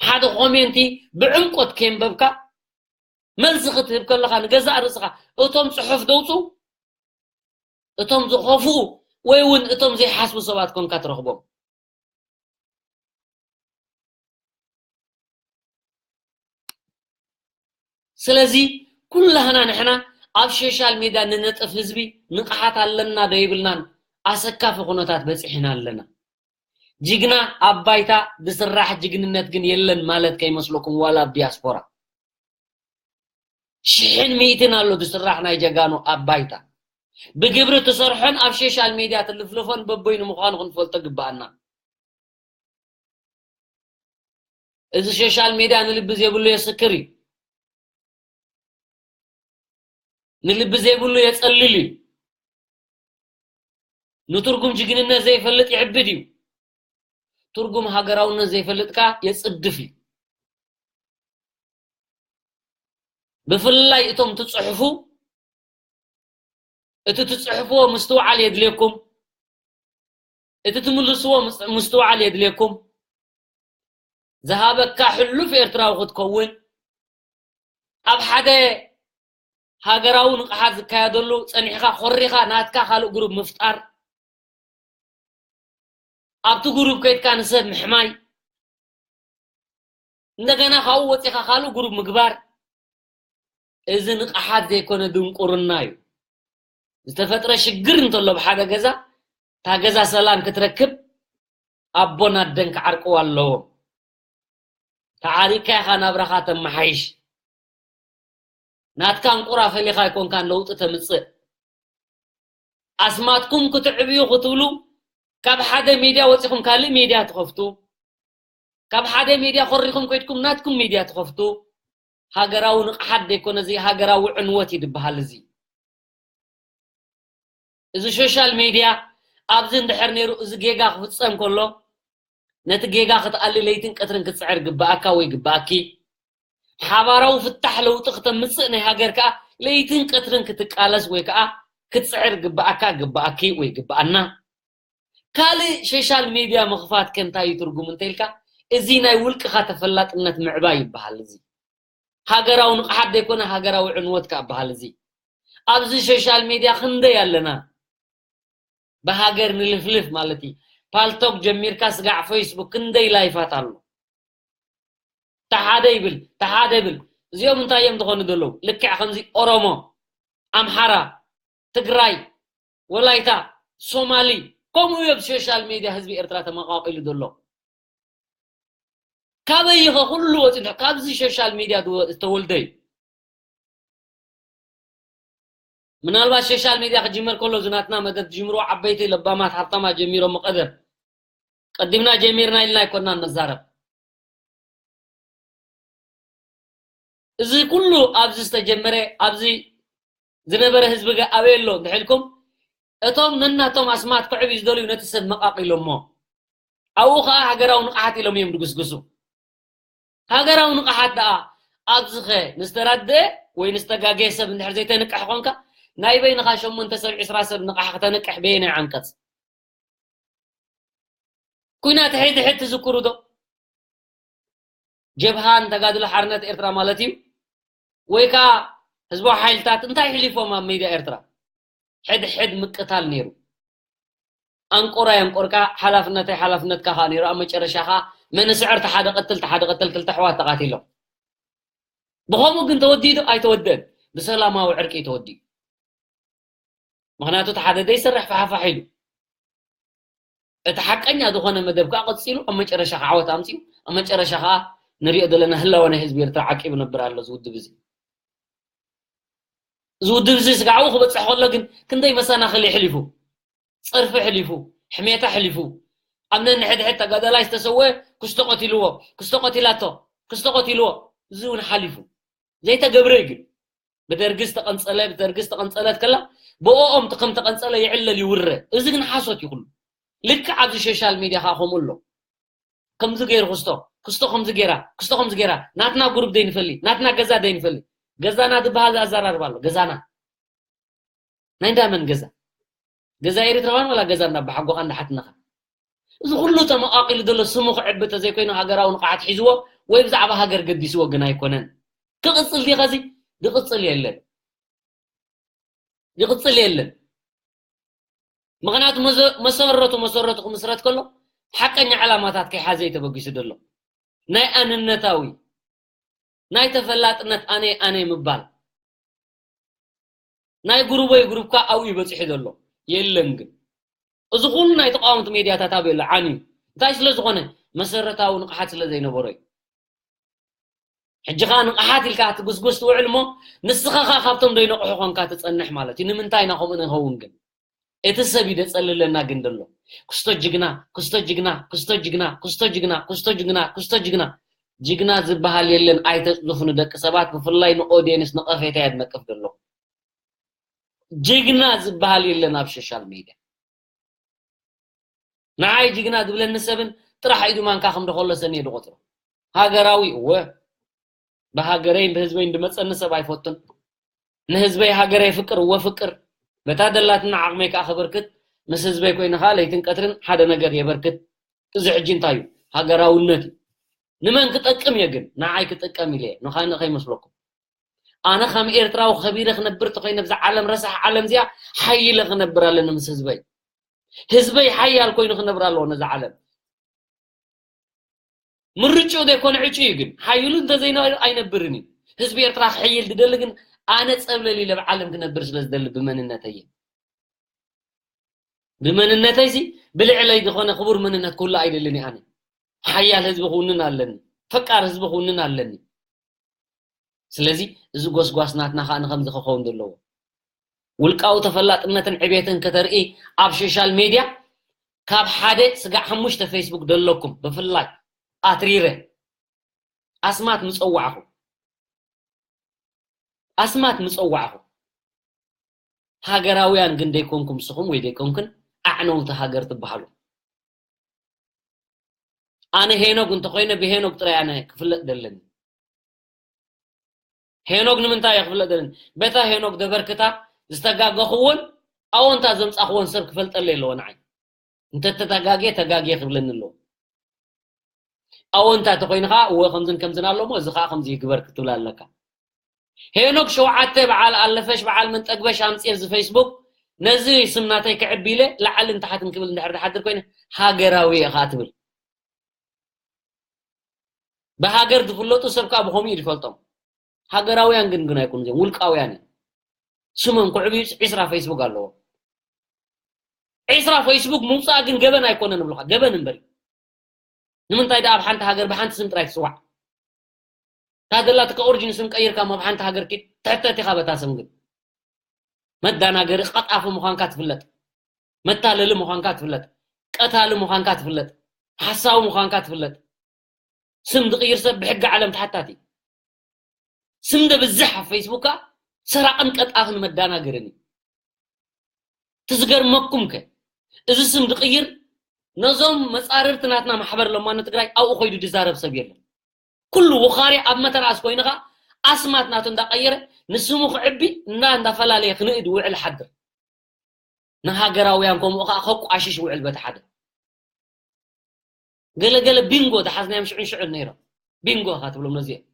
ሓደ ኮሜንቲ ብዕምቆት ከየንበብካ መልሲ ክትህብ ከለኻ ንገዛእ ርእስኻ እቶም ጽሑፍ ደውጹ፣ እቶም ዝኸፍኡ ወይ እውን እቶም ዘይሓስቡ ሰባት ኮንካ ትረኽቦም። ስለዚ ኩላህና ንሕና ኣብ ሶሻል ሜድያ ንነጥፍ ህዝቢ ንቕሓት ኣለና ዶ ይብልናን ኣሰካፊ ኩነታት በጺሕና ኣለና። ጅግና ኣብ ባይታ ዝስራሕ ጅግንነት ግን የለን ማለት ከይመስለኩም ዋላ ኣብ ዲያስፖራ። ሽሕን ሚእትን ኣሎ ዝስራሕ ናይ ጀጋኑ ኣብ ባይታ። ብግብሪ ትሰርሖን ኣብ ሶሻል ሜድያ ትልፍልፎን በቦይኑ ምዃኑ ክንፈልጦ ግብኣና። እዚ ሶሻል ሜድያ ንልቢ ዘይብሉ የስክር እዩ። ንልቢ ዘይብሉ የጸልል እዩ። ንትርጉም ጅግንነት ዘይፈልጥ ይዕብድ እዩ። ትርጉም ሃገራውነት ዘይፈልጥ ከኣ የጽድፍ እዩ። ብፍላይ እቶም ትጽሕፉ፣ እቲ ትጽሕፍዎ ምስትውዓል የድልየኩም፣ እቲ ትምልስዎ ምስ-፣ ምስትውዓል የድልየኩም። ዝሃበካ ሕሉፍ ኤርትራዊ ክትከውን፣ ኣብ ሓደ ሃገራዊ ንቕሓት ዝካየደሉ ጸኒሕካ ኮሪኻ ናትካ ካልእ ግሩፕ ምፍጣር፣ ኣብቲ ግሩፕ ከይድካ ንሰብ ምሕማይ፣ እንደገና ካብኡ ወጺኻ ካልእ ግሩፕ ምግባር፣ እዚ ንቕሓት ዘይኮነ ድንቁርና እዩ። ዝተፈጥረ ሽግር እንተሎ ብሓደ ገዛ፣ እታ ገዛ ሰላም ክትረክብ ኣቦን ኣደን ክዓርቅዋ ኣለዎም። ተዓሪቅካ ኢኻ ናብራኻ ተመሓይሽ። ናትካ እንቁራ ፈሊኻ ኣይኮንካን ለውጢ ተምጽእ። ኣስማትኩም ክትዕብዩ ክትብሉ ካብ ሓደ ሚድያ ወጺኹም ካልእ ሚድያ ትኸፍቱ። ካብ ሓደ ሚድያ ኮሪኹም ከይድኩም ናትኩም ሚድያ ትኸፍቱ። ሃገራዊ ንቕሓት ዘይኮነ እዚ ሃገራዊ ዕንወት እዩ ዝበሃል እዚ። እዚ ሶሻል ሜድያ ኣብዚ እንድሕር ነይሩ እዚ ጌጋ ክፍጸም ከሎ ነቲ ጌጋ ክትኣሊ ለይትን ቀትርን ክትጽዕር ግብኣካ ወይ ግብኣኪ። ሓባራዊ ፍታሕ ለውጢ ክተምጽእ ናይ ሃገር ከኣ ለይትን ቀትርን ክትቃለስ ወይ ከኣ ክትጽዕር ግብኣካ ግብኣኪ ወይ ግብኣና። ካልእ ሶሻል ሜድያ ምኽፋት ከ እንታይ እዩ ትርጉም እንተኢልካ፣ እዚ ናይ ውልቅኻ ተፈላጥነት ምዕባይ ይበሃል። እዚ ሃገራዊ ንቕሓት ዘይኮነ ሃገራዊ ዕንወት ከኣ በሃል። እዚ ኣብዚ ሶሻል ሜድያ ክንደይ ኣለና ብሃገር ንልፍልፍ ማለት እዩ። ፓልቶክ ጀሚርካ ስጋዕ ፌስቡክ ክንደይ ላይፋት ኣሎ። ተሓደ ይብል፣ ተሓደ ይብል። እዚኦም እንታይ እዮም ዝኾኑ ዘለዉ? ልክዕ ከምዚ ኦሮሞ፣ ኣምሓራ፣ ትግራይ፣ ወላይታ፣ ሶማሊ፣ ከምኡ እዩ ኣብ ሶሻል ሜድያ ህዝቢ ኤርትራ ተመቓቒሉ ዘሎ። ካበይ ኢኸ ኩሉ ወፂኡ? ካብዚ ሶሻል ሜድያ ዝወ-፣ ዝተወልደ እዩ። ምናልባት ሶሻል ሜድያ ክጅመር ከሎ እዚ ናትና መደብ ዝጅምርዎ ዓበይቲ ለባማት ሃብታማት ጀሚሮሞ ቀደም። ቀዲምና ጀሚርና ኢልና ኣይኮናን ነዛረብ። እዚ ኩሉ ኣብዚ ዝተጀመረ፣ ኣብዚ ዝነበረ ህዝቢ ገ ኣበይ ኣሎ እንድሕልኩም፣ እቶም ነናቶም ኣስማት ክዕብዩ ዝደልዩ ነቲ ሰብ መቃቂሎሞ። ኣብኡ ኸዓ ሃገራዊ ንቕሓት ኢሎም እዮም ድግስግሱ። ሃገራዊ ንቕሓት ደኣ ኣብዚኸ ንዝተራደአ ወይ ንዝተጋገየ ሰብ እንድሕር ዘይተንቅሕ ኾንካ፣ ናይ በይንኻ ሸሞንተ ሰብ፣ ዕስራ ሰብ ንቕሓ ከተንቅሕ በየናይ ዓንቀጽ? ኲናት ሕድ ሕድ ትዝክሩ ዶ? ጀብሃን ተጋድሎ ሓርነት ኤርትራ ማለት እዩ። ወይ ከኣ ህዝባዊ ሓይልታት እንታይ ኣሕሊፎም ኣብ ሜዳ ኤርትራ? ሕድ ሕድ ምቅታል ነይሩ። ኣንቆራ የንቆርካ፣ ሓላፍነተይ ሓላፍነትካ ከኣ ነይሩ። ኣብ መጨረሻ ከኣ መን ስዕር ተሓደ ቀትል፣ ተሓደ ቀትል ክልተ ኣሕዋት ተቓቲሎም። ብኸምኡ ግን ተወዲኡ ዶ? ኣይተወደን። ብሰላማዊ ዕርቂ እዩ ተወዲኡ። ምኽንያቱ እቲ ሓደ ዘይሰርሕ ፋሕፋሕ ኢሉ። እቲ ሓቀኛ ዝኾነ መደብ ከኣ ቀጺሉ ኣብ መጨረሻ ከኣ ዓወት ኣምጺኡ፣ ኣብ መጨረሻ ከኣ ንሪኦ ዘለና ህላወ ናይ ህዝቢ ኤርትራ ዓቂቡ ነብር ኣሎ። እዚ ውድብ እዚ እዚ ውድብ እዚ ስጋዕኡ ክበፅሕ ከሎ ግን ክንደይ መሰናኽል የሕሊፉ፣ ፀርፊ ሕሊፉ፣ ሕሜታ ሕሊፉ፣ ኣብ ነንሕድሕድ ተጋዳላይ ዝተሰወ ክስቶ ቀቲልዎ፣ ክስቶ ቀቲላቶ፣ ክስቶ ቀቲልዎ፣ እዚ እውን ሓሊፉ። ዘይተገብረ እዩ ግን። ብደርጊ ዝተቐንጸለ፣ ብደርጊ ዝተቐንጸለት ከላ ብኦኦም ከም ተቐንጸለ ይዕለል ይውረ። እዚ ግን ሓሶት እዩ ኩሉ። ልክዕ ኣብዚ ሶሻል ሚድያ ከዓ ከምኡ ኣሎ። ከምዚ ገይሩ ክስቶ፣ ክስቶ ከምዚ ገይራ፣ ክስቶ ከምዚ ገይራ፣ ናትና ጉሩብ ደይንፈሊ፣ ናትና ገዛ ደይንፈሊ። ገዛና ዝበሃል ኣዘራርባ ኣሎ፣ ገዛና። ናይ እንዳ መን ገዛ? ገዛ ኤርትራውያን ዋላ ገዛ እንዳ ኣባሓጎኻ እንዳ ሓትነኻ? እዚ ኩሉ ተመቓቒሉ ዘሎ ስሙ ክዕቢ ተዘይኮይኑ ሃገራዊ ንቕሓት ሒዝዎ ወይ ብዛዕባ ሃገር ገዲስዎ ግን ኣይኮነን። ክቕጽል ድዩ ኸዚ? ዝቕጽል የለን። ይቕጽል የለን። ምኽንያቱ መዘ-፣ መሰረቱ፣ መሰረቱ ክምስረት ከሎ ሓቀኛ ዕላማታት ከይሓዘ እዩ ተበጊሱ ዘሎ። ናይ ኣንነታዊ፣ ናይ ተፈላጥነት ኣነ፣ ኣነ ምባል። ናይ ጉሩበይ ጉሩብካ ኣብኡ እዩ በጺሑ ዘሎ። የለን ግን። እዚ ኩሉ ናይ ተቃወምቲ ሜድያታት ኣብኡ ኣሎ፣ ዓንዩ። እንታይ ስለ ዝኾነ? መሰረታዊ ንቕሓት ስለ ዘይነበሮ እዩ። ሕጂ ኸኣ ንቕሓት ኢልካ ትጉስጉስ ትውዕል እሞ፣ ንስኻ ኸኣ ካብቶም ዘይነቕሑ ኾንካ ትጸንሕ ማለት እዩ። ንምንታይ ኢና ከምኡ ንኸውን ግን? እቲ ሰብ እዩ ደጸልለና ግን ደሎ። ክስቶ ጅግና፣ ክስቶ ጅግና፣ ክስቶ ጅግና፣ ክስቶ ጅግና፣ ክስቶ ጅግና፣ ክስቶ ጅግና። ጅግና ዝበሃል የለን፣ ኣይተጽድፉ ንደቂ ሰባት፣ ብፍላይ ንኦድየንስ ነቐፌታ እየ ዝነቅፍ ደሎ። ጅግና ዝበሃል የለን ኣብ ሶሻል ሜድያ። ንዓይ ጅግና ዝብለኒ ሰብን ጥራሕ ኢዱ ማንካ ከም ደኸለሰኒ እየ ዝቖጽሮ። ሃገራዊ እወ፣ ብሃገረይን ብህዝበይን ዝመጸኒ ሰብ ኣይፈቱን። ንህዝበይ ሃገረይ ፍቅር እወ ፍቅር፣ በታ ደላትና ዓቕመይ ከኣ ከበርክት፣ ምስ ህዝበይ ኮይነ ከኣ ለይትን ቀትርን ሓደ ነገር የበርክት። እዚ ሕጂ እንታይ እዩ? ሃገራውነት እዩ። ንመን ክጠቅም እየ ግን? ንዓይ ክጥቀም ኢለ እየ፣ ንኻልእ ከይመስለኩም። ኣነ ከም ኤርትራዊ ከቢረ ክነብር ተኾይነ፣ ብዛ ዓለም ረሳሕ ዓለም እዚኣ ሓይለ ክነብር ኣለኒ ምስ ህዝበይ። ህዝበይ ሓያል ኮይኑ ክነብር ኣለዎ ነዛ ዓለም። ምርጭኡ ዘይኮነ ዕጩ እዩ ግን፣ ሓይሉ እንተዘይነበረ ኣይነብርን እዩ። ህዝቢ ኤርትራ ክሕይል ዝደሊ ግን፣ ኣነ ጸብለል ኢለ ብዓለም ክነብር ስለ ዝደሊ ብመንነተይ እየ። ብመንነተይሲ ብልዕለይ ዝኾነ ክቡር መንነት ክህሉ ኣይደልን እየ ኣነ። ሓያል ህዝቢ ክውንን ኣለኒ። ፈቃር ህዝቢ ክውንን ኣለኒ። ስለዚ እዚ ጎስጓስ ናትና ከኣ ንኸምዚ ክኸውን ዘለዎ። ውልቃዊ ተፈላጥነትን ዕቤትን ከተርኢ ኣብ ሶሻል ሜድያ ካብ ሓደ ስጋዕ ሓሙሽተ ፌስቡክ ደለኩም ብፍላይ ኣትሪረ ኣስማት ምጸዋዕኹ። ኣስማት ምጸዋዕኹ። ሃገራውያን ግን ደይኮንኩም ስኹም ወይ ደይኮንክን ኣዕነውቲ ሃገር ትበሃሉ። ኣነ ሄኖግ እንተኾይነ ብሄኖግ ጥራይ ኣነ ክፍለጥ ደለኒ። ሄኖግ ንምንታይ እየ ክፍለጥ ደለኒ? በታ ሄኖግ ደበርክታ ዝተጋገኽዎን ኣወንታ ዘምጻኽዎን ሰብ ክፈልጠለይ ኣለዎ ንዓይ። እንተተተጋግየ ተጋግየ ክብለኒ ኣለዎ። ኣወንታ ተኾይኑ ኸዓ እወ ከምዝን ከምዝን ኣሎ እሞ እዚ ኸዓ ከምዚ ይግበር ክትብል ኣለካ። ሄኖክ ሸውዓተ በዓል ኣለፈሽ በዓል መንጠግበሽ ኣምፅእ ኣብዚ ፌስቡክ ነዚ ስም ናተይ ክዕቢ ኢለ ላዕልን ታሕትን ክብል እንድሕር ዝሓድር ኮይነ ሃገራዊ እየ ኸዓ ትብል። ብሃገር ዝፍለጡ ሰብ ከዓ ብኸምኡ እዩ ዝፈልጦም። ሃገራውያን ግን ግን ኣይኮኑ እዚኦም ውልቃውያን እዮም። ስሞም ክዕብዩ ዒስራ ፌስቡክ ኣለዎ። ዒስራ ፌስቡክ ምውፃእ ግን ገበን ኣይኮነን እብሉካ ገበን እምበር እዩ። ንምንታይ ደኣ ኣብ ሓንቲ ሃገር ብሓንቲ ስም ጥራይ ትፅዋዕ? እታ ዘላትካ ኦሪጂን ስም ቀይርካ እሞ ኣብ ሓንቲ ሃገር ኪድ ትሕተት ኢኻ በታ ስም ግን። መዳናገሪ ቀጣፊ ምዃንካ ትፍለጥ። መታለሊ ምዃንካ ትፍለጥ። ቀታሊ ምዃንካ ትፍለጥ። ሓሳዊ ምዃንካ ትፍለጥ። ስም ዝቕይር ሰብ ብሕጊ ዓለም ተሓታቲ። ስም ደብዝሕ ኣብ ፌስቡካ ሰራቕን ቀጣፍን መዳናገርን እዩ። ትዝገርመኩም ከ እዚ ስም ዝቕይር ነዞም መጻርርቲ ናትና ማሕበር ለማኖ ትግራይ ኣብኡ ኮይዱ ዝዛረብ ሰብ የለን። ኩሉ ውኻሪ ኣብ መተርኣስ ኮይንኻ ኣስማት ናቱ እንዳቐየረ ንስሙ ክዕቢ እና እንዳፈላለየ ክንእድ ውዕል ሓድር። ንሃገራውያን ከምኡ ከዓ ከቋሽሽ ውዕል በቲ ሓደ። ገለ ገለ ቢንጎ ተሓዝናዮም ሽዑን ሽዑን ነይሮም። ቢንጎ ኢኻ ትብሎም ነዚኦም።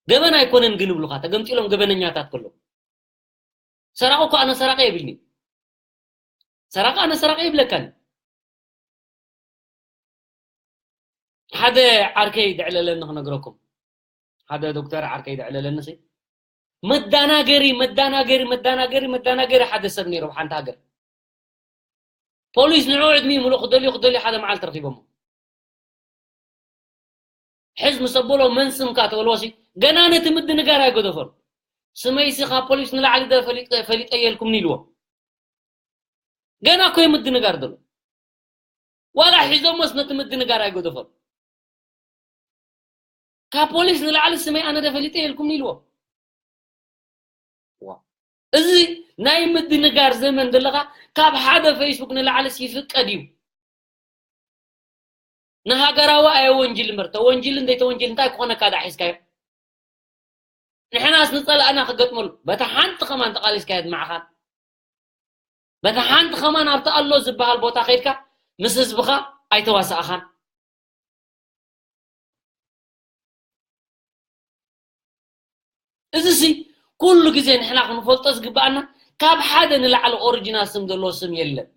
ገበን ኣይኮነን ግን ይብሉኻ፣ ተገምጢሎም ገበነኛታት ከለዉ። ሰራቂ እኮ ኣነ ሰራቂ የብልኒ። ሰራቂ ኣነ ሰራቂ ይብለካን። ሓደ ዓርከይ ደዕለለኒ ክነግረኩም። ሓደ ዶክተር ዓርከይ ደዕለለኒ ሲ መዳናገሪ መዳናገሪ መዳናገሪ መዳናገሪ ሓደ ሰብ ነይሩ ኣብ ሓንቲ ሃገር። ፖሊስ ንዑ ዕድሚኡ ምሉእ ክደልዩ ክደልዩ ሓደ መዓልቲ ረኺቦሞ። ሕዝ ምስ ኣበሎ መን ስምካ ተበልዎሲ፣ ገና ነቲ ምድንጋር ኣይገደፎን። ስመይሲ ካብ ፖሊስ ንላዕሊ ደ ፈሊጠ፣ ፈሊጠ የልኩምኒ ኢልዎ። ገና እኮ እዩ ምድንጋር ዘሎ። ዋላ ሒዞሞስ ነቲ ምድንጋር ኣይገደፎን። ካብ ፖሊስ ንላዕሊ ስመይ ኣነ ደ ፈሊጠ የልኩምኒ ኢልዎ። ዋ። እዚ ናይ ምድንጋር ዘመን ዘለኻ ካብ ሓደ ፌስቡክ ንላዕልስ ይፍቀድ እዩ። ንሃገራዊ ኣየወንጅል እምበር፣ ተወንጅልን ዘይተወንጅልን እንታይ ክኾነካ ደኣ ሒዝካዮ? ንሕናስ ንጸላእና ክገጥመሉ፣ በታ ሓንቲ ከማን ተቓሊስካዮ ኣድማዕኻን፣ በታ ሓንቲ ከማን ኣብቲ ኣሎ ዝበሃል ቦታ ከይድካ ምስ ህዝብኻ ኣይተዋሳእኻን። እዚሲ ኩሉ ግዜ ንሕና ክንፈልጦ ዝግብኣና፣ ካብ ሓደ ንላዕሊ ኦሪጂናል ስም ዘለዎ ስም የለን።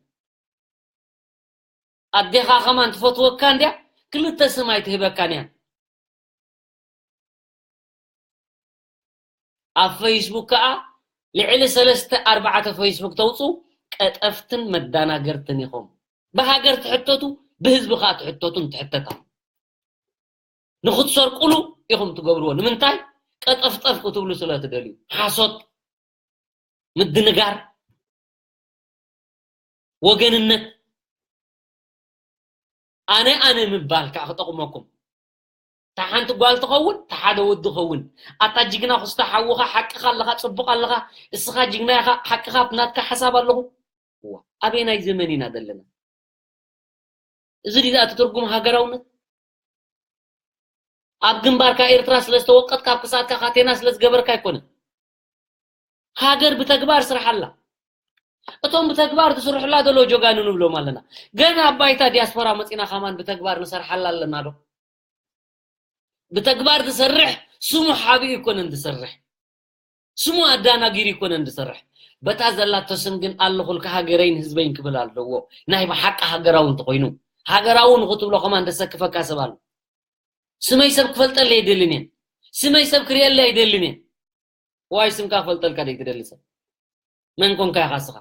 ኣዴኻ ከማን ትፈትወካ እንድያ፣ ክልተ ስም ኣይትህበካን እያ። ኣብ ፌስቡክ ከኣ ልዕሊ ሰለስተ ኣርባዕተ ፌስቡክ ተውፁ፣ ቀጠፍትን መዳናገርትን ኢኹም። ብሃገር ትሕተቱ፣ ብህዝቢ ከኣ ትሕተቱን ትሕተታ። ንኽትሰርቁሉ ኢኹም ትገብርዎ። ንምንታይ? ቀጠፍጠፍ ክትብሉ ስለ ትደልዩ። ሓሶት፣ ምድንጋር፣ ወገንነት፣ ኣነ ኣነ ምባል ከኣ ክጠቕመኩም። እታ ሓንቲ ጓል ትኸውን፣ እታ ሓደ ወዲ ኸውን። ኣታ ጅግና ኩስታ ሓውኻ፣ ሓቅኻ ኣለኻ፣ ጽቡቕ ኣለኻ፣ እስኻ ጅግና ኢኻ፣ ሓቅኻ ኣብቲ ናትካ ሓሳብ ኣለኹ። እዋ፣ ኣበየናይ ዘመን ኢና ዘለና? እዚ ድዩ እቲ ትርጉም ሃገራውነት? ኣብ ግንባርካ ኤርትራ ስለ ዝተወቀጥካ፣ ኣብ ክሳድካ ካቴና ስለ ዝገበርካ ኣይኮነን። ሃገር ብተግባር ስርሓላ። እቶም ብተግባር ትስርሑላ ዘለዉ ጀጋኑ ንብሎም ኣለና። ገና ኣብ ባይታ ዲያስፖራ መጺና ከማን ብተግባር ንሰርሓላ ኣለና ዶ? ብተግባር ዝሰርሕ ስሙ ሓቢኡ ኣይኮነን ዝሰርሕ። ስሙ ኣዳናጊሩ ኣይኮነን ዝሰርሕ። በታ ዘላቶ ስም ግን ኣለኹልካ ሃገረይን ህዝበይን ክብል ኣለዎ። ናይ ብሓቂ ሃገራዊ እንተኾይኑ፣ ሃገራዊ ንኽትብሎ ከማን ዘሰክፈካ ሰብ ኣሎ። ስመይ ሰብ ክፈልጠለይ ኣይደልን እየ። ስመይ ሰብ ክርእየለይ ኣይደልን እየ። ዋይ ስምካ ክፈልጠልካ ደይ ትደሊ ሰብ? መን ኮንካ ኢኻ እስኻ?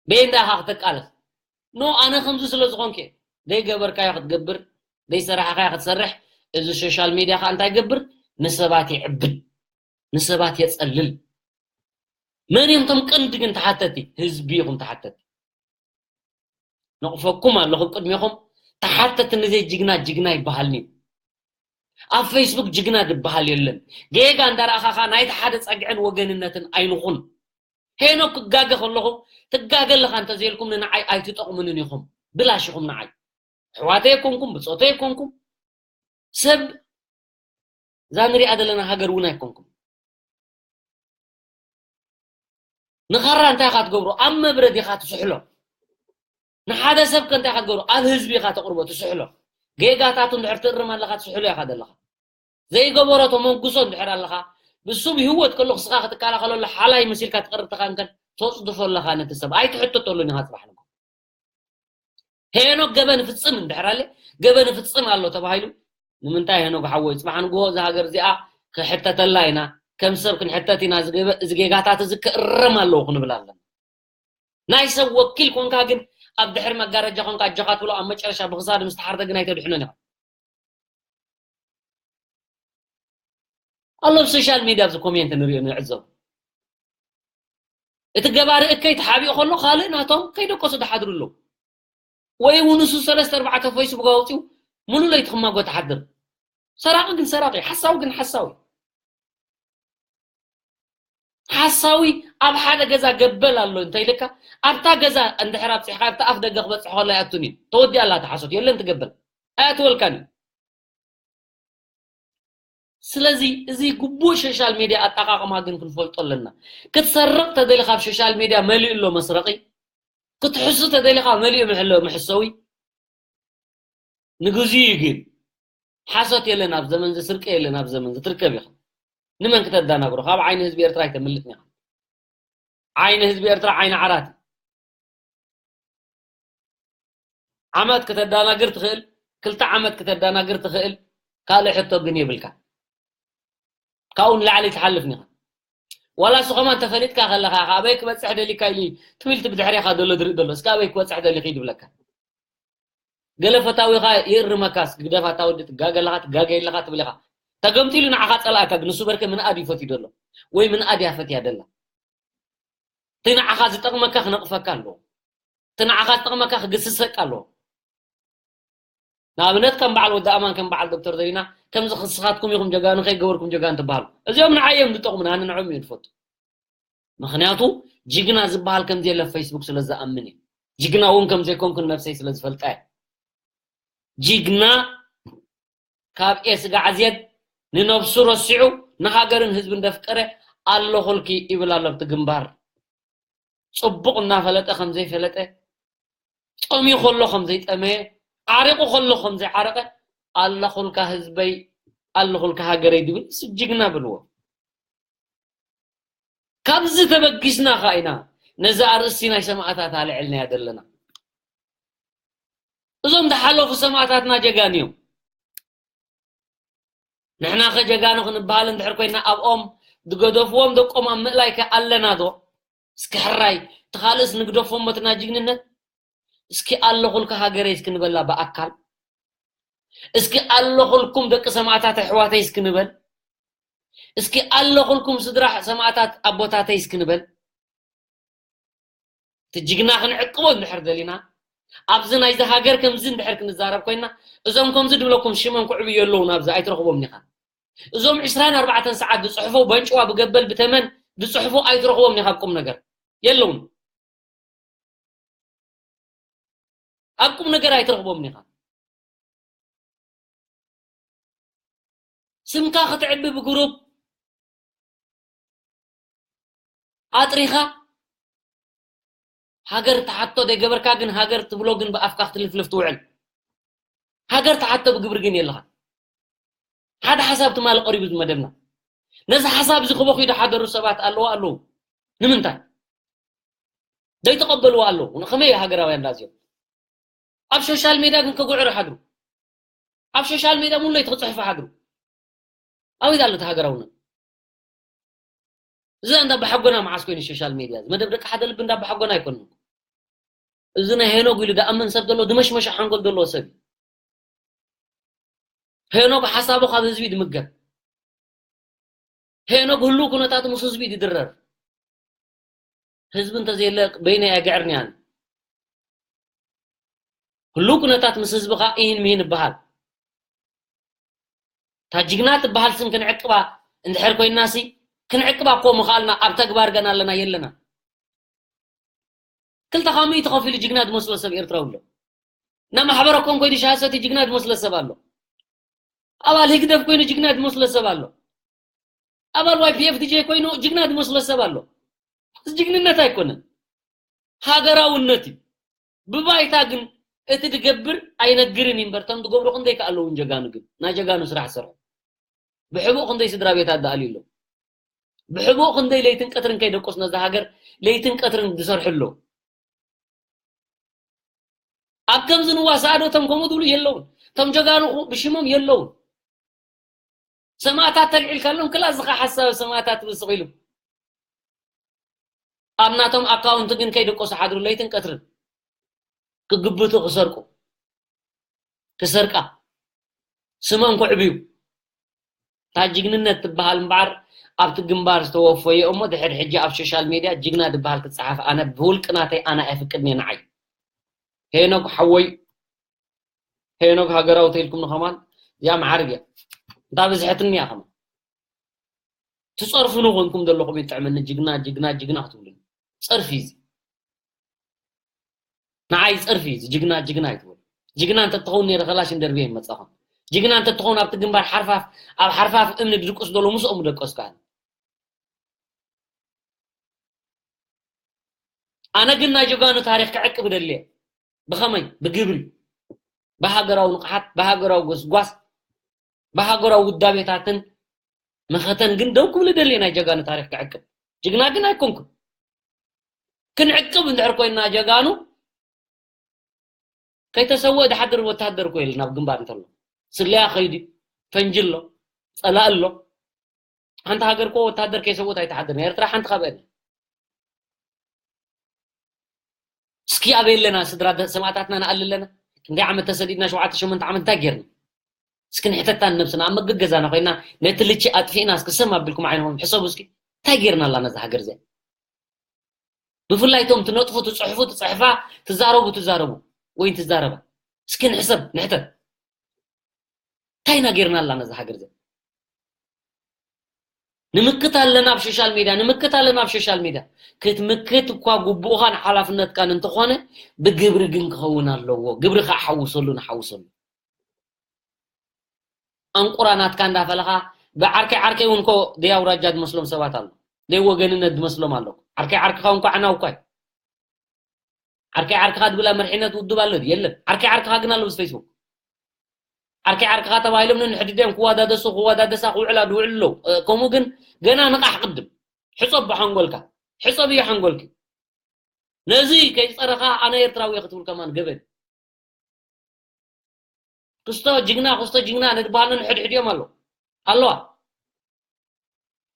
በየንዳ ኢኻ ክትቃለስ? ኖ፣ ኣነ ከምዚ ስለ ዝኾንኩ እየ። ደይ ገበርካዮ ክትገብር፣ ደይ ሰራሕካዮ ክትሰርሕ፣ እዚ ሶሻል ሜድያ ኸኣ እንታይ ይገብር? ንሰባት የዕብድ፣ ንሰባት የጸልል። መን እዮም እቶም ቀንዲ ግን ተሓተቲ? ህዝቢ ኢኹም ተሓተቲ። ነቕፈኩም ኣለኹ ቅድሜኹም። ተሓተቲ ንዘይ ጅግና ጅግና ይበሃልኒ። ኣብ ፌስቡክ ጅግና ዝበሃል የለን። ጌጋ እንዳረኣኻ ኸኣ ናይቲ ሓደ ጸግዕን ወገንነትን ኣይንኹን። ሄኖክ ክጋገ ከለኹ ትጋገ ኣለኻ እንተዘይልኩም ንንዓይ ኣይትጠቕሙንን ኢኹም። ብላሽ ኢኹም ንዓይ። ኣሕዋተይ ኣይኮንኩም፣ ብጾተይ ኣይኮንኩም። ሰብ እዛ ንሪኣ ዘለና ሃገር እውን ኣይኮንኩም። ንኻራ እንታይ ኢኻ ትገብሮ? ኣብ መብረድ ኢኻ ትስሕሎ። ንሓደ ሰብ ከ እንታይ ኢኻ ትገብሮ? ኣብ ህዝቢ ኢኻ ተቕርቦ፣ ትስሕሎ። ጌጋታቱ እንድሕር ትእርም ኣለኻ፣ ትስሕሎ ኢኻ ዘለኻ። ዘይገበሮ ተመንጉሶ እንድሕር ኣለኻ፣ ብሱ ብህይወት ከሎ ስኻ ክትከላኸለሉ ሓላይ መሲልካ ትቐርብ ተኻንከን ተጽድፎ ኣለኻ ነቲ ሰብ። ኣይትሕተተሉን ኢኻ ጽባሕ ንግሆ። ሄኖክ ገበን ፍጽም እንድሕር ኣለ፣ ገበን ፍጽም ኣሎ ተባሂሉ፣ ንምንታይ ሄኖክ ሓወይ፣ ጽባሕ ንግሆ እዛ ሃገር እዚኣ ክሕተተላ ኢና፣ ከም ሰብ ክንሕተት ኢና፣ እዚ ገበ-፣ እዚ ጌጋታት እዚ ክእረም ኣለዎ ክንብል ኣለና። ናይ ሰብ ወኪል ኮንካ ግን ኣብ ድሕሪ መጋረጃ ኮንካ ኣጆኻ ትብሎ፣ ኣብ መጨረሻ ብኽሳድ ምስ ተሓርደ ግን ኣይተድሕኖን ኢኻ። ኣሎ ኣብ ሶሻል ሚድያ ኣብዚ ኮሜንት ንሪኦ ንዕዘብ። እቲ ገባሪ እከይ ተሓቢኡ ከሎ ካልእ ናቶም ከይደቀሱ ዝሓድሩ ኣለዉ። ወይ እውን ንሱ ሰለስተ ኣርባዕተ ፌስቡክ ኣውፂኡ ሙሉ ለይቲ ክማጎ ትሓድር። ሰራቂ ግን ሰራቂ፣ ሓሳዊ ግን ሓሳዊ። ሓሳዊ ኣብ ሓደ ገዛ ገበል ኣሎ እንተ ኢልካ፣ ኣብታ ገዛ እንድሕር ኣብፂሕካ ኣብቲ ኣፍ ደገ ክበፅሕ ከሎ ኣይኣቱን እዩ። ተወዲኣ ኣላ እታ ሓሶት፣ የለን ትገበል። ኣያትወልካን እዩ። ስለዚ እዚ ግቡእ ሶሻል ሜድያ ኣጠቓቕማ ግን ክንፈልጦ ኣለና። ክትሰርቕ ተደሊኻ ኣብ ሶሻል ሜድያ መሊኡ ኣሎ መስረቒ፣ ክትሕሱ ተደሊኻ መሊኡ ምሕለ-፣ መሕሰዊ። ንግዚኡ ግን ሓሶት የለን ኣብ ዘመን እዚ፣ ስርቂ የለን ኣብ ዘመን እዚ፣ ትርከብ ኢኻ። ንመን ክተዳናግሮ? ካብ ዓይኒ ህዝቢ ኤርትራ ኣይተምልጥን ኢኻ። ዓይኒ ህዝቢ ኤርትራ ዓይኒ ዓራት እዩ። ዓመት ክተዳናግር ትኽእል፣ ክልተ ዓመት ክተዳናግር ትኽእል፣ ካልእ ሕቶ ግን የብልካ። ካብኡ ንላዕሊ ትሓልፍ ኒኻ። ዋላ እሱ ከማን ተፈሊጥካ ከለኻ፣ ኣበይ ክበጽሕ ደሊካ ኢሉ ትቢልቲ ብድሕሬኻ ዘሎ ዝርኢ ዘሎ፣ እስከ ኣበይ ክበጽሕ ደሊኺ ድብለካ። ገለ ፈታዊኻ ይእርመካ፣ እስኪ ግደፋ፣ እታ ወዲ ትጋገ ኣለኻ፣ ትጋገ ኣለኻ ትብል ኢኻ። ተገምጢሉ ንዓኻ ጸላእካ፣ ግን ንሱ በርከ ምንኣድ እዩ ፈትዩ ዘሎ፣ ወይ ምንኣድ እያ ፈትያ ደላ። እቲ ንዓኻ ዝጠቕመካ ክነቕፈካ ኣለዎ። እቲ ንዓኻ ዝጠቕመካ ክግስሰካ ኣለዎ። ንኣብነት ከም በዓል ወዲ ኣማን፣ ከም በዓል ዶክተር ዘሪና፣ ከምዚ ክስኻትኩም ኢኹም ጀጋኑ፣ ከይገበርኩም ጀጋኑ ትበሃሉ። እዚኦም ንዓይ እዮም ዝጠቕሙና፣ ኣነ ንዕኦም እየ ዝፈቱ። ምኽንያቱ ጅግና ዝበሃል ከም ዘየለ ፌስቡክ ስለ ዝኣምን እየ። ጅግና እውን ከም ዘይኮንኩ ነብሰይ ስለ ዝፈልጣ እየ። ጅግና ካብ ኤስ ጋዕዝየት ንነብሱ ረሲዑ ንሃገርን ህዝብን ደፍቀረ ኣለኹልኪ ይብል ኣሎ ኣብቲ ግንባር። ጽቡቕ እናፈለጠ ከም ዘይፈለጠ፣ ጸምዩ ከሎ ከም ዘይጠመየ፣ ዓሪቑ ከሎ ከም ዘይዓረቐ፣ ኣለኹልካ ህዝበይ፣ ኣለኹልካ ሃገረይ ድብል፣ እሱ ጅግና ብልዎ። ካብዚ ተበጊስና ኸኣ ኢና ነዚ ኣርእስቲ ናይ ሰማእታት ኣልዒልናዮ ዘለና። እዞም ዝሓለፉ ሰማእታትና ጀጋኑ እዮም። ንሕና ኸ ጀጋኑ ክንበሃል እንድሕር ኮይና ኣብኦም ዝገደፍዎም ደቆም ኣብ ምእላይ ከ ኣለና ዶ? እስኪ ሕራይ፣ እቲ ካልእስ ንግደፎ እሞ እቲ ናይ ጅግንነት። እስኪ ኣለኹልካ ሃገረይ እስኪ ንበላ ብኣካል። እስኪ ኣለኹልኩም ደቂ ሰማእታት ኣሕዋተይ እስኪ ንበል። እስኪ ኣለኹልኩም ስድራ ሰማእታት ኣቦታተይ እስኪ ንበል። እቲ ጅግና ክንዕቅቦ እንድሕር ደሊና፣ ኣብዚ ናይዚ ሃገር ከምዚ እንድሕር ክንዛረብ ኮይና፣ እዞም ከምዚ ድብለኩም ሽሞም ክዕብዩ ኣለዉ፣ ናብዚ ኣይትረኽቦም ኢኻ። እዞም ዕስራን ኣርባዕተን ሰዓት ዝጽሕፉ በንጭዋ ብገበል ብተመን ዝጽሕፉ ኣይትረኽቦም ኢኻ። ቁም ነገር የለውን። ኣብ ቁም ነገር ኣይትረኽቦም ኢኻ። ስምካ ክትዕቢ ብግሩፕ ኣጥሪኻ ሃገር ትሓቶ ዘይገበርካ፣ ግን ሃገር ትብሎ ግን ብኣፍካ ክትልፍልፍ ትውዕል። ሃገር ትሓቶ ብግብሪ ግን የለኻ። ሓደ ሓሳብ ትማሊ ቀሪቡ ዝመደብና። ነዚ ሓሳብ እዚ ክበኽዩ ዝሓደሩ ሰባት ኣለዉ ኣለዉ። ንምንታይ? ዘይተቐበልዎ ኣለዉ። ከመይ እዩ ሃገራውያን ዳዚኦም? ኣብ ሶሻል ሜድያ ግን ከጉዕሩ ሓድሩ። ኣብ ሶሻል ሜድያ ሙሉ ለይቲ ክጽሕፉ ሓድሩ። ኣበይ ኣሎ እቲ ሃገራውነት? እዚ እንዳ ኣባሓጎና መዓስ ኮይኑ ሶሻል ሜድያ? እዚ መደብ ደቂ ሓደ ልቢ እንዳ ኣባሓጎና ኣይኮነን። እዚ ናይ ሄኖግ ኢሉ ደኣምን ሰብ ዘሎ፣ ድመሽመሸ ሓንጎል ዘለዎ ሰብ እዩ። ሄኖግ ሓሳቡ ካብ ህዝቢ ድምገብ። ሄኖግ ህሉው ኩነታቱ ምስ ህዝቢ ድድረር። ህዝቢ እንተዘየለ በይነይ ኣይግዕርን እየ ኣነ። ህሉው ኩነታት ምስ ህዝቢ ኸኣ ኢሂን ምሂን ይበሃል። እታ ጅግና ትበሃል ስም ክንዕቅባ እንድሕር ኮይንናሲ፣ ክንዕቅባ እኮ ምኽኣልና፣ ኣብ ተግባር ገና ኣለና የለና። ክልተ ካብ ሚእቲ ከፊሉ ጅግና ዝመስሎ ሰብ ኤርትራዊ ኣሎ። ናብ ማሕበረ ኮም ኮይኑ ሻሂ ሰትዩ ጅግና ዝመስሎ ሰብ ኣሎ። ኣባል ህግደፍ ኮይኑ ጅግና ዝመስሎ ሰብ ኣሎ። ኣባል ዋይ ፒ ኤፍ ዲ ጄ ኮይኑ ጅግና ዝመስሎ ሰብ ኣሎ። እዚ ጅግንነት ኣይኮነን፣ ሃገራውነት እዩ። ብባይታ ግን እቲ ዝገብር ኣይነግርን እዩ እምበር፣ እቶም ዝገብሩ ክንደይ ከ ኣለዉ እውን ጀጋኑ፣ ግን ናይ ጀጋኑ ስራሕ ዝሰርሑ። ብሕቡእ ክንደይ ስድራ ቤታት ዝኣልዩ ኣለዉ። ብሕቡእ ክንደይ ለይትን ቀትርን ከይደቆሱ ነዛ ሃገር ለይትን ቀትርን ዝሰርሑ ኣለዉ። ኣብ ከምዚ ንዋሳእ ዶ እቶም ከምኡ ዝብሉ የለውን። እቶም ጀጋኑ ብሽሞም የለውን። ሰማእታት ተልዒልካሎም ክላ ዝኻ ሓሳብ ሰማእታት ትብስቕ ኢሉ። ኣብ ናቶም ኣካውንት ግን ከይደቆሱ ሓድሩ ለይትን ቀትርን። ክግብቱ ክሰርቁ። ክሰርቃ። ስሞም ክዕብዩ። እታ ጅግንነት ትበሃል እምበኣር ኣብቲ ግንባር ዝተወፈየ እሞ ድሕሪ ሕጂ ኣብ ሶሻል ሜድያ ጅግና ዝበሃል ክጸሓፍ ኣነ ብውልቂ ናተይ ኣነ ኣይፍቅድን እየ ንዓይ። ሄኖግ ሓወይ፣ ሄኖግ ሃገራዊ ተይልኩም ንኸማን እዚኣ መዓርግ እያ። እንታ ብዝሐትኒ እያ ከማን። ትጸርፉኒ ኮንኩም ዘለኹም ይጥዕመኒ፣ ጅግና፣ ጅግና፣ ጅግና ክትብሉኒ። ጸርፊ እዚ። ንዓይ ጸርፊ እዚ፣ ጅግና፣ ጅግና ኣይትበሉ። ጅግና እንተትኸውን ነይረ ከላሽን ደርብየ ይመጻኹም። ጅግና እንተትኸውን ኣብቲ ግንባር ሓርፋፍ፣ ኣብ ሓርፋፍ እምኒ ድድቁስ ዘሎ ምስኦም ምደቀስኩ ኣነ። ኣነ ግን ናይ ጀጋኑ ታሪኽ ክዕቅብ እደሊ እየ። ብኸመይ? ብግብሪ። ብሃገራዊ ንቕሓት፣ ብሃገራዊ ጎስጓስ፣ ብሃገራዊ ውዳቤታትን መኸተን ግን ደው ክብል እደሊ እየ ናይ ጀጋኑ ታሪኽ ክዕቅብ። ጅግና ግን ኣይኮንኩን። ክንዕቅብ እንድሕር ኮይንና ጀጋኑ፣ ከይተሰወአ ዝሓድር ወተሃደር እኮ የለን ኣብ ግንባር እንተሎ። ስለያ ከይዱ፣ ፈንጂ ኣሎ፣ ጸላኢ ኣሎ። ሓንቲ ሃገር እኮ ወተሃደር ከይሰወት ኣይትሓድርን። ኤርትራ ሓንቲ ካብአን። እስኪ ኣበይ ኣለና? ስድራ ደ-፣ ሰማእታትና ንኣሊ ኣለና? ክንደይ ዓመት ተሰዲድና? ሸውዓተ ሸሞንተ ዓመት እንታይ ጌርና? እስኪ ንሕተታ ንነብስና። ኣብ መገገዛና ኮይና ነቲ ልቺ ኣጥፊእና እስኪ ሰም ኣቢልኩም ዓይንኹም ሕሰቡ እስኪ። እንታይ ጌርና ኣላ ነዛ ሃገር እዚኣ? ብፍላይ እቶም ትነጥፉ፣ ትጽሕፉ፣ ትጽሕፋ፣ ትዛረቡ፣ ትዛረቡ ወይ ትዛረባ፣ እስኪ ንሕሰብ፣ ንሕተት። እንታይ ኢና ጌርና ኣላ ነዛ ሃገር እዚኣ? ንምክት ኣለና ኣብ ሶሻል ሜድያ፣ ንምክት ኣለና ኣብ ሶሻል ሜድያ። ክትምክት እኳ ግቡእኻን ሓላፍነትካን እንተኾነ፣ ብግብሪ ግን ክኸውን ኣለዎ። ግብሪ ከዓ ሓውሰሉ፣ ንሓውሰሉ። ኣንቁራ ናትካ እንዳፈለኻ፣ ብዓርከይ ዓርከይ እውን እኮ ደይ ኣውራጃ ዝመስሎም ሰባት ኣሎ። ደይ ወገንነት ዝመስሎም ኣሎ። ዓርከይ ዓርክኻ እንኳ ዕናው እኳ እዩ። ዓርከይ ዓርክኻ ዝብላ መርሒነት ውድብ ኣሎ ድዩ? የለን። ዓርከይ ዓርክኻ ግን ኣሎ ምስ ፌስቡክ። ዓርከይ ዓርክኻ ተባሂሎም ነንሕድሕዶም ክወዳደሱ፣ ክወዳደሳ ክውዕላ ዝውዕሉ ኣለዉ። እ፣ ከምኡ ግን ገና ንቓሕ ቅድም። ሕጸብ ብሓንጎልካ። ሕጸብ እዩ ሓንጎልኪ። ነዚ ከይጸረኻ ኣነ ኤርትራዊ እየ ክትብል ከማን ገበን። ክስቶ ጅግና፣ ክስቶ ጅግና ንድበሃሉ ንሕድሕዲኦም ኣለዉ። ኣለዋ።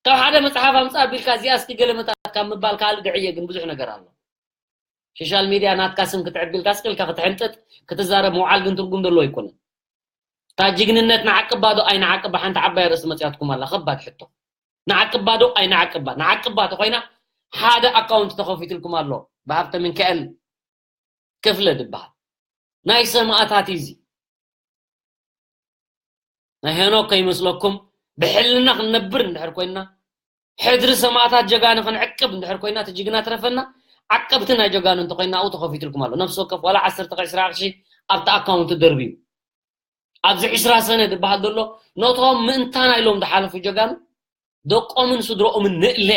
ካብ ሓደ መጽሓፍ ኣምጻእ ኣቢልካ እዚኣ እስኪ ገለመታት ካብ ምባል ካልእ ግዕየ ግን ብዙሕ ነገር ኣሎ። ሶሻል ሚድያ ናትካ ስም ክትዕቢ ኢልካ ስቕ ኢልካ ክትሕንጥጥ፣ ክትዛረብ ምውዓል ግን ትርጉም ዘለዎ ኣይኮነን። እታ ጅግንነት ንዓቅባ ዶ ኣይንዓቅባ ሓንቲ ዓባይ ርእሲ መጽያትኩም ኣላ። ከባድ ሕቶ። ንዓቅባ ዶ ኣይንዓቅባ? ንዓቅባ ተኾይና ሓደ ኣካውንት ተኸፊትልኩም ኣሎ። ብሃብተ ሚካኤል ክፍለ ዝበሃል። ናይ ሰማእታት እዩ እዚ። ናይ ሄኖክ ከይመስለኩም ብሕልና ክንነብር እንድሕር ኮይና፣ ሕድሪ ሰማእታት ጀጋኑ ክንዕቅብ እንድሕር ኮይና፣ እቲ ጅግና ትረፈና፣ ዓቀብቲ ናይ ጀጋኑ እንተኮይና ኣብኡ ተኸፊትልኩም ኣሎ። ነፍሲ ወከፍ ዋላ ዓሰርተ ሺሕ ዕስራ ሺሕ ኣብቲ ኣካውንት ደርብዩ። ኣብዚ ዕስራ ሰነ ዝበሃል ዘሎ ነቶም ምእንታና ኢሎም ዝሓለፉ ጀጋኑ ደቆምን ስድረኦምን ንእለ።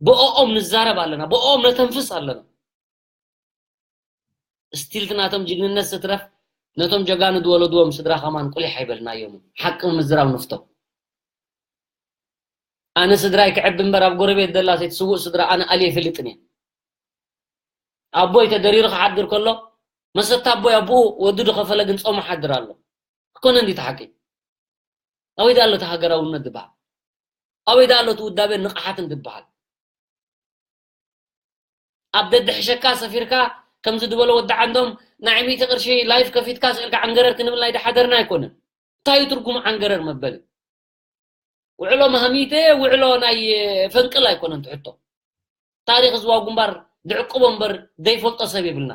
ብኦኦም ንዛረብ ኣለና፣ ብኦኦም ነተንፍስ ኣለና። ስቲል እቲ ናቶም ጅግንነት ስትረፍ ነቶም ጀጋኑ ዝወለድዎም ስድራ ከማን ቁሊሕ ኣይበልናዮምን። ሓቂ ምዝራብ ንፍቶ። ኣነ ስድራይ ክዕቢ እምበር ኣብ ጎረቤት ዘላ ዘይትስውእ ስድራ ኣነ ኣልየ ኣይፈልጥን እየ። ኣቦይ ተደሪሩ ክሓድር ከሎ መሰታ ኣቦይ ኣቦኡ ወዱ ዝኸፈለ ግን ጾሙ ሓድር ኣሎ። ክኮነ እንዲ ተሓቂ። ኣበይ ዳ ኣሎ እቲ ሃገራውነት ዝበሃል? ኣበይ ዳ ኣሎ እቲ ውዳቤን ንቕሓትን ዝበሃል? ኣብ ደድሕሸካ ሰፊርካ ከምዚ ዝበሎ ወዲ ዓንዶም ናይ ሚእቲ ቅርሺ ላይፍ ከፊትካ ስእልካ ዓንገረር ክንብል ናይ ድሓደርና ኣይኮነን። እንታይ እዩ ትርጉም ዓንገረር መበል? ውዕሎ ማህሚተ፣ ውዕሎ ናይ ፈንቅል ኣይኮነን ትሕቶ። ታሪኽ ህዝባዊ ግንባር ዝዕቅቦ እምበር ዘይፈልጦ ሰብ የብልና።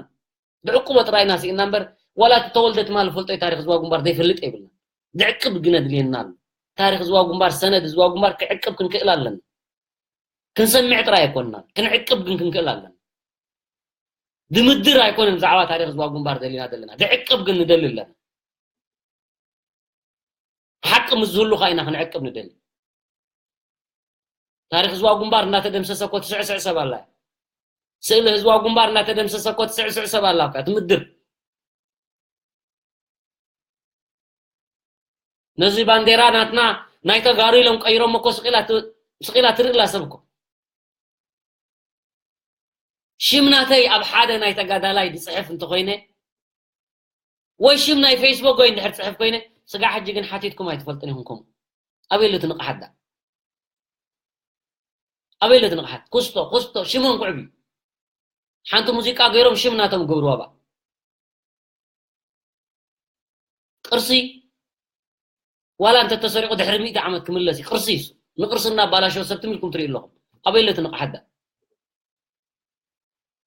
ዝዕቅቦ ጥራይና ስኢና እምበር ዋላ እቲ ተወልደ ትማል ፈልጦ ታሪኽ ህዝባዊ ግንባር ዘይፈልጥ የብልና። ዝዕቅብ ግን ኣድልየና ኣሎ። ታሪኽ ህዝባዊ ግንባር፣ ሰነድ ህዝባዊ ግንባር ክዕቅብ ክንክእል ኣለና። ክንሰምዕ ጥራይ ኣይኮንና፣ ክንዕቅብ ግን ክንክእል ኣለና። ድምድር ኣይኮነን ብዛዕባ ታሪኽ ህዝባዊ ግንባር ደሊና ዘለና። ዝዕቅብ ግን ንደሊ ኣለና። ሓቂ ምስ ዝህሉ ኸኣ ኢና ክንዕቅብ ንደሊ። ታሪኽ ህዝባዊ ግንባር እናተደምሰሰ እኮ ትስዕስዕ ሰብ ኣላ። ስእሊ ህዝባዊ ግንባር እናተደምሰሰ እኮ ትስዕስዕ ሰብ ኣላ እኮ፣ ትምድር። ነዚ ባንዴራ ናትና ናይ ተጋሩ ኢሎም ቀይሮም እኮ ስቕ ኢላ ት-፣ ስቕ ኢላ ትርኢ ኣላ ሰብ እኮ። ሽም ናተይ ኣብ ሓደ ናይ ተጋዳላይ ዝጽሕፍ እንተኾይነ፣ ወይ ሽም ናይ ፌስቡክ ወይ እንድሕር ጽሕፍ ኮይነ፣ ስጋዕ ሕጂ ግን ሓቲትኩም ኣይትፈልጡን ኢኹም። ከምኡ ኣበይ ኣሎ እቲ ንቕሓት ዳ? ኣበይ ኣሎ እቲ ንቕሓት? ኩስቶ፣ ኩስቶ፣ ሽሞም ክዕብዩ። ሓንቲ ሙዚቃ ገይሮም ሽም ናቶም ገብርዋ ባ። ቅርሲ ዋላ እንተ ተሰሪቑ ድሕሪ ሚእቲ ዓመት ክምለስ እዩ። ቅርሲ እዩ እሱ። ንቅርሲ እናባላሸወ ሰብ ትም ኢልኩም ትርእዩ ኣለኹም። ኣበይ ኣሎ እቲ ንቕሓት ዳ?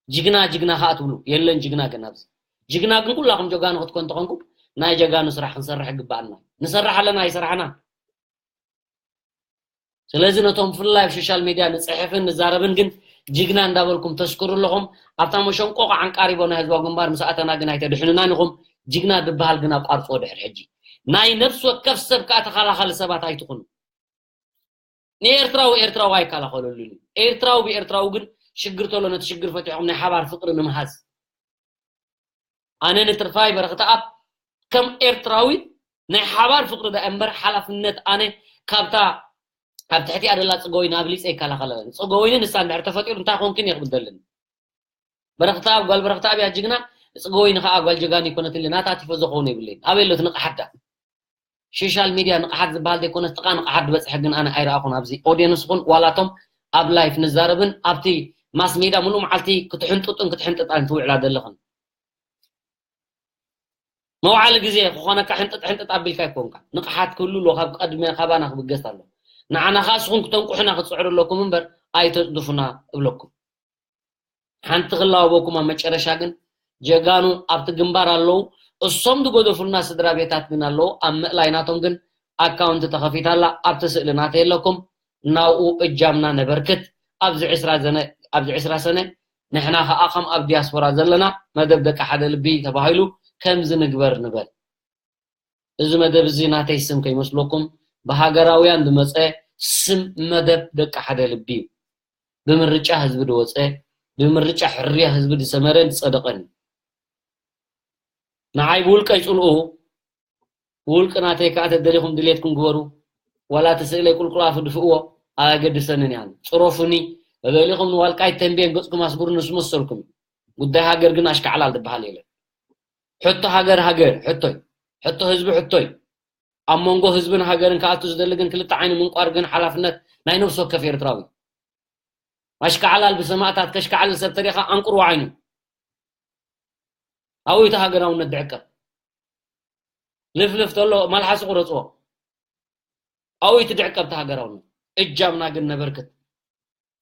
ጅግና፣ ጅግና ከኣ ትብሉ። የለን ጅግና ግን ኣብዚ። ጅግና ግን ኩላኹም ጀጋኑ ክትኮኑ እንተኾንኩም፣ ናይ ጀጋኑ ስራሕ ክንሰርሕ ይግብኣና። ንሰርሕ ኣለና፣ ኣይሰራሕናን። ስለዚ ነቶም ብፍላይ ኣብ ሶሻል ሚድያ ንጽሕፍን ንዛረብን ግን ጅግና እንዳበልኩም ተስክሩ ኣለኹም። ኣብታ መሸንቆቆ ዓንቃሪቦ ናይ ህዝባዊ ግንባር ምስ ኣተና ግን ኣይተድሕኑናን ኢኹም። ጅግና ዝበሃል ግን ኣቋርጽዎ ድሕሪ ሕጂ። ናይ ነፍሲ ወከፍ ሰብ ከኣ ተኸላኸሊ ሰባት ኣይትኹኑ። ንኤርትራዊ ኤርትራዊ ኣይከላኸለሉን እዩ። ኤርትራዊ ብኤርትራዊ ግን ሽግር ተሎ ነቲ ሽግር ፈቲሖም ናይ ሓባር ፍቅሪ ንምሃዝ። ኣነ ንትርፋይ በረኽተኣብ ከም ኤርትራዊ ናይ ሓባር ፍቅሪ ደኣ እምበር ሓላፍነት ኣነ ካብታ ኣብ ትሕቲኣ ደላ ጽገወይኒ ኣብሊጸ ይከላኸለለን። ጽገወይኒ ንሳ እንድሕር ተፈጢሩ እንታይ ኮንክን እየ ክብል ዘለኒ። በረኽተኣብ ጓል በረኽተኣብ እያ ጅግና፣ ጽገወይኒ ከኣ ጓል ጀጋኑ ይኮነትሊ፣ ናታ ቲፎዞ ክኸውን የብለይን። ኣበይ ኣሎ እቲ ንቕሓት ዳ? ሶሻል ሚድያ ንቕሓት ዝበሃል ዘይኮነስ ጥቓ ንቕሓት ዝበጽሐ ግን ኣነ ኣይረኣኹን። ኣብዚ ኦድየንስ ኹን ዋላቶም ኣብ ላይፍ ንዛረብን ኣብቲ ማስ ሜድያ ምሉእ መዓልቲ ክትሕንጥጡን ክትሕንጥጣን ትውዕላ ዘለኽን። መውዓሊ ግዜ ክኾነካ ሕንጥጥ ሕንጥጥ ኣቢልካ ኣይኮንካ። ንቕሓት ክህሉ ኣለዎ፣ ካብ ቀድመ ካባና ክብገስ ኣሎ። ንዓና ኸኣ ንስኹም ክተንቁሑና ክትጽዕሩ ኣለኩም እምበር ኣይተጽድፉና እብለኩም። ሓንቲ ክላወበኩም ኣብ መጨረሻ ግን፣ ጀጋኑ ኣብቲ ግንባር ኣለዉ። እሶም ዝገደፉልና ስድራ ቤታት ግን ኣለዉ። ኣብ ምእላይ ናቶም ግን ኣካውንት ተኸፊታ ኣላ። ኣብቲ ስእሊ ናተይ ኣለኩም። ናብኡ እጃምና ነበርክት። ኣብዚ ዕስራ ዘነ-፣ ኣብዚ ዕስራ ሰነ ንሕና ኸኣ ከም ኣብ ዲያስፖራ ዘለና መደብ ደቂ ሓደ ልቢ ተባሂሉ ከምዚ ንግበር ንበል። እዚ መደብ እዚ ናተይ ስም ከይመስለኩም፣ ብሃገራውያን ዝመጸ ስም መደብ ደቂ ሓደ ልቢ እዩ። ብምርጫ ህዝቢ ዝወጸ፣ ብምርጫ ሕርያ ህዝቢ ዝሰመረን ዝጸደቐን እዩ። ንዓይ ብውልቀይ ጽልኡ፣ ብውልቂ ናተይ ከኣ ተደሊኹም ድሌትኩም ግበሩ። ዋላ እቲ ስእለይ ቁልቁል ኣፉ ድፍእዎ፣ ኣየገድሰንን እያ። ጽረፉኒ፣ ተደሊኹም ንዋልቃይት ተንቤን ገጽኩም ኣስጉሩ፣ ንሱ መሰልኩም እዩ። ጉዳይ ሃገር ግን ኣሽካዕላል ዝበሃል የለን። ሕቶ ሃገር ሃገር ሕቶይ፣ ሕቶ ህዝቢ ሕቶይ። ኣብ መንጎ ህዝብን ሃገርን ክኣቱ ዝደሊ ግን ክልተ ዓይኒ ምንቋር ግን ሓላፍነት ናይ ነፍሲ ወከፍ ኤርትራዊ። ኣሽካዕላል ብሰማእታት ከሽካዕልል ሰብ ተሪኻ ኣንቁርዎ ዓይኑ። ኣብኡ እቲ ሃገራውነት ድዕቀብ። ልፍልፍ ተሎ መልሓሱ ቁረጽዎ። ኣብኡ እቲ ድዕቀብ እቲ ሃገራውነት። እጃምና ግን ነበርክት።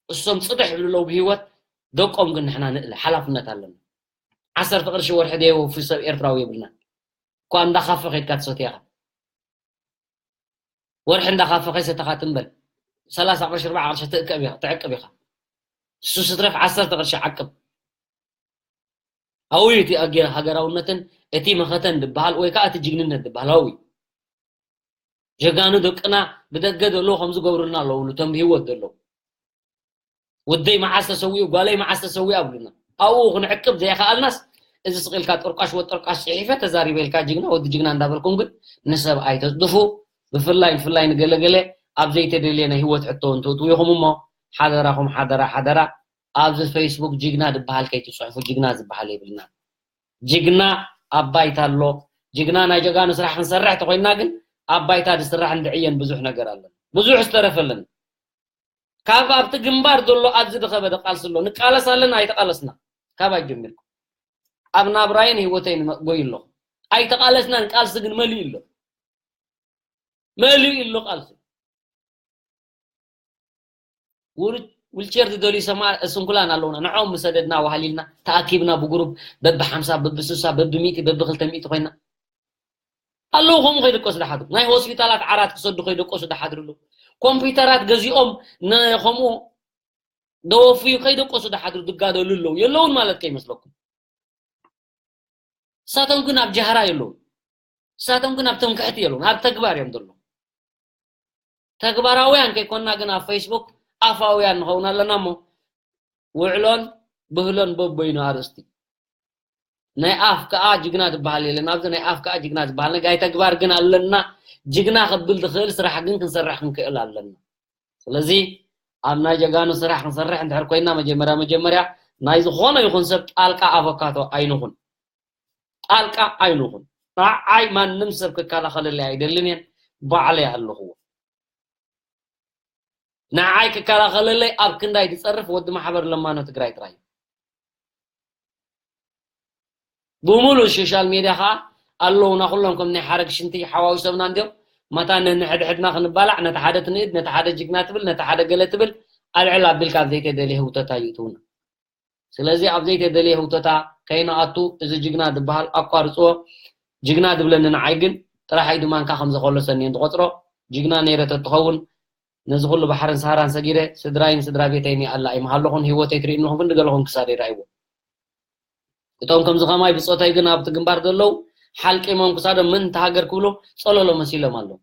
እሶም ጽድሕ ይብሉ ኣለዉ ብህይወት፣ ደቆም ግን ንሕና ንእለ፣ ሓላፍነት ኣለና። ዓሰርተ ቅርሺ ወርሒ ደየወፊ ሰብ ኤርትራዊ የብልናን። እኳ እንዳ ካፈ ከይድካ ትሰትዮ ኢኻ። ወርሒ እንዳ ካፈ ከይሰተኻ ትንበል። ሰላሳ ቅርሺ፣ ኣርባዓ ቅርሺ ትእከብ ኢኻ፣ ትዕቅብ ኢኻ። እሱ ስትረፍ ዓሰርተ ቅርሺ ዓቅብ። ኣብኡ እዩ እቲ ኣገ-፣ ሃገራውነትን እቲ መኸተን ዝበሃል ወይ ከዓ እቲ ጅግንነት ዝበሃል ኣብኡ እዩ። ጀጋኑ ደቅና ብደገ ዘለዉ ከም ዝገብሩልና ኣለዉ፣ እቶም ብህይወት ዘለዉ። ወደይ መዓስ ተሰዊኡ፣ ጓለይ መዓስ ተሰዊኣ ኣብሉና። ኣብኡ ክንዕቅብ ዘይከኣልናስ፣ እዚ ስቕ ኢልካ ጠርቋሽ ወጠርቋሽ ጽሒፈ ተዛሪበ ኢልካ ጅግና ወዲ ጅግና እንዳበልኩም ግን ንሰብ ኣይተጽድፉ። ብፍላይ፣ ብፍላይ ንገለገለ ኣብ ዘይተደልየ ናይ ህይወት ሕቶ እንትእትዉ ኢኹም እሞ፣ ሓደራኹም፣ ሓደራ፣ ሓደራ፣ ኣብዚ ፌስቡክ ጅግና ዝበሃል ከይትጽሕፉ፣ ጅግና ዝበሃል የብልናን። ጅግና ኣብ ባይታ ኣሎ። ጅግና ናይ ጀጋኑ ስራሕ ክንሰርሕ ተኾይንና ግን ኣብ ባይታ ዝስራሕ እንድዕየን ብዙሕ ነገር ኣሎ። ብዙሕ ዝተረፈለን። ካብ ኣብቲ ግንባር ዘሎ ኣብዚ ዝኸበደ ቃልሲ ኣሎ። ንቃለስ ኣለና ኣይተቃለስና። ካባይ ጀሚርኩም። ኣብ ናብራይን ህይወተይን መ-፣ ጎይ ኣለኹ። ኣይተቃለስናን፣ ቃልሲ ግን መሊኡ ኣሎ። መሊኡ ኣሎ ቃልሲ። ውል-፣ ዊልቸር ዝደልዩ ሰማ-፣ ስንኩላን ኣለውና። ንዕኦም ምሰደድና ዋህሊልና ተኣኪብና ብጉሩብ በቢ ሓምሳ፣ በቢ ስሳ፣ በቢ ሚእቲ፣ በቢ ክልተ ሚእቲ ኮይና ኣለዉ። ከምኡ ከይደቀሱ ዝሓድሩ፣ ናይ ሆስፒታላት ዓራት ክሰዱ ከይደቀሱ ዝሓድሩ ኣለዉ። ኮምፒውተራት ገዚኦም ነ-፣ ከምኡ ደወፍዩ ከይደቀሱ ዝሓድሩ ዝጋደሉ ኣለዉ። የለውን ማለት ከይመስለኩም። እሳቶም ግን ኣብ ጃህራ የለውን። እሳቶም ግን ኣብ ትምክሕቲ የለውን። ኣብ ተግባር እዮም ዘለዉ። ተግባራውያን ከይኮንና ግን ኣብ ፌስቡክ ኣፋውያን ንኸውን ኣለና እሞ፣ ውዕሎን ብህሎን በበይኑ ኣርእስቲ። ናይ ኣፍ ከኣ ጅግና ዝበሃል የለን። ኣብዚ ናይ ኣፍ ከኣ ጅግና ዝበሃል ነገር፣ ናይ ተግባር ግን ኣለና። ጅግና ከብል ዝኽእል ስራሕ ግን ክንሰርሕ ክንክእል ኣለና። ስለዚ ኣብ ናይ ጀጋኑ ስራሕ ክንሰርሕ እንድሕር ኮይና፣ መጀመርያ መጀመርያ ናይ ዝኾነ ይኹን ሰብ ጣልቃ ኣቮካቶ ኣይንኹን። ጣልቃ ኣይንኹን። ንዓይ ማንም ሰብ ክከላኸለለይ ኣይደልን እየን። ባዕለይ ኣለኹዎ። ንዓይ ክከላኸለለይ ኣብ ክንዳይ ዝጸርፍ ወዲ ማሕበር ለማኖ ትግራይ ጥራይ እዩ። ብምሉእ ሶሻል ሜድያ ኸኣ ኣለዉና፣ ኩሎም ከም ናይ ሓረግ ሽንቲ ሓዋዊሶምና እንድዮም። መታን ነንሕድሕድና ክንባላዕ፣ ነቲ ሓደ ትንእድ፣ ነቲ ሓደ ጅግና ትብል፣ ነቲ ሓደ ገለ ትብል፣ ኣልዕል ኣቢልካ ኣብ ዘይተደልየ ህውተታ ይእትዉና። ስለዚ ኣብ ዘይተደልየ ህውተታ ከይንኣቱ፣ እዚ ጅግና ዝበሃል ኣቋርጽዎ። ጅግና ዝብለኒ ንዓይ ግን ጥራሕ ኢዱ ማንካ ከም ዘኾለሰኒ እየ ዝቖጽሮ። ጅግና ነይረ ተትኸውን፣ ነዚ ኩሉ ባሕርን ሰሃራን ሰጊረ፣ ስድራይን ስድራ ቤተይን ይኣላ ኣይምሃለኹን፣ ህይወተይ ትርእዩ ኣለኹም፣ ክንዲ ገለኹም ክሳደይ ርኣይዎ። እቶም ከምዚ ከማይ ብጾተይ ግን ኣብቲ ግንባር ዘለዉ፣ ሓልቂሞም ክሳዶም ምእንቲ ሃገር ክብሉ ጸለሎ መሲሎም ኣለዉ።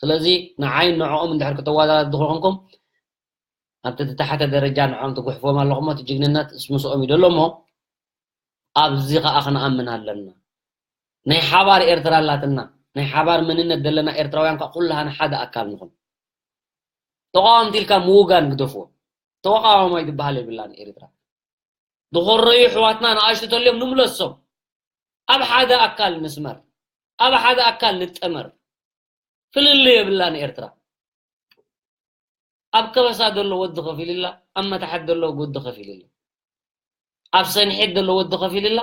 ስለዚ ንዓይን ንዕኦም እንድሕር ክተወዳድሩ ኮንኩም፣ ኣብቲ ዝተሓተ ደረጃ ንዕኦም ትጉሕፍዎም ኣለኹም፣ እቲ ጅግንነት ምስ ምስኦም እዩ ዘሎ እሞ፣ ኣብዚ ከኣ ክንኣምን ኣለና። ናይ ሓባር ኤርትራ ኣላትና፣ ናይ ሓባር መንነት ዘለና ኤርትራውያን ከኣ ኩላህና ሓደ ኣካል ንኹን። ተቃወምቲ ኢልካ ምውጋን ግደፍዎ። ተቃዋማይ ዝበሃል የብላን ኤርትራ። ዝኾረዩ ኣሕዋትና ንኣሽቱ ተልዮም ንምለሶም። ኣብ ሓደ ኣካል ንስመር። ኣብ ሓደ ኣካል ንጠመር። ፍልልይ የብላን ኤርትራ። ኣብ ከበሳ ዘሎ ወዲ ከፊልላ፣ ኣብ መታሕት ዘሎ ወዲ ከፊልላ። ኣብ ሰንሒት ዘሎ ወዲ ከፊልላ፣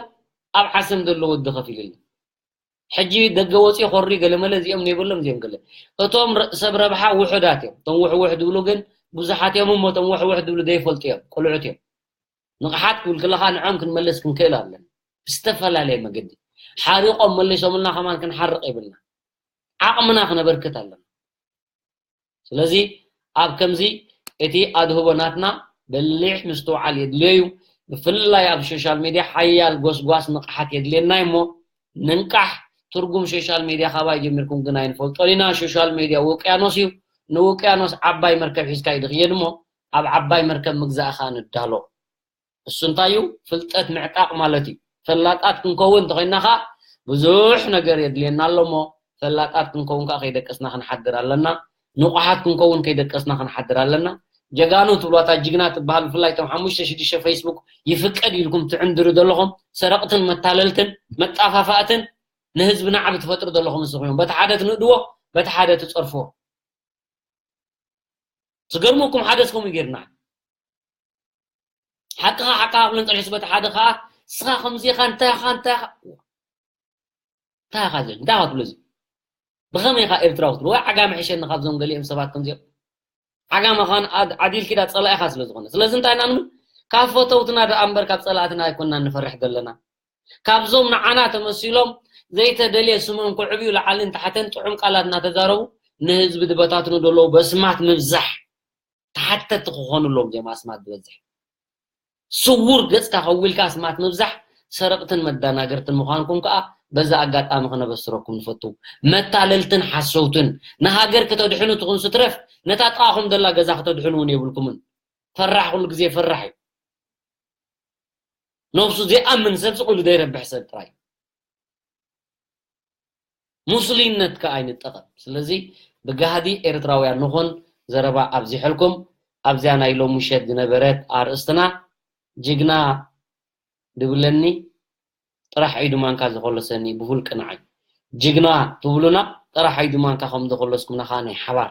ኣብ ዓሰም ዘሎ ወዲ ከፊሉልና። ሕጂ ደገ ወፂኡ ኮሪ ገለመለ እዚኦም ነይብሎም እዚኦም ገለ እቶም ረ- ሰብ ረብሓ ውሑዳት እዮም። እቶም ውሕውሕ ድብሉ ግን ብዙሓት እዮም። እሞ እቶም ውሕውሕ ድብሉ ዘይፈልጡ እዮም፣ ቆልዑት እዮም። ንቕሓት ክብል ከለኻ ንዖም ክንመልስ ክንክእል ኣለና። ብዝተፈላለየ መገዲ ሓሪቖም መሊሶምልና ከማን ክንሓርቕ የብልና። ዓቕምና ክነበርክት ኣለና። ስለዚ ኣብ ከምዚ እቲ ኣድህቦ ናትና በሊሕ ምስትውዓል የድልዮ እዩ። ብፍላይ ኣብ ሶሻል ሚድያ ሓያል ጎስጓስ ንቕሓት የድልየና እዩ። እሞ ንንቃሕ። ትርጉም ሶሻል ሚድያ ካባይ ጀሚርኩም ግን ኣይንፈልጦን ኢና። ሶሻል ሚድያ ውቅያኖስ እዩ። ንውቅያኖስ ዓባይ መርከብ ሒዝካ እዩ ድኽየድ እሞ ኣብ ዓባይ መርከብ ምግዛእ ኸኣ ንዳሎ። እሱ እንታይ እዩ? ፍልጠት ምዕጣቕ ማለት እዩ። ፈላጣት ክንከውን እንተኾይንና ኸኣ ብዙሕ ነገር የድልየና ኣሎ እሞ ፈላጣት ክንከውን ከዓ ከይደቀስና ክንሓድር ኣለና። ንቑሓት ክንከውን ከይደቀስና ክንሓድር ኣለና። ጀጋኑ ትብሉ፣ እታ ጅግና ትበሃል፣ ብፍላይ እቶም ሓሙሽተ ሽዱሽተ ፌስቡክ ይፍቀድ ኢልኩም ትዕንድሩ ዘለኹም ሰረቕትን መታለልትን መጣፋፋእትን ንህዝቢ ናዕቢ ትፈጥሩ ዘለኹም ንስኹም እዮም። በቲ ሓደ ትንእድዎ፣ በቲ ሓደ ትጸርፍዎ። ዝገርመኩም ሓደስ ከምኡ ጌርና። ሓቅኻ ሓቅኻ ክብለን ጸኒሑ ስበት ሓደ ኸኣ ንስኻ ከምዚ ኢኻ እንታይ ኢኻ እንታይ ኢኻ እንታይ ኢኻ ዝብል እንታይ ኢኻ ትብሎ እዚ ብኸመይ ኢኻ ኤርትራዊ ክትብሎ ወይ ዓጋመ ሕሸኒ ካብዞም ገሊኦም ሰባት ከምዚኦም ዓጋመ ኻን ዓዲልኪ ዳ ጸላኢኻ ስለ ዝኾነ ስለዚ እንታይ ኢና ንብል ካብ ፈተውትና ደኣ እምበር ካብ ጸላእትና ኣይኮንና ንፈርሕ ዘለና ካብዞም ንዓና ተመሲሎም ዘይተደልየ ስሞም ክዕብዩ ላዕልን ታሕተን ጥዑም ቃላት እናተዛረቡ ንህዝቢ ዝበታትኑ ዘለዉ በስማት ምብዛሕ ተሓተቲ ክኾኑ ኣለዎም እዚኦም ኣስማት ዝበዝሕ ስውር ገጽካ ከዊልካ ኣስማት ምብዛሕ ሰረቕትን መዳናገርትን ምዃንኩም ከኣ በዚ ኣጋጣሚ ክነበስረኩም ንፈቱ መታለልትን ሓሰውትን ንሃገር ከተድሕኑ ትኹን ስትረፍ ነታ ጥቓኹም ዘላ ገዛ ከተድሕኑ እውን የብልኩምን ፈራሕ ኩሉ ግዜ ፈራሕ እዩ ነብሱ ዘይኣምን ሰብ ስቕ ኢሉ ዘይረብሕ ሰብ ጥራይ እዩ። ሙስሊምነት ከኣ ኣይንጠቐም። ስለዚ ብጋህዲ ኤርትራውያን ንኹን ዘረባ ኣብዚሐልኩም ኣብዚኣ ናይ ሎም ምሸት ዝነበረት ኣርእስትና ጅግና ድብለኒ ጥራሕ ኢዱ ማንካ ዝኮለሰኒ ብፉል ቅንዓይ ጅግና ትብሉና ጥራሕ ኢዱ ማንካ ከም ዝኮለስኩምና ከኣ ናይ ሓባር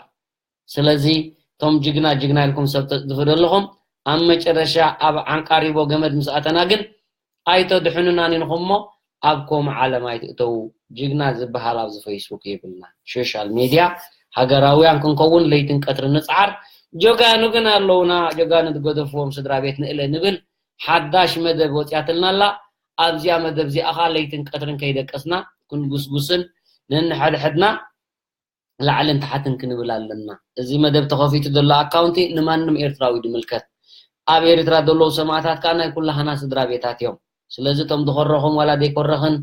ስለዚ እቶም ጅግና ጅግና ኢልኩም ሰብ ተጽድፉ ዘለኹም ኣብ መጨረሻ ኣብ ዓንቃሪቦ ገመድ ምስ ኣተና ግን ኣይተድሕኑናን ኢንኹም እሞ ኣብ ከምኡ ዓለም ኣይትእተዉ። ጅግና ዝበሃል ኣብዚ ፌስቡክ የብልናን። ሶሻል ሜድያ ሃገራውያን ክንከውን ለይትን ቀትርን ንጽዓር። ጀጋኑ ግን ኣለዉና። ጀጋኑ ዝገደፍዎም ስድራ ቤት ንእለ ንብል። ሓዳሽ መደብ ወጺኣትልና ኣላ። ኣብዚኣ መደብ እዚኣ ኸኣ ለይትን ቀትርን ከይደቀስና ክንጉስጉስን ነንሓድሕድና ላዕልን ታሕትን ክንብል ኣለና። እዚ መደብ ተኸፊቱ ዘሎ ኣካውንቲ ንማንም ኤርትራዊ ድምልከት። ኣብ ኤርትራ ዘለዉ ሰማእታት ከኣ ናይ ኩላህና ስድራ ቤታት እዮም። ስለዚ እቶም ዝኮረኹም ዋላ ዘይኮረኽን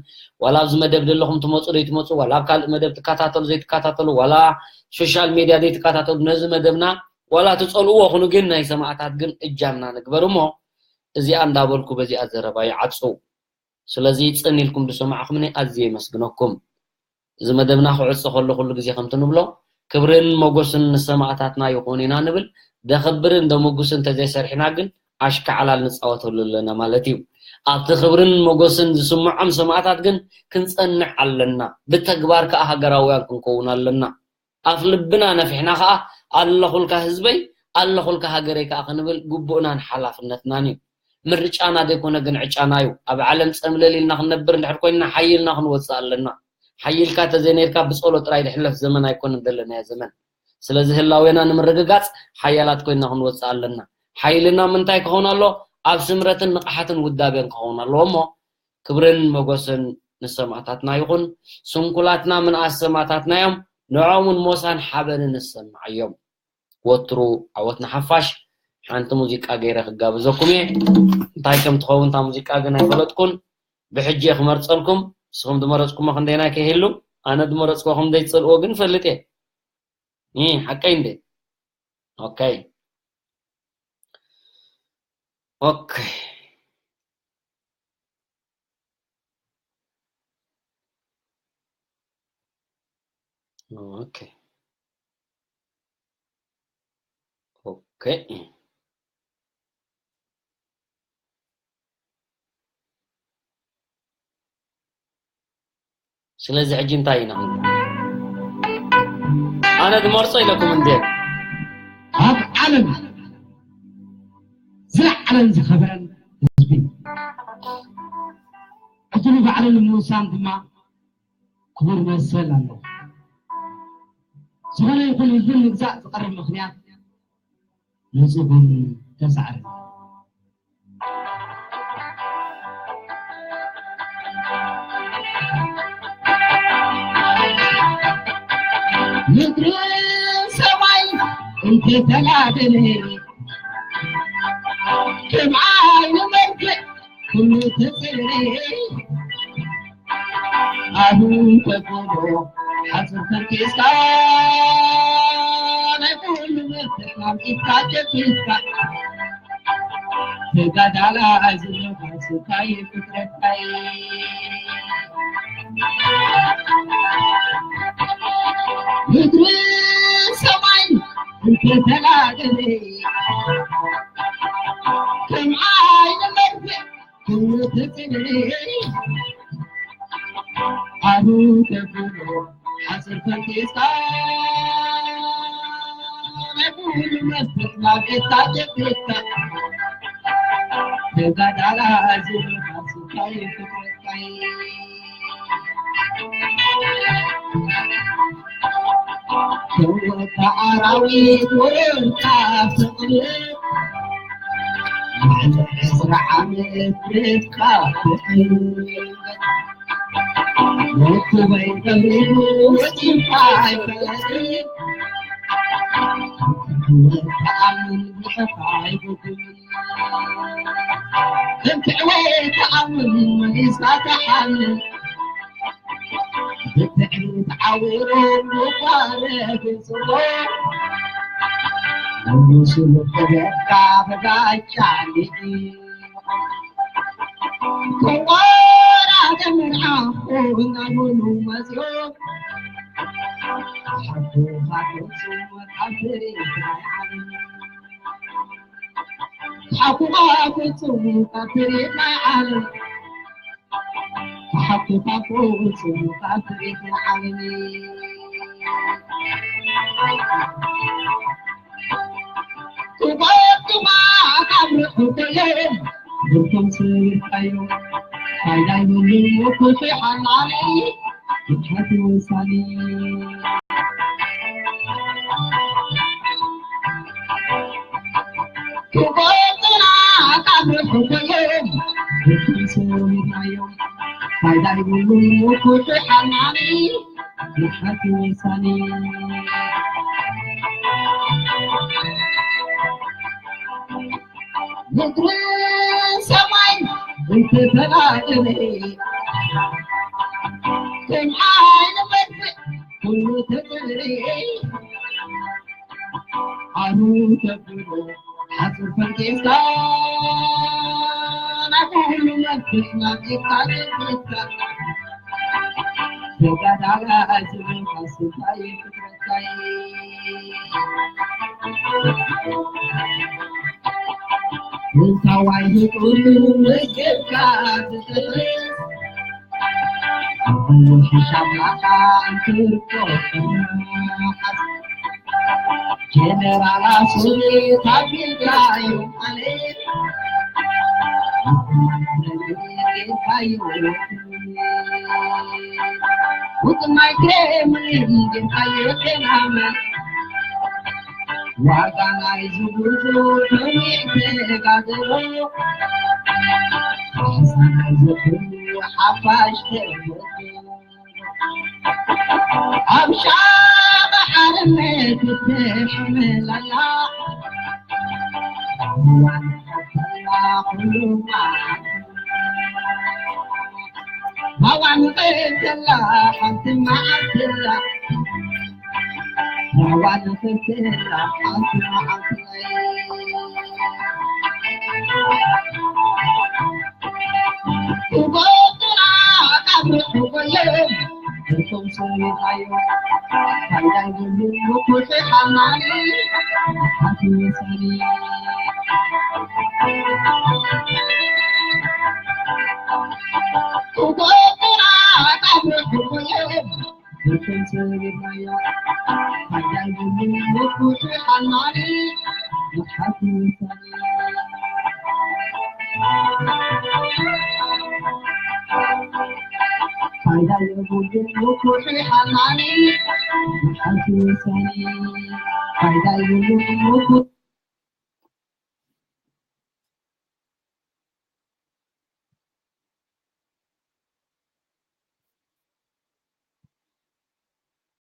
ዋላ ኣብዚ መደብ ዘለኹም ትመፁ ዘይትመፁ ዋላ ኣብ ካልእ መደብ ትከታተሉ ዘይትከታተሉ ዋላ ሶሻል ሜድያ ዘይትከታተሉ ነዚ መደብና ዋላ ትፀልእዎ ኩኑ ግን ናይ ሰማእታት ግን እጃምና ንግበር እሞ እዚኣ እንዳበልኩ በዚኣ ዘረባ ይዓፅው። ስለዚ ጽን ኢልኩም ዝሰማዕኹምኒ ኣዝየ የመስግነኩም። እዚ መደብና ክዕጾ ከሎ ኩሉ ግዜ ከምቲ ንብሎ ክብርን ሞጎስን ንሰማእታትና ይኹን ኢና ንብል። ደኽብርን ደምጉስን ተዘይሰሪሕና ግን ኣሽካዕላል ንጻወተሉ ኣለና ማለት እዩ። ኣብቲ ክብርን ሞጎስን ዝስምዖም ሰማእታት ግን ክንጸንዕ ኣለና። ብተግባር ከኣ ሃገራውያን ክንከውን ኣለና። ኣፍ ልብና ነፊሕና ከኣ ኣለኹልካ ህዝበይ ኣለኹልካ ሃገረይ ከኣ ክንብል ግቡእናን ሓላፍነትናን እዩ። ምርጫና ዘይኮነ ግን ዕጫና እዩ። ኣብ ዓለም ጸምለል ኢልና ክንነብር እንድሕር ኮይንና ሓይልና ክንወጽእ ኣለና። ሓይልካ ተዘይነይርካ ብጸሎት ጥራይ ዝሕለፍ ዘመን ኣይኮነን ዘለናዮ ዘመን። ስለዚ ህላዌና ንምርግጋጽ ሓያላት ኮይንና ክንወጽእ ኣለና። ሓይልና ምንታይ ክኸውን ኣሎ? ኣብ ስምረትን ንቕሓትን ውዳቤን ክኸውን ኣለዎ እሞ ክብርን መጎስን ንሰማእታትና ይኹን። ስንኩላትና ምንኣስ ሰማእታትና እዮም። ንዕኦም እውን ሞሳን ሓበንን ንሰምዓዮም። ወትሩ ዓወት ንሓፋሽ። ሓንቲ ሙዚቃ ገይረ ክጋብዘኩም እየ። እንታይ ከም ትኸውን እታ ሙዚቃ ግን ኣይፈለጥኩን። ብሕጂ እየ ክመርጸልኩም። ንስኹም ዝመረጽኩሞ ክንደይናይ ከይህሉ፣ ኣነ ዝመረጽኩዎ ከም ዘይትጸልእዎ ግን እፈልጥ እየ። እ፣ ሓቀይ እንዴ? ኦኬ። ኦኬ። ኦኬ። ኦኬ። ስለዚ ሕጂ እንታይ ኢና ክንብል? ኣነ ዝመርጾ ኢለኩም እንዴ? ኣብ ዓለም ዝለዓለን ዝኸበረን ህዝቢ። እቲ ኩሉ ባዕሉ ንምውሳን ድማ ክቡር መሰል ኣለዎ። ዝኾነ ይኹን ህዝቢ ንምግዛእ ዝቐርብ ምኽንያት ንጹርን ተሳዕርን። ምድሪ ሰማይ እንተተላደለ፣ ከም ዓይኒ መርፍእ ኩሉ ተጸረ። ኣሁ ተጎዶ ሓጹር ፈርቂስካ፣ ናይ ኩሉ መርፍእ ናብ ኢድካ ጨቢጥካ፣ ተጋዳላይ ዝነባስካይ ፍጥረታይ። ምድሪ ሰማይ እንተተላደለ፣ ከም ዓይኒ መርፍእ ኩሉ ተጸረ። ኣሁ ተጎዶ ሓጹር ፈርቂስካ፣ ናይ ኩሉ መርፍእ ናብ ኢድካ ጨቢጥካ፣ ተጋዳላይ ዝነባስካይ ፍጥረታይ። ተወልደ ኣራዊት ወረድካ ፍቕሪ፣ ልዕሊ ዕስራ ዓመት ርኢኻ ፍቕሪ። ወዲ ወይ ቀሪቡ ወዲኻ ኣይፈለጥን። ተኣምን ብኸፋ ኣይጎድልን። እንክዕወ ተኣምን መሊስካ ተሓምን። ብትዕቢት ዓዊሮም ምባረክ ጽቡቕ። ንጉሱ ልበካ ብጋጫ ሊጢ። ከዋራ ተመርዓኹ እናበሉ መጽዮም። ሓቁ ሓቁ ጽቡቕ ኣብ ትርኢት ናይ ዓለም። ሓቁ ሓቁ ጽቡቕ ኣብ ትርኢት ናይ ዓለም። ሓቁ ሓቁ ጽቡቕ ኣብ ትርኢት ናይ ዓለም። ክጓጉማ ካብ ርሑቕ እዮም፣ ብርኮም ሰቢርካዮ። ፋይዳ የብሉን ምኩሕ ሓላሊ፣ ይትሓት ውሳኔ። ክቆርጡና ካብ ርሑቕ እዮም፣ ብርኮም ሰቢርናዮም። ፋይዳ የብሉን ምኩሕ ሓላሊ፣ ይትሓት ውሳኔ። ምድሪ ሰማይ እንተተላደለ፣ ከም ዓይኒ መርፍእ ኩሉ ተጸረ። ኣሁ ተብሎ ሓጹር ፈንቂስካ፣ ናይ ኩሉ መርፍእ ናብ ኢድካ ጨቢጥካ፣ ተጋዳላይ ዝብል ስምካ ይፍጥረካ። እንታዋይ ይኹን መገድካ ትጥርስ፣ ኣብ ሕሻም ናኻ እንትርቆ ጀነራል ኣሱሪ ታቢልካ እዩ ማለት። ውጥማይ ክሬምን ጌታዬ ጤናመ። ዋጋ ናይዚ ጉዞ ከመይ ተጋድሎ፣ ካሕሳ ናይዚ ኩሉ ሓፋሽ ተጋድሎ። ኣብ ሻቕ ሓርነት ትሕመላላ፣ እዋን ሓፍትና ኩሉ መዓልቲ። ማዋን ቀተላ ሓንቲ መዓልቲ ኣላ። ማዋን ቀተላ ሓንቲ መዓልቲ። ክጎቱና ካብ ርሑቕ እዮም፣ እቶም ሰሚዕካዮ። ፋይዳ የብሉን ምኩሕ ሓላሊ፣ ሓንቲ ወሳኒ። ክጎቱና ካብ ርሑቕ እዮም፣ ብርኮም ሰቢርናዮ። ፋይዳ የብሉን ምኩሕ ሓላሊ፣ ይትሓት ውሳኔ። ፋይዳ የብሉን ምኩሕሓኒ ሓንቲ ወሳኒ። ፋይዳ የብሉን ምኩ